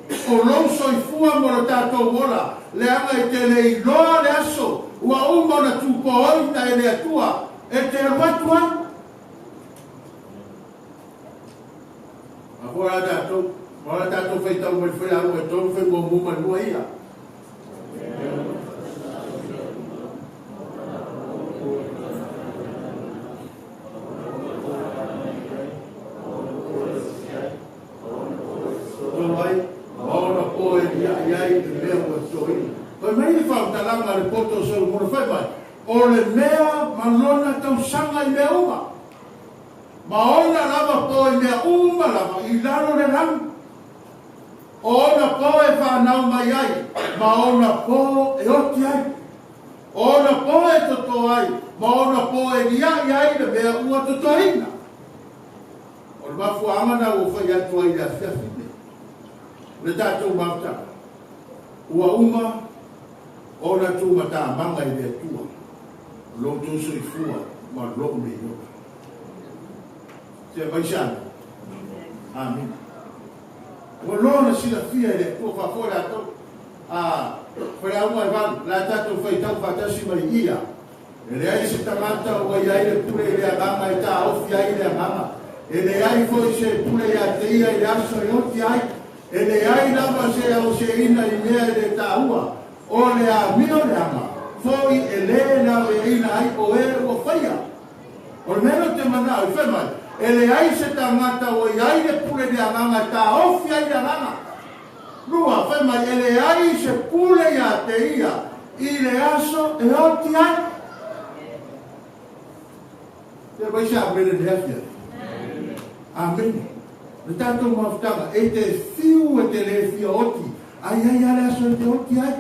o lou soifua mo le tatou ola, leaga e te le iloa le aso ua uma ona tupooina e le Atua e te alu atu ai. A foi la tatou, ma o la tatou faitau mai foi lauga e tolu fai muamua ma lua ia. Tolo ai, ma ona po e liaʻi ai le mea ua totoina. Fai mai le faamatalaga a le poto o Solomona, fai mai, O le mea ma lona tausaga i mea uma, ma ona lava po i mea uma lava i lalo le lagi. O ona po e whanau mai ai, ma ona po e oti ai. O ona po e toto ai, ma ona po e liaʻi ai le mea ua totoina. O le mafuaaga na ua fai atu ai i le afiafi nei, o le tatou mafutaga, ua uma ona tumatamaga i le Atua lo outou soifua ma lou nei ola. Se mai se amene. Amene. Ua loa ona silafia e le Atua faafoe latou a faleauga e valu, la tatou faitau faatasi mai ia. E leai se tagata ua i ai le pule i le agaga e taofi ai le agaga. E leai foi se pule ia te ia i le aso e oti ai. E leai lava se aoseina i mea e le taua. O le amio le aga, foi e le laveaina ai o e ua faia. O le mea lea ou te manao i, fai mai, e leai se tagata ua i ai le pule i le agaga e taofi ai le agaga. Lua, fai mai, e leai se pule ia te ia i le aso e oti ai. Te mai se amene le afia. Amene. Le tātou mafutaga, e te fiu e te le fia oti. Ai ai ale aso e te oti ai.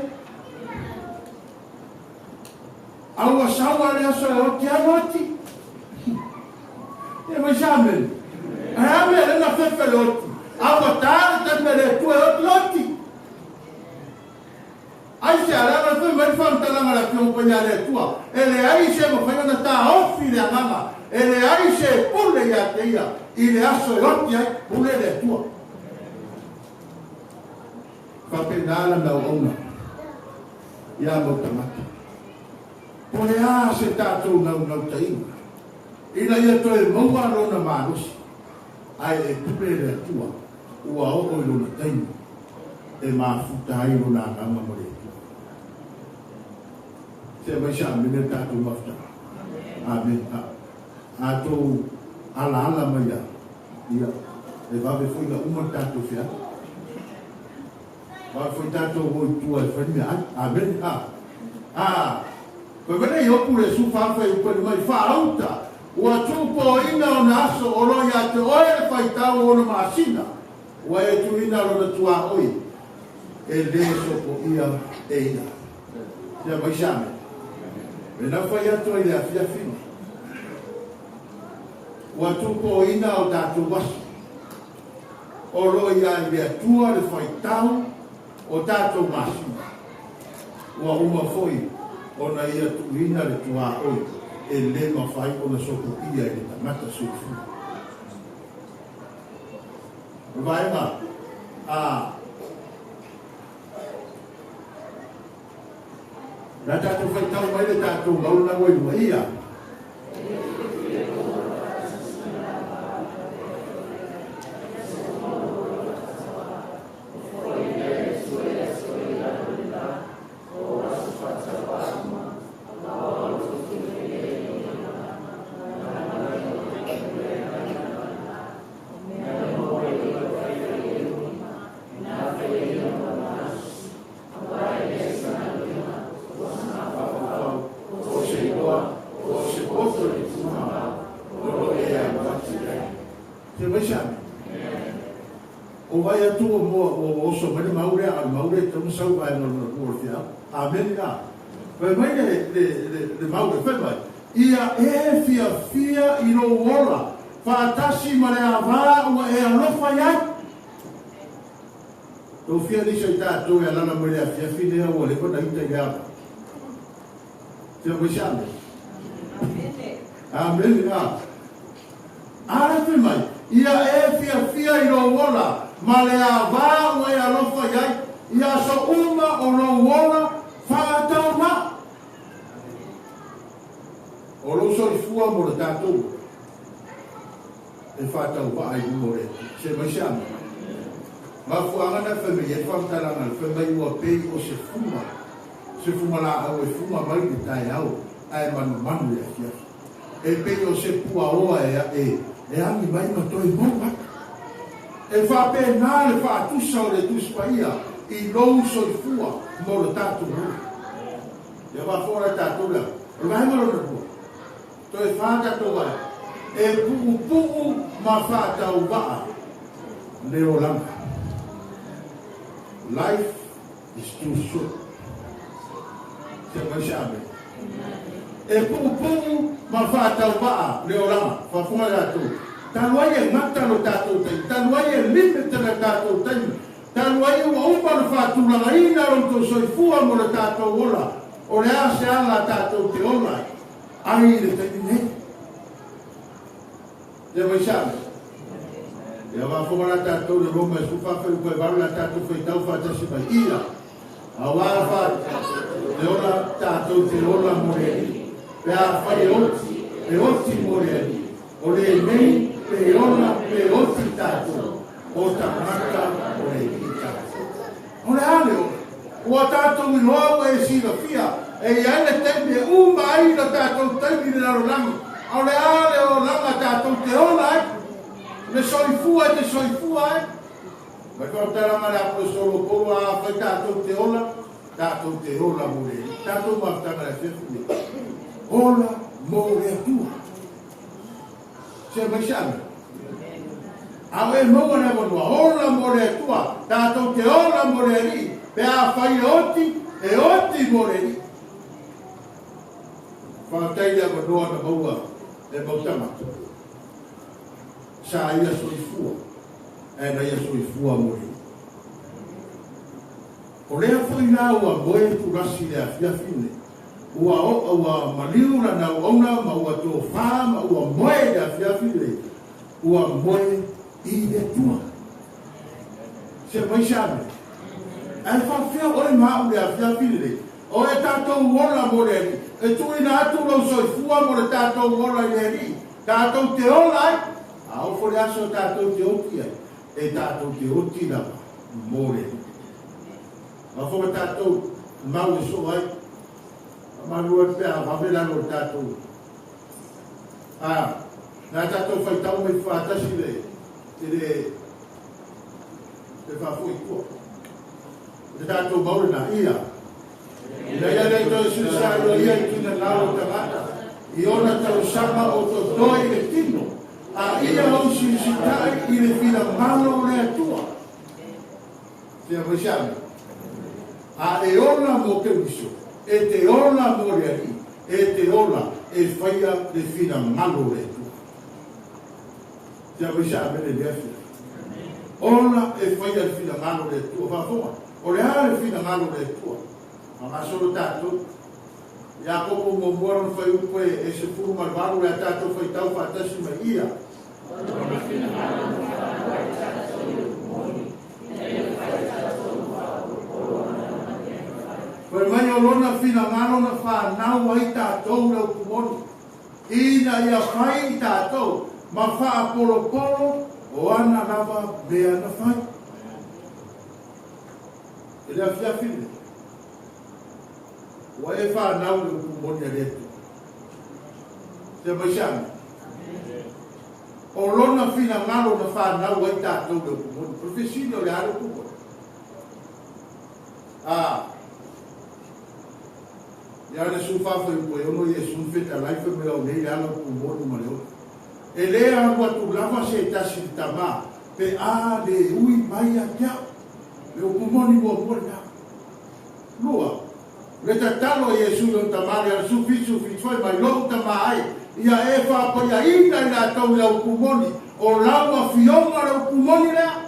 Aua saua le aso e oti ai oti. Te mai se amene. Ai ame le na fefe le oti. Aua tāre te me le tue oti oti. Ai se ala na fai mai whantalanga la piongo pa le tua. E le ai se mo whai na tā ofi le anganga. E le ai se pule ia te ia. I le aso e oti ai, pule le tua. Whape nāla nau auna. Ia mau tamata. Po le a se tātou nau nau tainga. Ina ia toe maua lona malosi. Ai e pule le tua. Ua oo i lona tainga. E mafuta ai lona anganga mo le tua. Se mai sa amene tātou mafuta. Amen. A tō ala ala mai ia. Ia. E wawe foi na uma tātou whia. Wawe foi tātou o i tua e whai mea ai. Amen. A. A. Koe wene i opu le su whawhai upeni mai whaauta. Ua tūpo ina o na aso o roi a te oe le whaitau o na maasina. Ua e tuina lona tua oi. E le sopo ia e ina. Ia mai se ame. Me nau whai atu i le afiafina. Ua tūpo ina o tātou waso. O roi a i le atua le whaitau o tātou maasina. Ua uma foi o na ia tuina le tua oi. E le mawhai o na sopo ia i le tamata soifua. O vaenga, a la tātou whaitau mai le tātou mauna oi mua ia. O vai atu o mua o oso mai le maure a maure te masau vai no no no fia. Amen la. Vai mai le maure fai mai. Ia e fia fia i lo ola. Whaatasi ma le avā ua e alofa iai. Tō fia nisa i tātou e alana mai le afia fine au ua lepa na ita i le ava. Tia mai se ame. Amen la. Ara fai mai. Ia e fia fia i lo ola. Ma le avā ua e alofa iai. Ia so uma o lo ola whaatau ma. O lo soifua mo le tātou. E whaatau waa i mo le. Se mai se ame. Mafuanga na whai mai e whamtalanga le whai mai ua pei o se fuma. Se fuma la au e fuma mai le tae au. Ae manu manu e afiafi. E pei o se pua oa e e angi mai ma toi mau atu. E whape nā le whaatusa o le tuspaia i lou soifua mo le tātou mura. Ia whawhora tātou lea. O le vaenga lona lua. Toe whātatou ai. E pu'upu'u ma whātau waa le olanga. Life is too short. Tia mai se ame. E pu'upu'u ma whātau waa le olanga. Whawhora tātou. Talu ai e ngata lo tātou taimi. Talu ai e limite le tātou taimi. Talu ai ua uma le whātulanga ina ro tō soifua mo le tātou ola. O le a se ala tātou te ola. Ai le taimi nei. Ia mai se ame. Ia whawhora tātou le Roma e suwhawhai upai varu la tātou whaitau whātasi mai ia. A wā whā te ola tātou te ola mo le ali. Pe a whai e oti mo le ali. O le nei pe ola pe oti tātou. O tangata o le i tātou. O le ale ola. Ua tātou i loa ua e sila fia. E ia le taimi e uma ai la tātou taimi le lalolangi. A o le ale o langa tātou te ola ai. Le soifua te soifua ai. Mai whakataranga le apostolo Paulu a whai tātou te ola. Tātou te ola mo le. Tātou mafutanga le whiawhi. Ola mo le atua. Se mai se ame. A o e maua le avanoa, ola mo le Atua, tatou te ola mo le Alii, pe afai e oti, e oti mo le Alii. Faafetai le avanoa na maua e mau tagata. Sa ia soifua, ae na ia soifua mo le Alii. O lea foi la ua moe tulasi i le afiafi lenei, ua ua maliu lana auauna ma ua tofa ma ua moe i le afiafi lenei, ua moe i le Atua. Se mai se amene. Ae faafefea oe ma a'u i le afiafi lenei? O e tatou ola mo le Alii, e tuuina atu lou soifua mo le tatou ola i le Alii, tatou te ola ai, a ofo le aso tatou te oti ai, e tatou te oti lava mo le Alii. Mafoga tatou mau e soo ai, faamalulu atu pe a vave lalo o le tatou a na tatou faitau mai faatasi le i le le faafoi tua. O le tatou mau lena ia. Ina ia le toe suisa'i o ia i finagalo o tagata, i ona tausaga o totoe i le tino, a ia ou silisita'i i le finagalo o le Atua. Tea mai se ame. A e ola mo Keriso, e te ola mo le Alii, e te ola e faia le finagalo o le Atua. Tea mai se amene i lea afiafi. Ola e faia le finagalo o le Atua. Faafofoga, o le a le finagalo o le Atua? Faagasolo tatou. Iakopo muamua lona fuaiupu e 18 le a tatou faitau faatasi mai ia. O lona finagalo na faaalu ai tatou i upu moni, ina ia fai tatou ma faaopolopolo ana lana mea na fai. Fai mai o lona finagalo na fanau ai tatou le upu moni, ina ia fai tatou ma faapolopolo o ana lava mea na fai. I le afiafi lenei, ua e fanau i le upu moni a le Atua. Tea mai se amene. O lona finagalo na fanau ai tatou le upu moni. O le fesili o le a le upu moni? A Ia le su faafuaiupu e ono Iesu na fetalai fai mai au nei le ala upu moni ma le ola. E le alu atu lava se tasi i le Tama pe a le ui mai ia te au. Le upu moni muamua lena. Lua, le tatalo a Iesu i lona Tama le ala su fitu fitu fai mai, Lou Tama ai, ia e faapaiaina i latou i lau upu moni, o lau afioga le upu moni lea.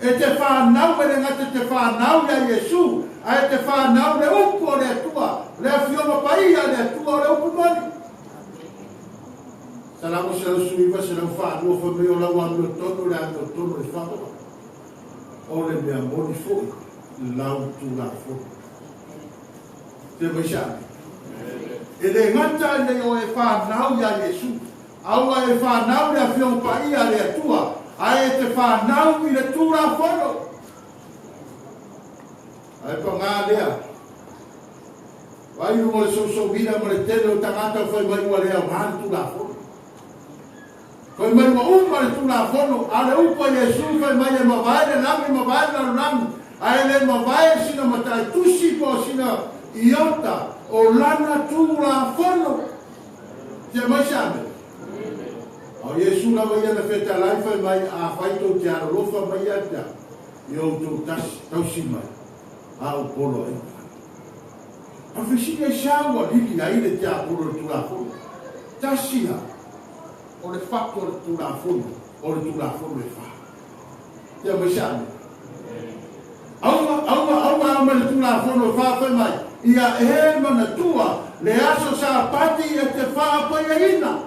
E te fanau e le gata te fanau ia Iesu, ae te fanau le upu o le Atua, le afioga paia a le Atua o le upu moni. Salamo 119, 102 fai mai o lau amiotonu le amiotonu e whaoa. O le mea moni foi lau Tulafono. Tea mai se amene. E le gata nei o e fanau iā Iesu, a ua e fanau le Afioga Paia a le Atua, ae e te fanau i le Tulafono. Ae pagā lea, vaai i luga o le sousouina ma le tele o tagata o fai mai ua le aoga le Tulafono. Fai mai ua uma le Tulafono, a o le upu a Iesu fai mai e mavae le lagi, mavae le lalolagi, ae le mavae sina matai tusi po o sina iota o lana Tulafono. Tia mai se amene. A o Iesu lava ia na fetalai fai mai, Afai tou te alolofa mai ia te au, i outou tausi mai, a ou poloaiga. A o le fesili aisea ua lili ai le tiapolo i le Tulafono? Tasi lava. O le fatu o le Tulafono, o le Tulafono e fa. Tea mai se amene. Auga, auga, auga au mai le Tulafono e fa fai mai, ia e manatua le aso Sapati e te faapaiaina.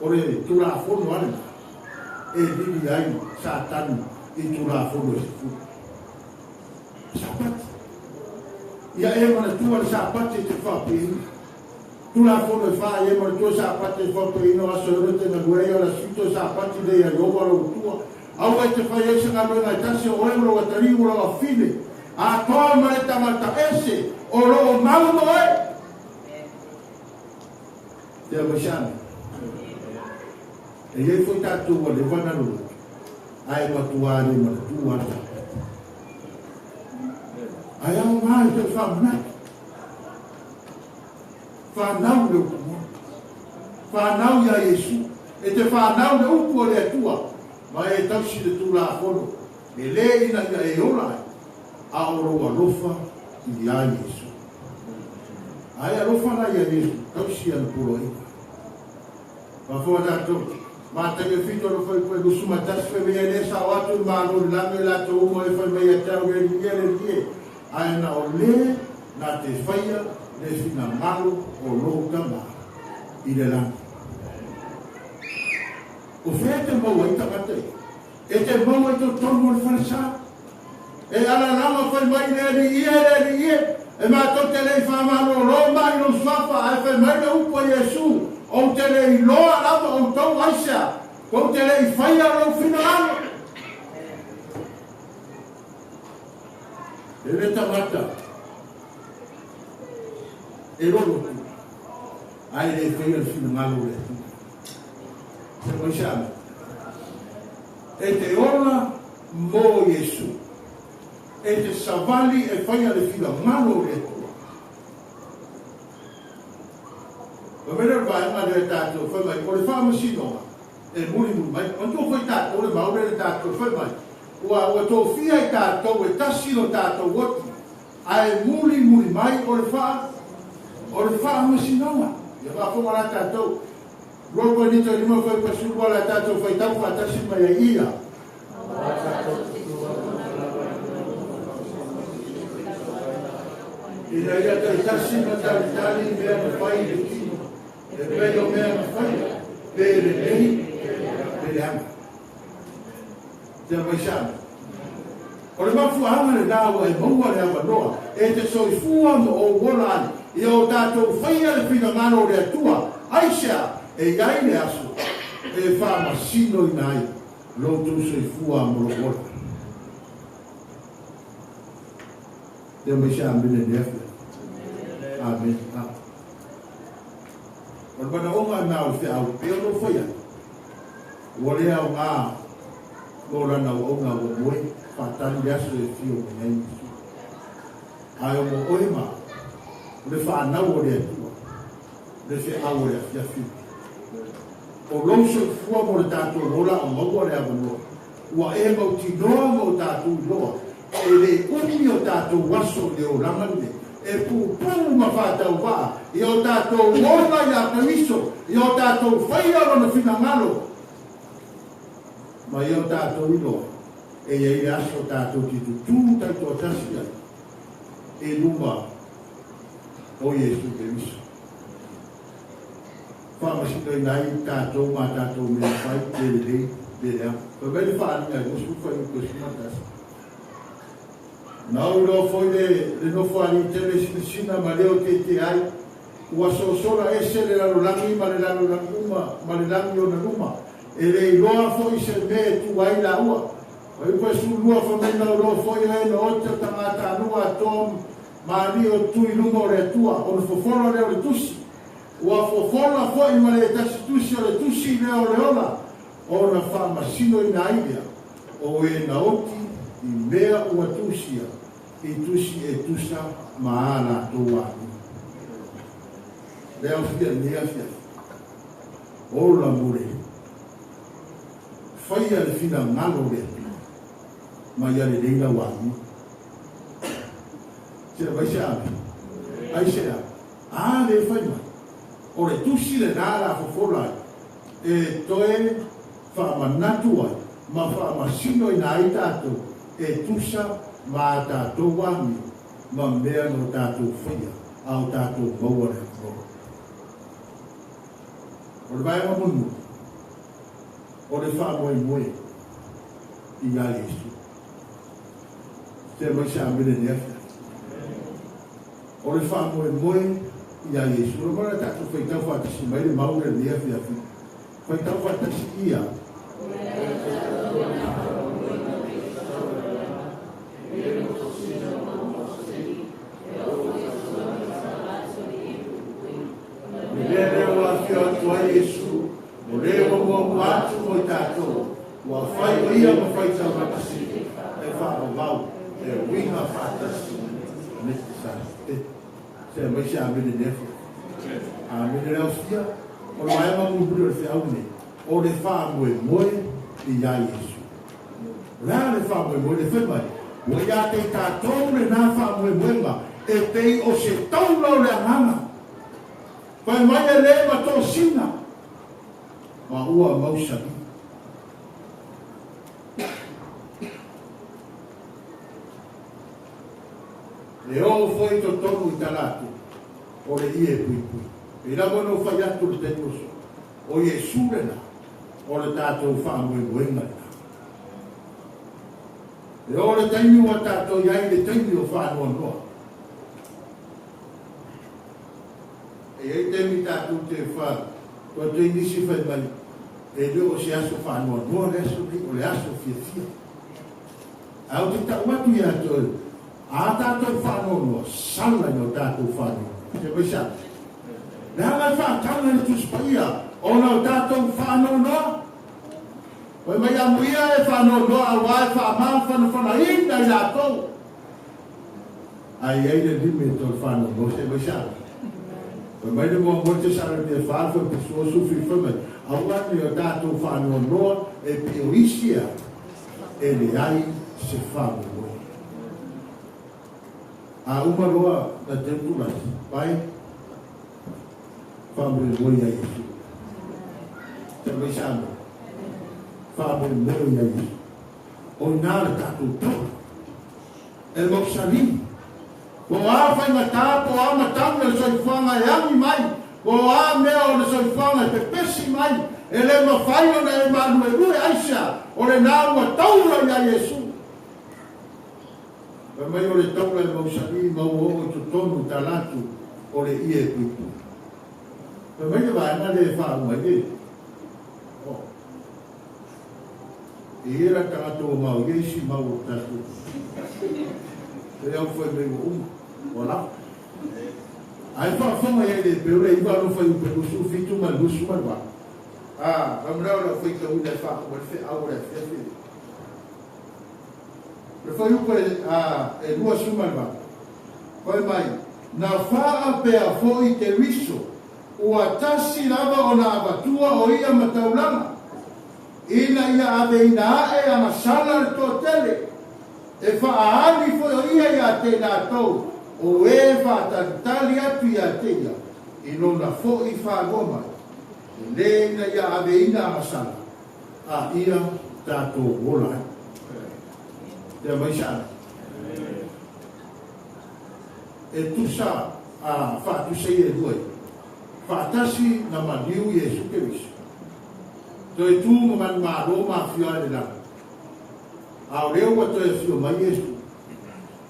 O le Tulafono a lena e lili ai Satani i Tulafono e 10. Sapati. Ia e manatua le Sapati e te faapeina. Tulafono e fa, ia e manatua Sapati e faapeina o aso e ono e te galue ai, o le aso fito e Sapati lea ia Ieova lou Atua. Aua e te fai ai se galuega e tasi o oe ma lou atalii ma lou afine, atoa ma le tagata ese o lo o mau ma oe. Tea mai se amene. E i ai foi tatou ua leva ona loloto, ae matuā le manatua le Sapati. Ae aoga i toe faamanatu. Whanau le upu moni. Whanau ia Iesu. E te whanau le upu o le Atua. Ma e tausi le tūlāfono. E lē ina ia e ola ai. A o lou alofa iā Iesu. A e alofa la iā Iesu, tausi ana poloaiga. Faafofoga tatou, Mataio e 7 ono fai mai 21 fai mai e lē sao atu i le Malo o le lagi e latou uma e fai mai ia te au le Alii e, le Alii e, ae na o lē na te faia le finagalo o lou Tama i le lagi. O fea e te maua ai tagata ia? E te maua i totonu o le falesa. E alalama fai mai le Alii e, le Alii e, e matou te le i faamalōlō mai i lou suafa, ae fai mai le upu a Iesu, Ou te le iloa lava outou aisea, tou te le i faia lou finagalo. E le tagata e lolotu, ae le faia le finagalo o le Atua. Se mai se ame. E te ola mo Iesu. E te savali e faia le finagalo o le Atua. Fai mai lea o le vaega lea tatou, fai mai, o le faamasinoga e mulimuli mai. Manatua foi tatou le mau lea le tatou, fai mai, ua, ua tofia i tatou e tasi lo tatou oti, ae mulimuli mai o le faa, o le faamasinoga. Ia faafofoga la tatou. 2 Korinito 5 fai 12 la tatou faitau faatasi mai ai ia. Ina ia taitasi ma talitali i mea na fai i le tino, e pei o mea na faia, pe lelei, pe leaga. Tea mai se ame. O le mafuaaga lenā ua e maua le avanoa e te soifua ma ou ola ai ia o tatou faia le finagalo o le Atua, aisea e i ai le aso e faamasinoina ai lo outou soifua ma lou ola. Tea mai se amene i le afiafi. Amene. A. O le manaoga lena o le feau e pei ona ou fai atu, ua le aoga no lana auauna ua moe faatali le aso e afio mai ai Iesu. Ae o mo oe ma au, o le fanau o le Atua, le feau o le afiafi lenei. O lou soifua mo le tatou ola o maua le avanoa, ua e mautinoa ma o tatou iloa, e le umi o tatou aso i le olaga lenei, e pupū ma faatauvaa i o tatou ola iā Keriso, i o tatou faia lona finagalo, ma i o tatou iloa, e i ai le aso tatou te tutū taitoatasi ai i luma o Iesu Keriso. Faamasinoina ai tatou ma a tatou mea fai, pe lelei, pe leaga. Fai mai le faaaliga e 20 fuaiupu e 11. Na ou iloa foi le le nofoalii tele sinasina ma leo tietie ai, ua sosola ese le lalolagi ma le lalolagi uma ma le lagi ona luma, e le iloa foi se mea e tu ai laua. Fuaiupu e 12 fai mai na ou iloa foi o e na ote o tagata anua atoa ma alii o tu i luma o le Atua, ona fofola lea o le tusi. Ua fofola foi ma le tasi tusi o le tusi lea o le ola, ona faamasinoina ai lea o e na oti i mea ua tusia i tusi e tusa ma a latou amio. Le aofia lenei afiafi, ola mo le faia le finagalo o le Atua ma ia lelei lau amio. Se vai se ame, ai se a, a le fai mai, o le tusi lenā la fofola ai, e toe faamanatu ai ma faamasinoina ai tatou e tusa ma a tatou amio ma mea na o tatou faia a o tatou maua le avanoa. O le vaega mulimuli, o le faamoemoe iā Iesu. Tea mai se amene i le afiafi. O le faamoemoe iā Iesu. O le mea lea tatou faitau faatasi mai le mau lea i lenei afiafi. Faitau faatasi ia. Le mea lea ua afio atu ai Iesu, o le ua muamua atu mo i tatou, ua fai o ia ma faitaugatasi e faavavau e uiga faatasi me te sa. E, se aumai se amene i le afiafi. Amene le aofia, o le vaega mulimuli o le feau lenei, o le faamoemoe ia Iesu. O le a le faamoemoe le fai mai? Ua ia te i tatou lenā faamoemoega e pei o se taula o le agaga. Fai mai e lē matosina, ma ua mausali. E oo foi i totonu i talaatu o le ie puipui. Pei lava ona ou fai atu i le taimi o sola, o Iesu lena, o le tatou faamoemoega lena. E oo le taimi ua tatou i ai i le taimi o faanoanoa. E i ai taimi tatou te fa, toe nisi fai mai, e le o se aso faanoanoa le aso nei, o le aso fiafia. Ae ou te tau atu ia te oe, a tatou faanoanoa, sala ina o tatou faanoanoa. Se mai sa. Leaga e faataga i le Tusi Paia, ona o tatou faanoanoa. Fai mai amuia e faanoanoa auā e faamafanafanaina i latou. Ae i ai le limit o le faanoanoa, se mai sa. Fai mai le muamua te sala mea fa le fai pusu o sufi fai mai, aua ne o tatou faanoanoa e pei o isi a e leai se faamoemoe. A uma loa na teu tulasi, pai, faamoemoe ia Iesu. Te mai sa mo. Faamoemoe ia Iesu. O ina le tatou taula. E mausali. Po o a faigata, po o a matagi o le soifuaga e agi mai, po o a mea o le soifuaga e pepesi mai, e le mafai ona e maluelue aisea, o lenā ua taula iā Iesu. Fai mai o le taula e mausali ma ua oo i totonu i talaatu o le ie puipui. Fai mai le vaega lea e faauma ai le oh. E i ai la tagata ua maoia isi mau o tatou. E au fai mai ua uma, ua lava. Ae faafofoga i ai le peu le 9 alofa i upe 27 ma le 28. Ah, fai mai o le faitauina e faauma le feau o le afiafi le. Le fuaiupu e 28, fai mai, Na faapea foi Keriso, ua tasi lava ona avatua o ia ma taulaga, ina ia aveina ae ana sala le toatele, e faaali foi o ia ia te i latou o e faatalitali atu ia te ia i lona foi faalua mai, e lē ina ia aveina ana sala, a ia tatou ola ai. Te mai sa. E tusa a faatusa ia e lua ia. Faatasi na maliu Iesu Keriso. Toe tu ma manumalo ma afio ai le lagi. A o lea ua toe afio mai Iesu,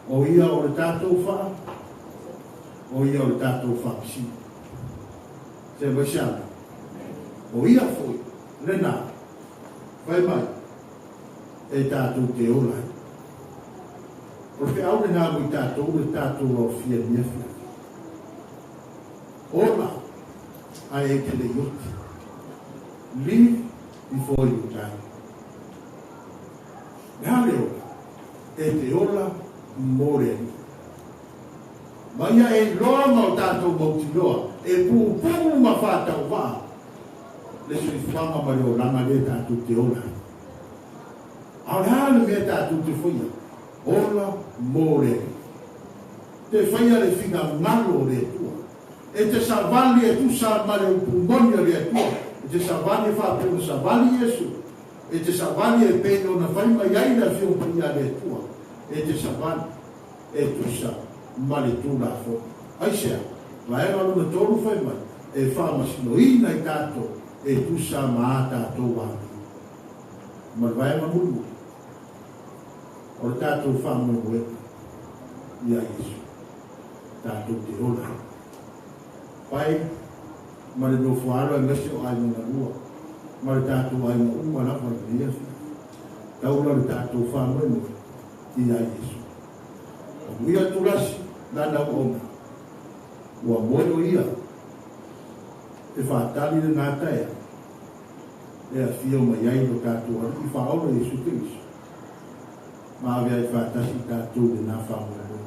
o ia o le tatou faa, o ia o le tatou faamasino. Se mai sa. O ia foi lenā, fai mai, e tatou te ola ai. O le feau lenā mo i tatou le tatou aofia i lenei afiafi. Ola, ae e te le i oti. Live before you die. Le a le ola? E te ola mo le Alii. Ma ia e iloa ma o tatou mautinoa e pupuu ma faatauvaa le soifuaga ma le olaga lea tatou te ola ai. A o le a le mea tatou te faia? Ola mo le Alii. Te faia le finagalo o le Atua. E te savali e tusa ma le upu moni a le Atua. E te savali e faapea ona savali Iesu. E te savali e pei ona fai mai ai le Afioga Paia a le Atua. E te savali e tusa ma le Tulafono. Aisea? Vaega lona tolu fai mai, e faamasinoina i tatou e tusa ma a tatou amio. Ma le vaega mulimuli, o le tatou faamoemoega iā Iesu, tatou te ola ai. Pai ma le nofoalo aemaise o aiga galua ma le tatou aiga uma lava i lenei afiafi. Taula le tatou faamoemoe iā Iesu. Amuia tulasi lana auauna, ua moe o ia e faatali lenā taeao e afio mai ai lo tatou Alii Faaola Iesu Keriso, ma ave ai faatasi i tatou lenā faamoemoe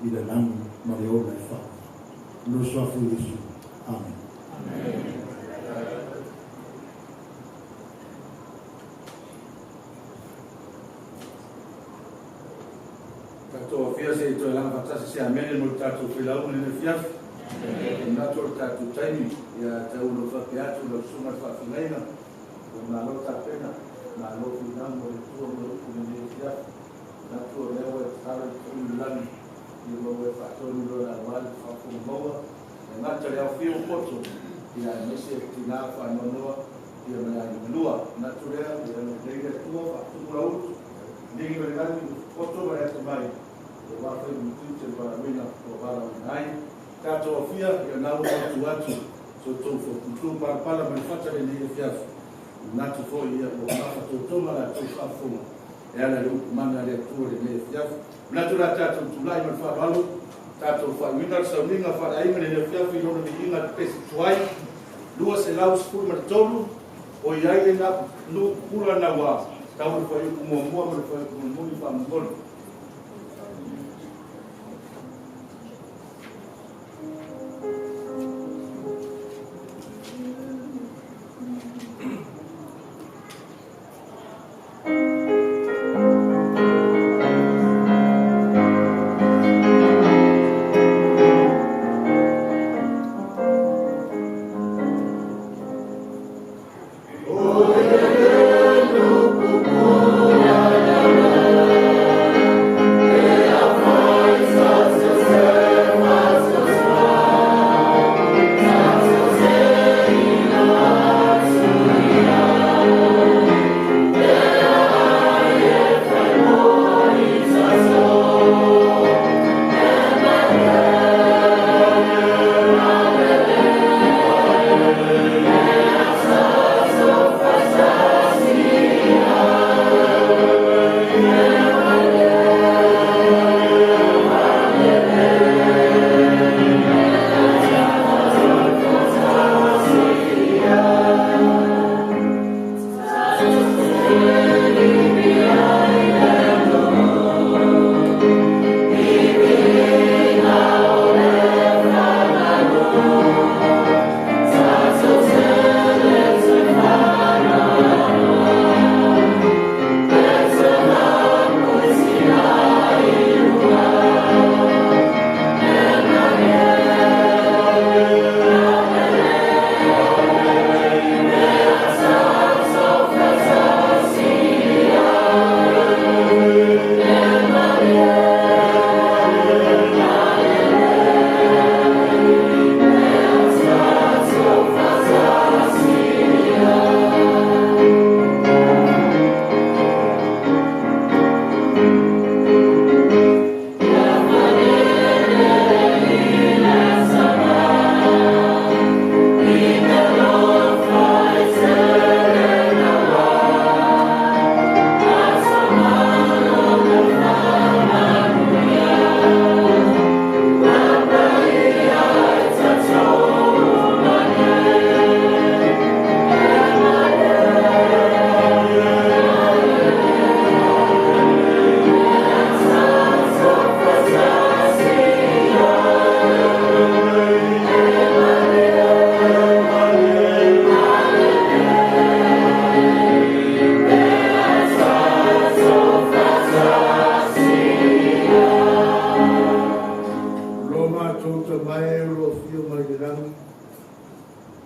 i le lagi ma le ola e faaola. Lo suafu Iesu. Amen. Tatou afia se i toe laga faatasi se amene mo le tatou failauga lenei afiafi. E manatu o le tatou taimi ia tau ona ou faapea atu i lau susuga i le faafeagaiga, ua malo tapena, malo finau mo le Atua mo le upu i lenei afiafi. Manatu o lea ua e tatalo i totonu i le lagi, ia maua e faatonu loa aua le faafofoga maua, e gata i le aofia o poto, ia aemaise tina faanoanoa ia ma le aiga malua. Manatu lea, ia agalelei le Atua, faatumu lau utu, ligi ma le lagi, poto ma le atamai, aua faiva ma tiute le valaauina ua valaauina ai. Tatou afia, ia na ua atu atu so outou faututu palapala ma le fata lenei afiafi. Manatu foi ia ua mafatotoga la outou faafofoga e ala i le upu mana a le Atua i lenei afiafi. Manatu la tatou tulai ma le faaaloalo, tatou faaiuina le sauniga faaleaiga i lenei afiafi i lona viiga pepesi tuai 213, o i ai le nuu pupula naua tau le fuaiupu muamua ma le fuaiupu mulimuli faamolemole. Lo matou Tama e o lo o afio mai le lagi,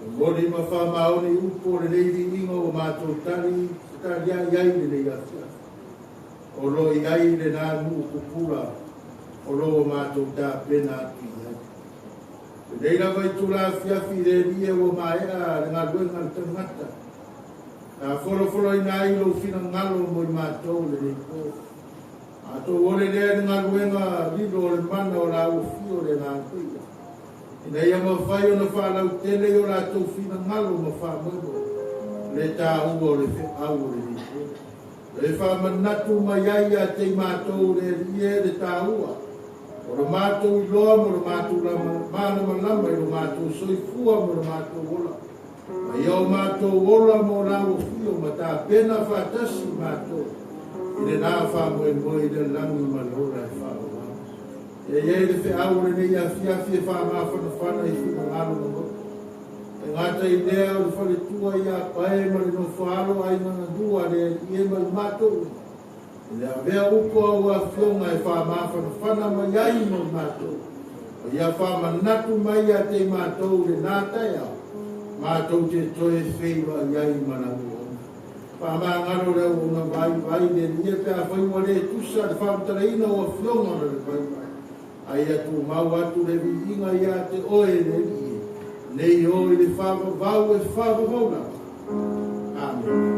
momoli ma faamaoni upu o lenei viiga ua matou tali fetaliai ai lenei afiafi. O lo o i ai lena nuu pupula o lo o matou tapena atu i ai. Lenei lava itula afiafi i le Alii e ua maea le galuega a le tagata, na folofoloina ai lou finagalo mo i matou lenei po. Matou ole lea i le galuega lilo o le mana o la ua fio le Agaga Paia, ina ia mafai ona faalautele i o latou finagalo ma faamoemoe le taua o le feau o lenei po. E faamanatu mai ai ia te i matou le Alii e le taua o lo matou iloa mo lo matou malamalama i lo matou soifua mo lo matou ola. Ma ia o matou ola mo la ua fio ma tapena faatasi matou i lena faamoemoe i le lagi ma le ola e faaauau. Ia i ai le feau o lenei afiafi e faamafanafana i finagalo ma loto. E gata i lea o le faletua ia Pae ma le nofoaalo aiga galua a le Alii e ma i matou uma, i le avea upu a ua afioga e faamafanafana mai ai mo i matou, ma ia faamanatu mai ia te i matou i lena taeao, matou te toe feiloai ai ma le auauna. Faamagalo le auauna vaivai i le Alii e pe afai ua le tusa le faamatalaina o afioga ona le vaivai, a ia tumau atu le viiga ia te oe e le Alii e, nei o i le faavavau e faavavau lava. Amene.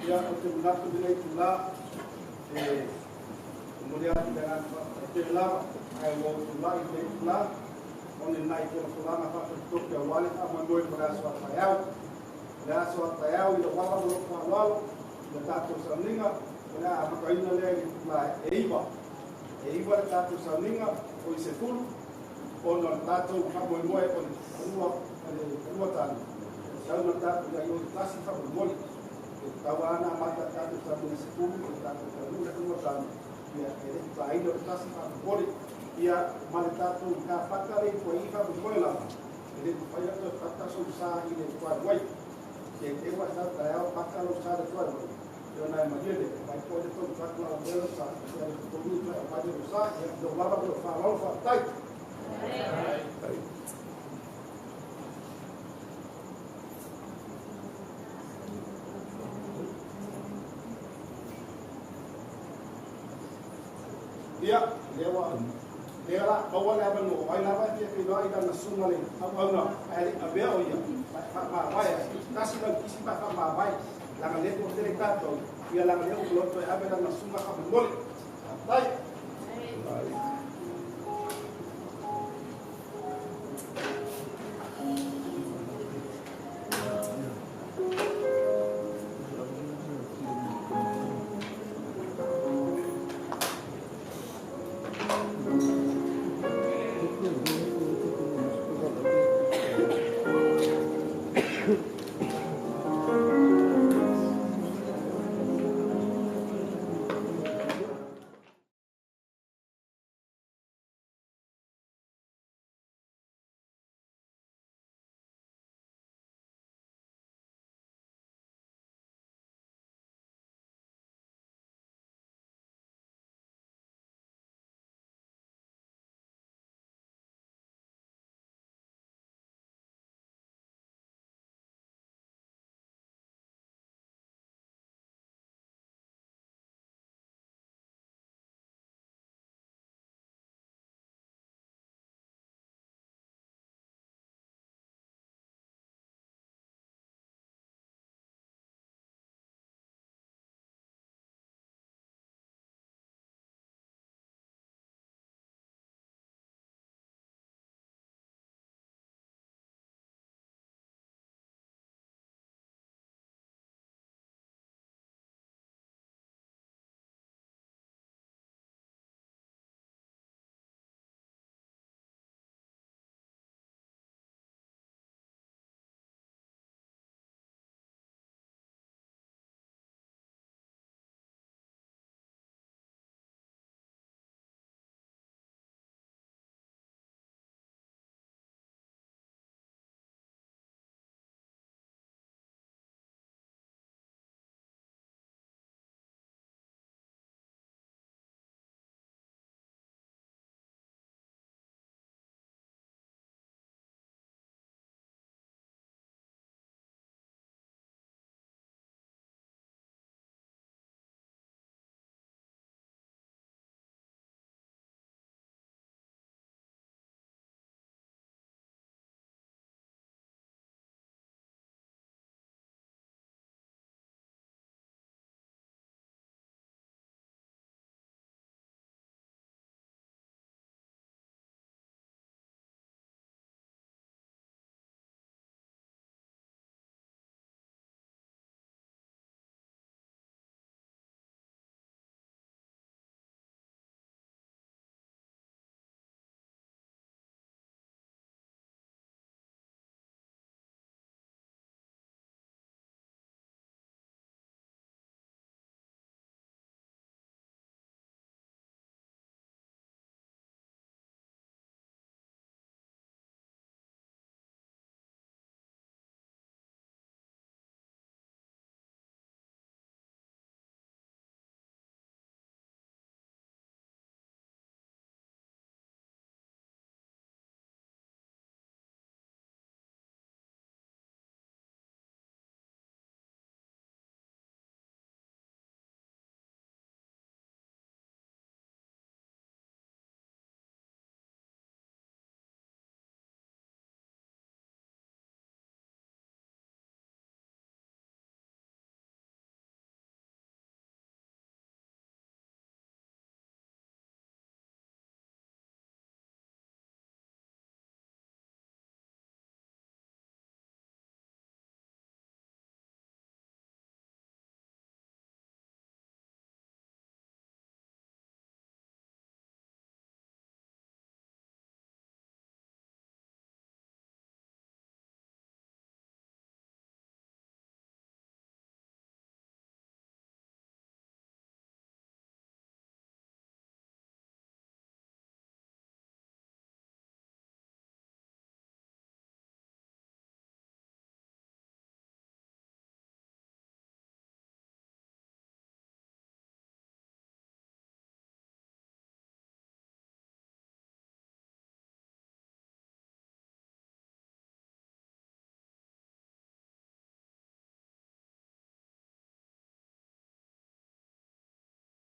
Ia, ou te manatu i lenei itulā e momoli atu le agaga faafetai tele lava, ae ua ou tulai i lenei itulā ona i nai folafolaga faafaitotoke aua le faamoemoe mo le aso a taeao. O le aso a taeao i lou ava ma lou faaaloalo i le tatou sauniga, o le a amataina lea i le itulā e 9. E 9 le tatou sauniga, o i 10, ona o le tatou faamoemoe o le fanua, o le fanua tane, e sau ma le tatou ia i o i le tasi faamolemole. E tatau lava ona amata le tatou sauniga 10 o le tatou taunuu i le fanua tane, ia e le i paina o le tasi faamolemole. Ia ma le tatou kapata le i tuai faamolemole lava, e le mafai ona toe paka sou sa i le driveway. Te te ua sau taeao paka lou sa i le driveway, ia ona e malie lea, mai po le tou truck la o lou sa, ia le totogi toe aumai lou sa, ia lou lava ma lou faaaloalo faafetai. Ia, lea ua, lea la, maua le avanoa, o ai lava e fia feiloai i lana susuga le auauna, ae le i avea o ia, ma e faamavae ai, tasi lau kisi ma e faamavae, leaga lea toatele tatou, ia leaga lea ua loto e ave lana susuga faamolemole. Faafetai.